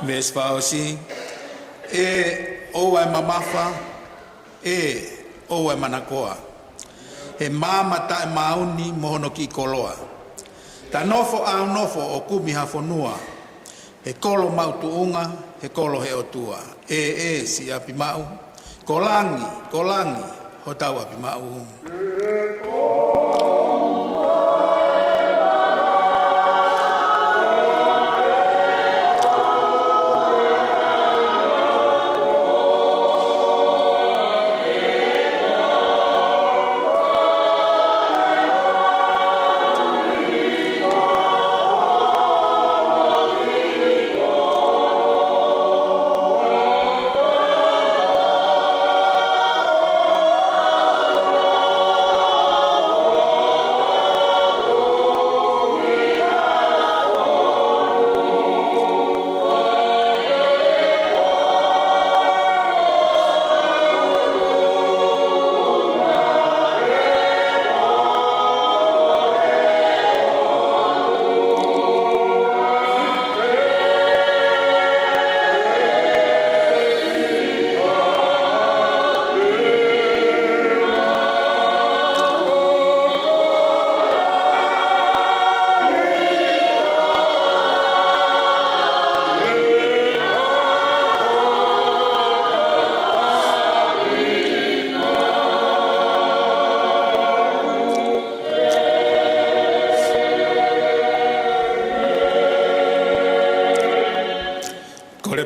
Veesi fakaʻosi. ʻE ʻoua ʻe mamafa, ʻe ʻoua ʻe manakoa. He maama taʻemaʻuni mo hono kiʻi koloa. Ta nofo ʻaunofo ʻo kumi ha fonua. He kolo maʻu tuʻunga, he kolo he ʻOtua. ʻE, ʻe siʻi ʻapi maʻu. Ko langi, ko langi, hotau ʻapi maʻu.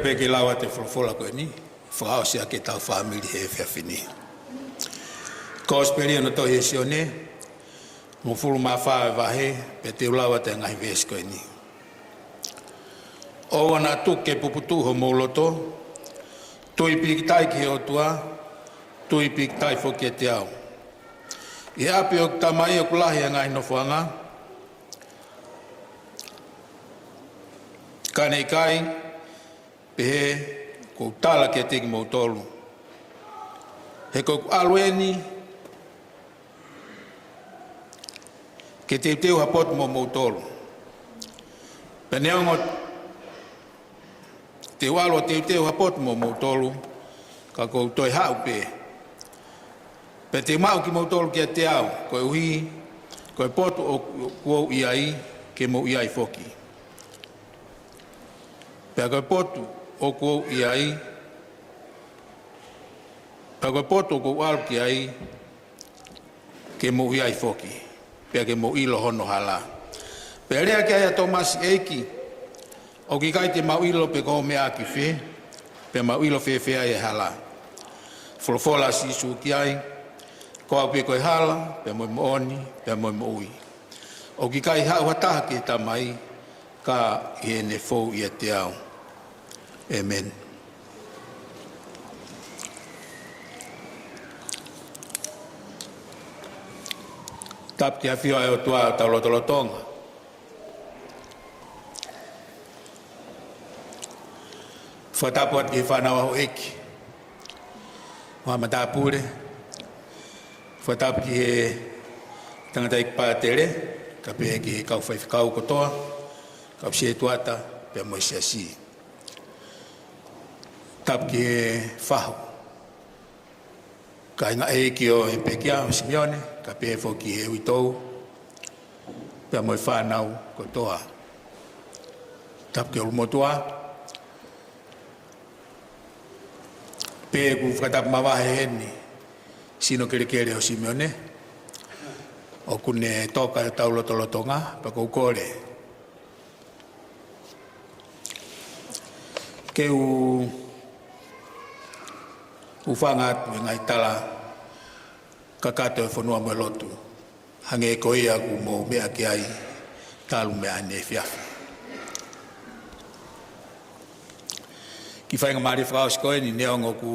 Pea ke lau atu e folofola ko eni, fakaʻosi ʻaki ʻetau fāmili he efiafi ni. Kosipeli ʻo e tohi ʻa Sione, hongofulu mā fā e vahe, pea te u lau atu e ngaahi veesi ko eni. ʻOua naʻa tuku ke puputuʻu homou loto, tui pīkitai ki he ʻOtua, tui pīkitai foki kiate au. ʻI he ʻapi ʻo ʻeku Tamai ʻoku lahi ʻa e ngaahi nofoʻanga, ka ne ʻikai, pehē ʻoku ou tala kiate kimoutolu. He ko ʻeku ʻalu eni ke teuteu ha potu mo moutolu. Pea neongo te u ʻalu ʻo teuteu ha potu mo moutolu, ka ʻoku ou toe haʻu pē. Pea te u maʻu kimoutolu kiate au, koeʻuhi ko e potu ʻoku ou ʻi ai, ke mou ʻi ai foki. Pea ko e potu ʻoku ou ʻi ai, pea ko e potu ʻoku ou ʻalu ki ai, ke mou ʻi ai foki, pea ke mou ʻilo hono hala. Pea lea ki ai ʻa Tōmasi, ʻEiki, ʻoku ʻikai te mau ʻilo pe ko hoʻo meʻa ʻaki fē, pea mau ʻilo fēfē ai e hala? Folofola ʻa Sīsū ki ai, Ko au pē ko e hala, pea mo e moʻoni, pea mo e moʻui. ʻOku ʻikai haʻu ha taha ki he Tamai, ka ʻi heʻene fou ʻiate au. ʻĒmeni. Tapu ki he ʻafio ʻa e ʻOtua ʻi hotau lotolotonga. Fakatapu atu ki he fānau ʻa houʻeiki, ʻa e matāpule. Fakatapu ki he tangataʻeiki pātele, kae pehē ki he kau faifekau kotoa, kau sētuata, pea mo e siasi. Tapu ki he fahu kāinga ʻeiki ʻo e pekia ʻo Simione, kae pehē foki ki he uitou, pea mo e fānau kotoa. Tapu ki he ʻulumotuʻa, pea ʻoku fakatapu mavahe heni, sino kelekele ʻo Simione, ʻoku ne toka ʻi hotau lotolotonga, pea ʻoku ou kole ke u hūfanga atu he ngaahi tala kakato ʻo e fonua mo e lotu, hangē ko ia ʻoku mou meʻa ki ai talu mei ʻanenai efiafi. Kiʻi faingamālie fakaʻosi ko eni, neongo ʻoku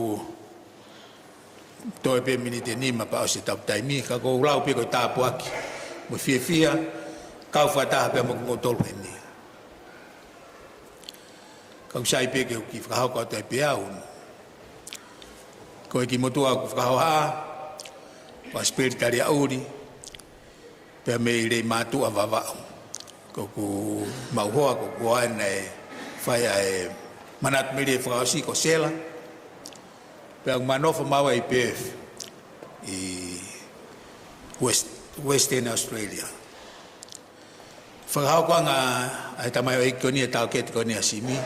toe pē miniti ʻe nima pea ʻosi ʻetau taimi, ka ʻoku ou lau pē ko e tāpuaki mo e fiefia, kau fakataha pea mo kimoutolu heni. Kau sai pē ke u kiʻi fakahoko atu ai pē au. Ko e kiʻi motuʻa ʻoku fakahohaʻa, ko ʻAsipeli Taliaʻuli, pea mei Leimātuʻa Vavaʻu. ʻOku mau hoa, ko e hoa naʻe fai ʻa e manatu melie fakaʻosi ko Sela. Pea ʻoku ma nofo maua ʻi Perth, ʻi West-, Western Australia. Fakahohaʻa ʻa e tamaioʻeiki ko eni, ʻa e taʻokete ko eni ʻa Simi.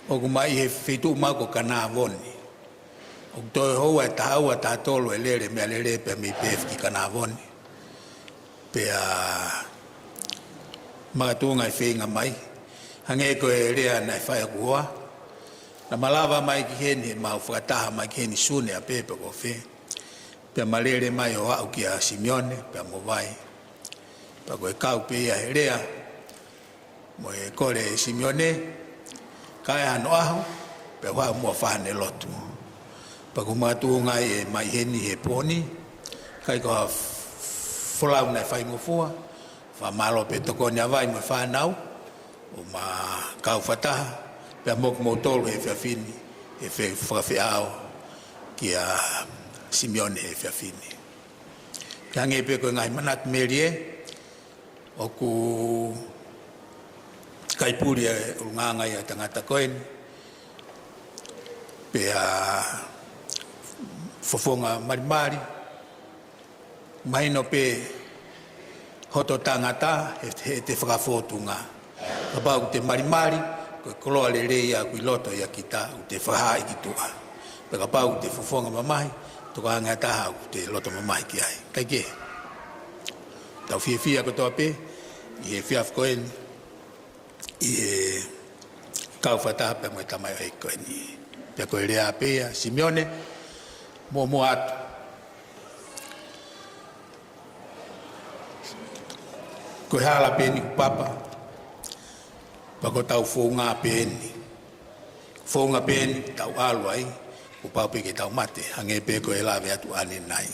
ʻOku ma ʻi he feituʻu maʻu ko Kanavoni. ʻOku toe houa ʻe taha ua, taha tolu e lele mei ʻAlele pea mei Perth ki Kanavoni. Pea makatuʻunga e feinga mai, hangē ko e lea naʻe fai ʻe hoku hoa, naʻa ma lava mai ki heni, heʻemau fakataha mai ki heni Sune ʻapē pe ko fē. Pea ma lele mai ʻo aʻu kia Simione, pea mo Vai. Pea ko e kau pē ia he lea, mo e kole ʻe Simione, kae hano ʻaho, pea u haʻu muʻa ʻo fai haʻane lotu. Pea ʻoku makatuʻunga ai e mai heni he pō ni, ʻikai ko ha folau naʻe faingofua, fakamālō pē tokoni ʻa Vai mo e fānau, ʻo ma kau fakataha pea mo kimoutolu he efiafi ni, he fe-, fakafeʻao kia Simione he efiafi ni. Pea hangē pē ko e ngaahi manatu melie, ʻoku ʻikai puli e ʻulungaanga ia ʻa e tangata ko eni, pea fofonga malimali, mahino pē hoto tangata, he, heʻete fakafōtunga. Kapau ʻoku te malimali, ko e koloa lelei ia ʻoku ʻi loto ʻia kita, ʻoku te fakahā ki tuʻa. Pea kapau ʻoku te fofonga mamahi, tokanga taha ʻoku te loto mamahi ki ai. Kae kehe, tau fiefia kotoa pē ʻi he efiafi ko eni, ʻi he Kau fakataha pea mo e tamaioʻeiki ko eni. Pea ko e lea pē ia, Simione, muʻomuʻa atu. Ko e hala pē eni ʻoku papa, pea ko hotau founga pē eni. Founga pē eni ʻoku tau ʻalu ai, kuo pau pē ke tau mate, hangē pē ko e lave atu ʻanenai.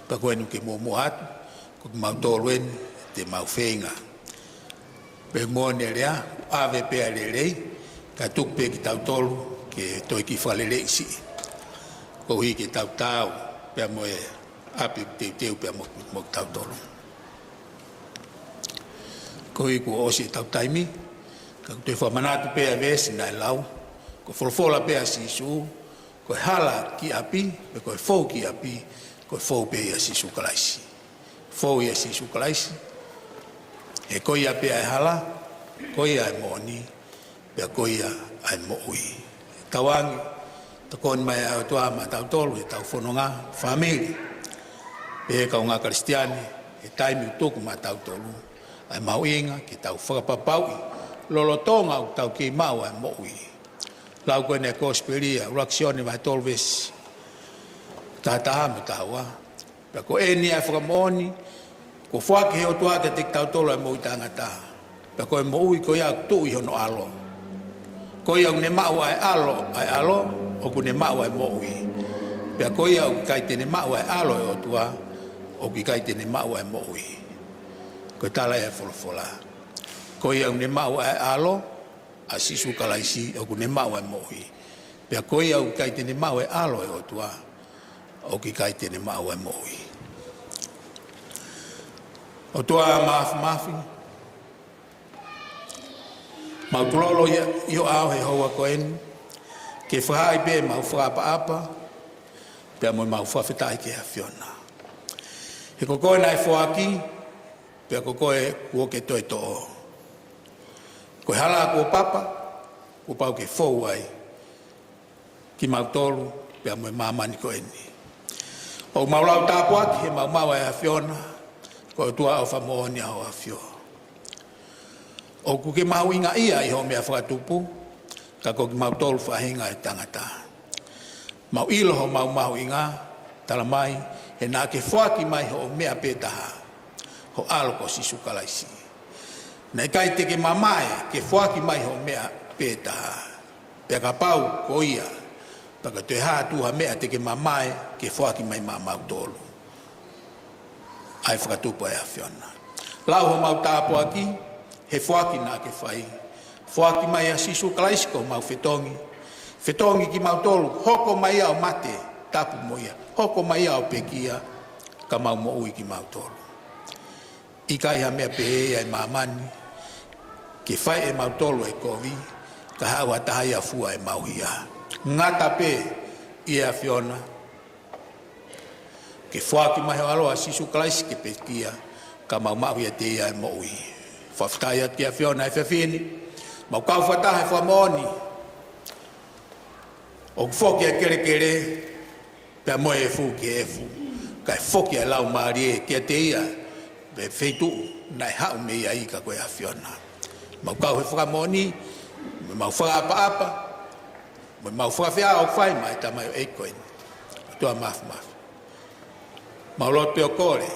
Pea ko eni ʻoku ke muʻomuʻa atu, ko kimautolu eni, te mau feinga. Pea moʻoni e lea, ʻave pē ʻa e lelei, kae tuku pē kitautolu, ke toe kiʻi fakaleleiʻi siʻi. Koeʻuhi ke tau taau, pea mo e ʻapi teuteu pea mo, mo kitautolu. Koeʻuhi kuo ʻosi ʻetau taimi, ka ʻoku ou toe fakamanatu pē ʻa e veesi naʻe lau, ko e folofola pē ʻa Sīsū, ko e hala ki ʻapi, pe ko e fou ki ʻapi, ko e fou pē ʻia Sīsū Kalaisi. Fou ʻia Sīsū Kalaisi, he ko ia pē ʻa e hala, ko ia ʻa e moʻoni, pea ko ia ʻa e moʻui. Tauange, tokoni mai ʻa e ʻOtua maʻatautolu, heʻetau fononga, fāmili. Pea kaungā Kalisitiane, he taimi ʻoku tuku maʻatautolu, ʻa e mahuʻinga, ke tau fakapapauʻi, lolotonga ʻoku tau kei maʻu ʻa e moʻui. Lau ko eni e Kosipeli ʻa ʻuluaki Sione vahe tolu veesi taha taha mo e taha ua. Pea ko eni ʻa e fakamoʻoni, kuo foaki ʻe he ʻOtua kiate kitautolu ʻa e moʻui taʻengata. Pea ko e moʻui ko ia ʻoku tuʻu ʻi hono ʻAlo. Ko ia ʻoku ne maʻu ʻa e ʻAlo, ʻa e ʻAlo, ʻoku ne maʻu ʻa e moʻui. Pea ko ia ʻoku ʻikai te ne maʻu ʻa e ʻAlo ʻo e ʻOtua, ʻoku ʻikai te ne maʻu ʻa e moʻui. Ko e tala ia ʻa e folofola. Ko ia ʻoku ne maʻu ʻa e ʻAlo, ʻa Sīsū Kalaisi, ʻoku ne maʻu ʻa e moʻui. Pea ko ia ʻoku ʻikai te ne maʻu ʻa e ʻAlo ʻo e ʻOtua, ʻoku ʻikai te ne maʻu ʻa e moʻui. ʻOtua Māfimafi, mau tulolo ia ʻi ho ʻao he houa ko eni, ke fakahā pē ʻemau fakaʻapaʻapa, pea mo ʻemau fakafetaʻi ki he ʻAfiona. He ko koe naʻe foaki, pea ko koe kuo ke toe toʻo. Ko e hala kuo papa, kuo pau ke fou ai kimautolu, pea mo e māmani ko eni. ʻOku mau lau tāpuaki, he mau maʻu ʻa e ʻAfiona, ko e ʻOtua ʻofa moʻoni ʻa hoʻo ʻAfio. ʻOku ke mahuʻingaʻia ʻi hoʻo meʻa fakatupu, ka ko kimautolu faʻahinga ʻo e tangata. Mau ʻilo homau mahuʻinga, tala mai, he naʻa ke foaki mai hoʻo meʻa pē taha, ho ʻAlo ko Sīsū Kalaisi. Naʻe ʻikai te ke mamae, ke foaki mai hoʻo meʻa pē taha. Pea kapau ko ia, pea ka toe hā atu ha meʻa te ke mamae, ke foaki mai maʻamautolu. ʻA e fakatupu ʻa e ʻAfiona. Lau homau tāpuaki, he foaki naʻa ke fai. Foaki mai ʻa Sīsū Kalaisi ko homau fetongi. Fetongi kimautolu, hoko mai ia ʻo mate, tapu mo ia. Hoko mai ia ʻo pekia, ka mau moʻui kimautolu. ʻIkai ha meʻa pehē ia ʻi māmani, ke fai ʻe mautolu e kovi, ka haʻu ha taha ia ʻo fua ʻemau hia. Ngata pē ʻi he ʻAfiona, ke foaki mai ho ʻAlo ʻa Sīsū Kalaisi ke pekia, ka mau maʻu ʻiate ia e moʻui. Fakafetaʻi atu ki he ʻAfiona he efiafi ni, mau kau fakataha he fakamoʻoni, ʻoku foki ʻa e kelekele, pea mo e efu ki he efu, kae foki ʻa e Laumālie kiate ia, pe feituʻu naʻe haʻu mei ai ka ko e ʻAfiona. Mau kau he fakamoʻoni, mo ʻemau fakaʻapaʻapa, mo ʻemau fakafeʻao ʻoku fai maʻa e tamaioʻeiki ko eni. ʻOtua Māfimafi. Mau lotu pea kole,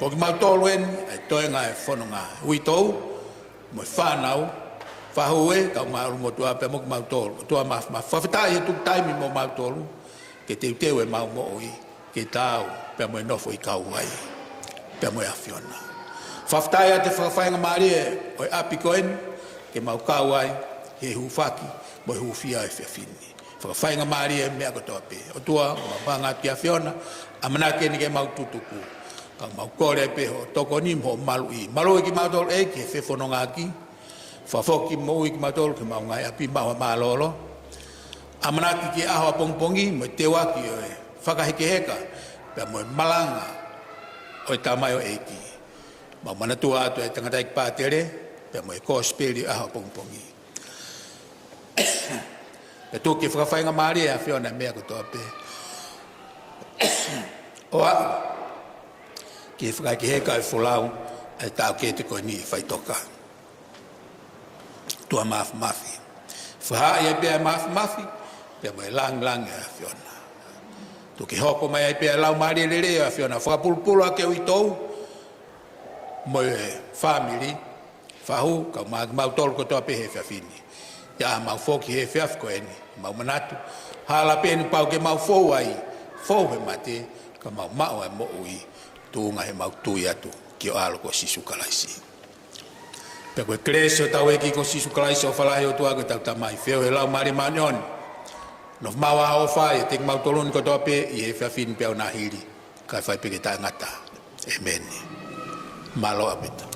ko kimautolu eni, ʻa e toenga ʻo e fononga uitou, mo e fānau, faʻu ē, kau māʻolunga ʻOtua pea mo kimautolu. ʻOtua Māfimafi, fakafetaʻi he tuku taimi mo mautolu, ke teuteu ʻemau moʻui, ke taau, pea mo e nofo ʻi Kauaʻi, pea mo e ʻAfiona. Fakafetaʻi ʻa e fakafaingamālie ʻo e ʻapi ko eni, ke mau kau ai, he hūfaki, mo e hūfia ʻo e efiafi ni. Fakafaingamālie meʻa kotoa pē. ʻOtua, mau hanga ki he ʻAfiona, ʻamanaki eni ke mau tutuku. Ka mau kole pē hoʻo tokoni mo hoʻo maluʻi. Maluʻi kimautolu ʻEiki he fefonongaʻaki. Fakafoki moʻui kimautolu ki heʻemau ngaahi ʻapi maʻu ha mālōlō. ʻAmanaki ki he ʻaho ʻapongipongi mo e teuaki ʻo e fakahekeheka. Pea mo e malanga ʻo e tamaioʻeiki. Mau manatua atu e tangataʻeiki pātele. Pea mo e kosipeli ʻaho ʻapongipongi. Pea tuku ke fakafaingamālie ʻe he ʻAfiona e meʻa kotoa pē. ʻO aʻu ki he fakahekeheka e folau ʻa e taʻokete ko eni ʻi faʻitoka. ʻOtua Māfimafi. Fakahā ai pē ʻa e māfimafi, pea mo e langilangi ʻo e ʻAfiona. Tuku ke hoko mai ai pē ʻa e Laumālie Lelei ʻo e ʻAfiona, fakapulupulu ʻaki ʻa e uitou mo e fāmili, fahu, kae ʻumaʻā kimautolu kotoa pē he efiafi ni. ʻI heʻemau foki he efiafi ko eni, mau manatu, hala pē ʻoku pau ke mau fou ai, fou he mate, ka mau maʻu ʻa e moʻui, tuʻunga heʻemau tui atu ki ho ʻAlo ko Sīsū Kalaisi. Pea ko e kelesi ʻa hotau ʻEiki ko Sīsū Kalaisi, ʻofa lahi ʻa e ʻOtua ko ʻetau Tamai, feohi ʻa e Laumālie Māʻoniʻoni, nofo maʻu ʻa e ʻofa ʻiate kimautolu ni kotoa pē ʻi he efiafi ni pea ʻo nāhili, kae fai pē ke taʻengata. ʻĒmeni. Mālō ʻaupito.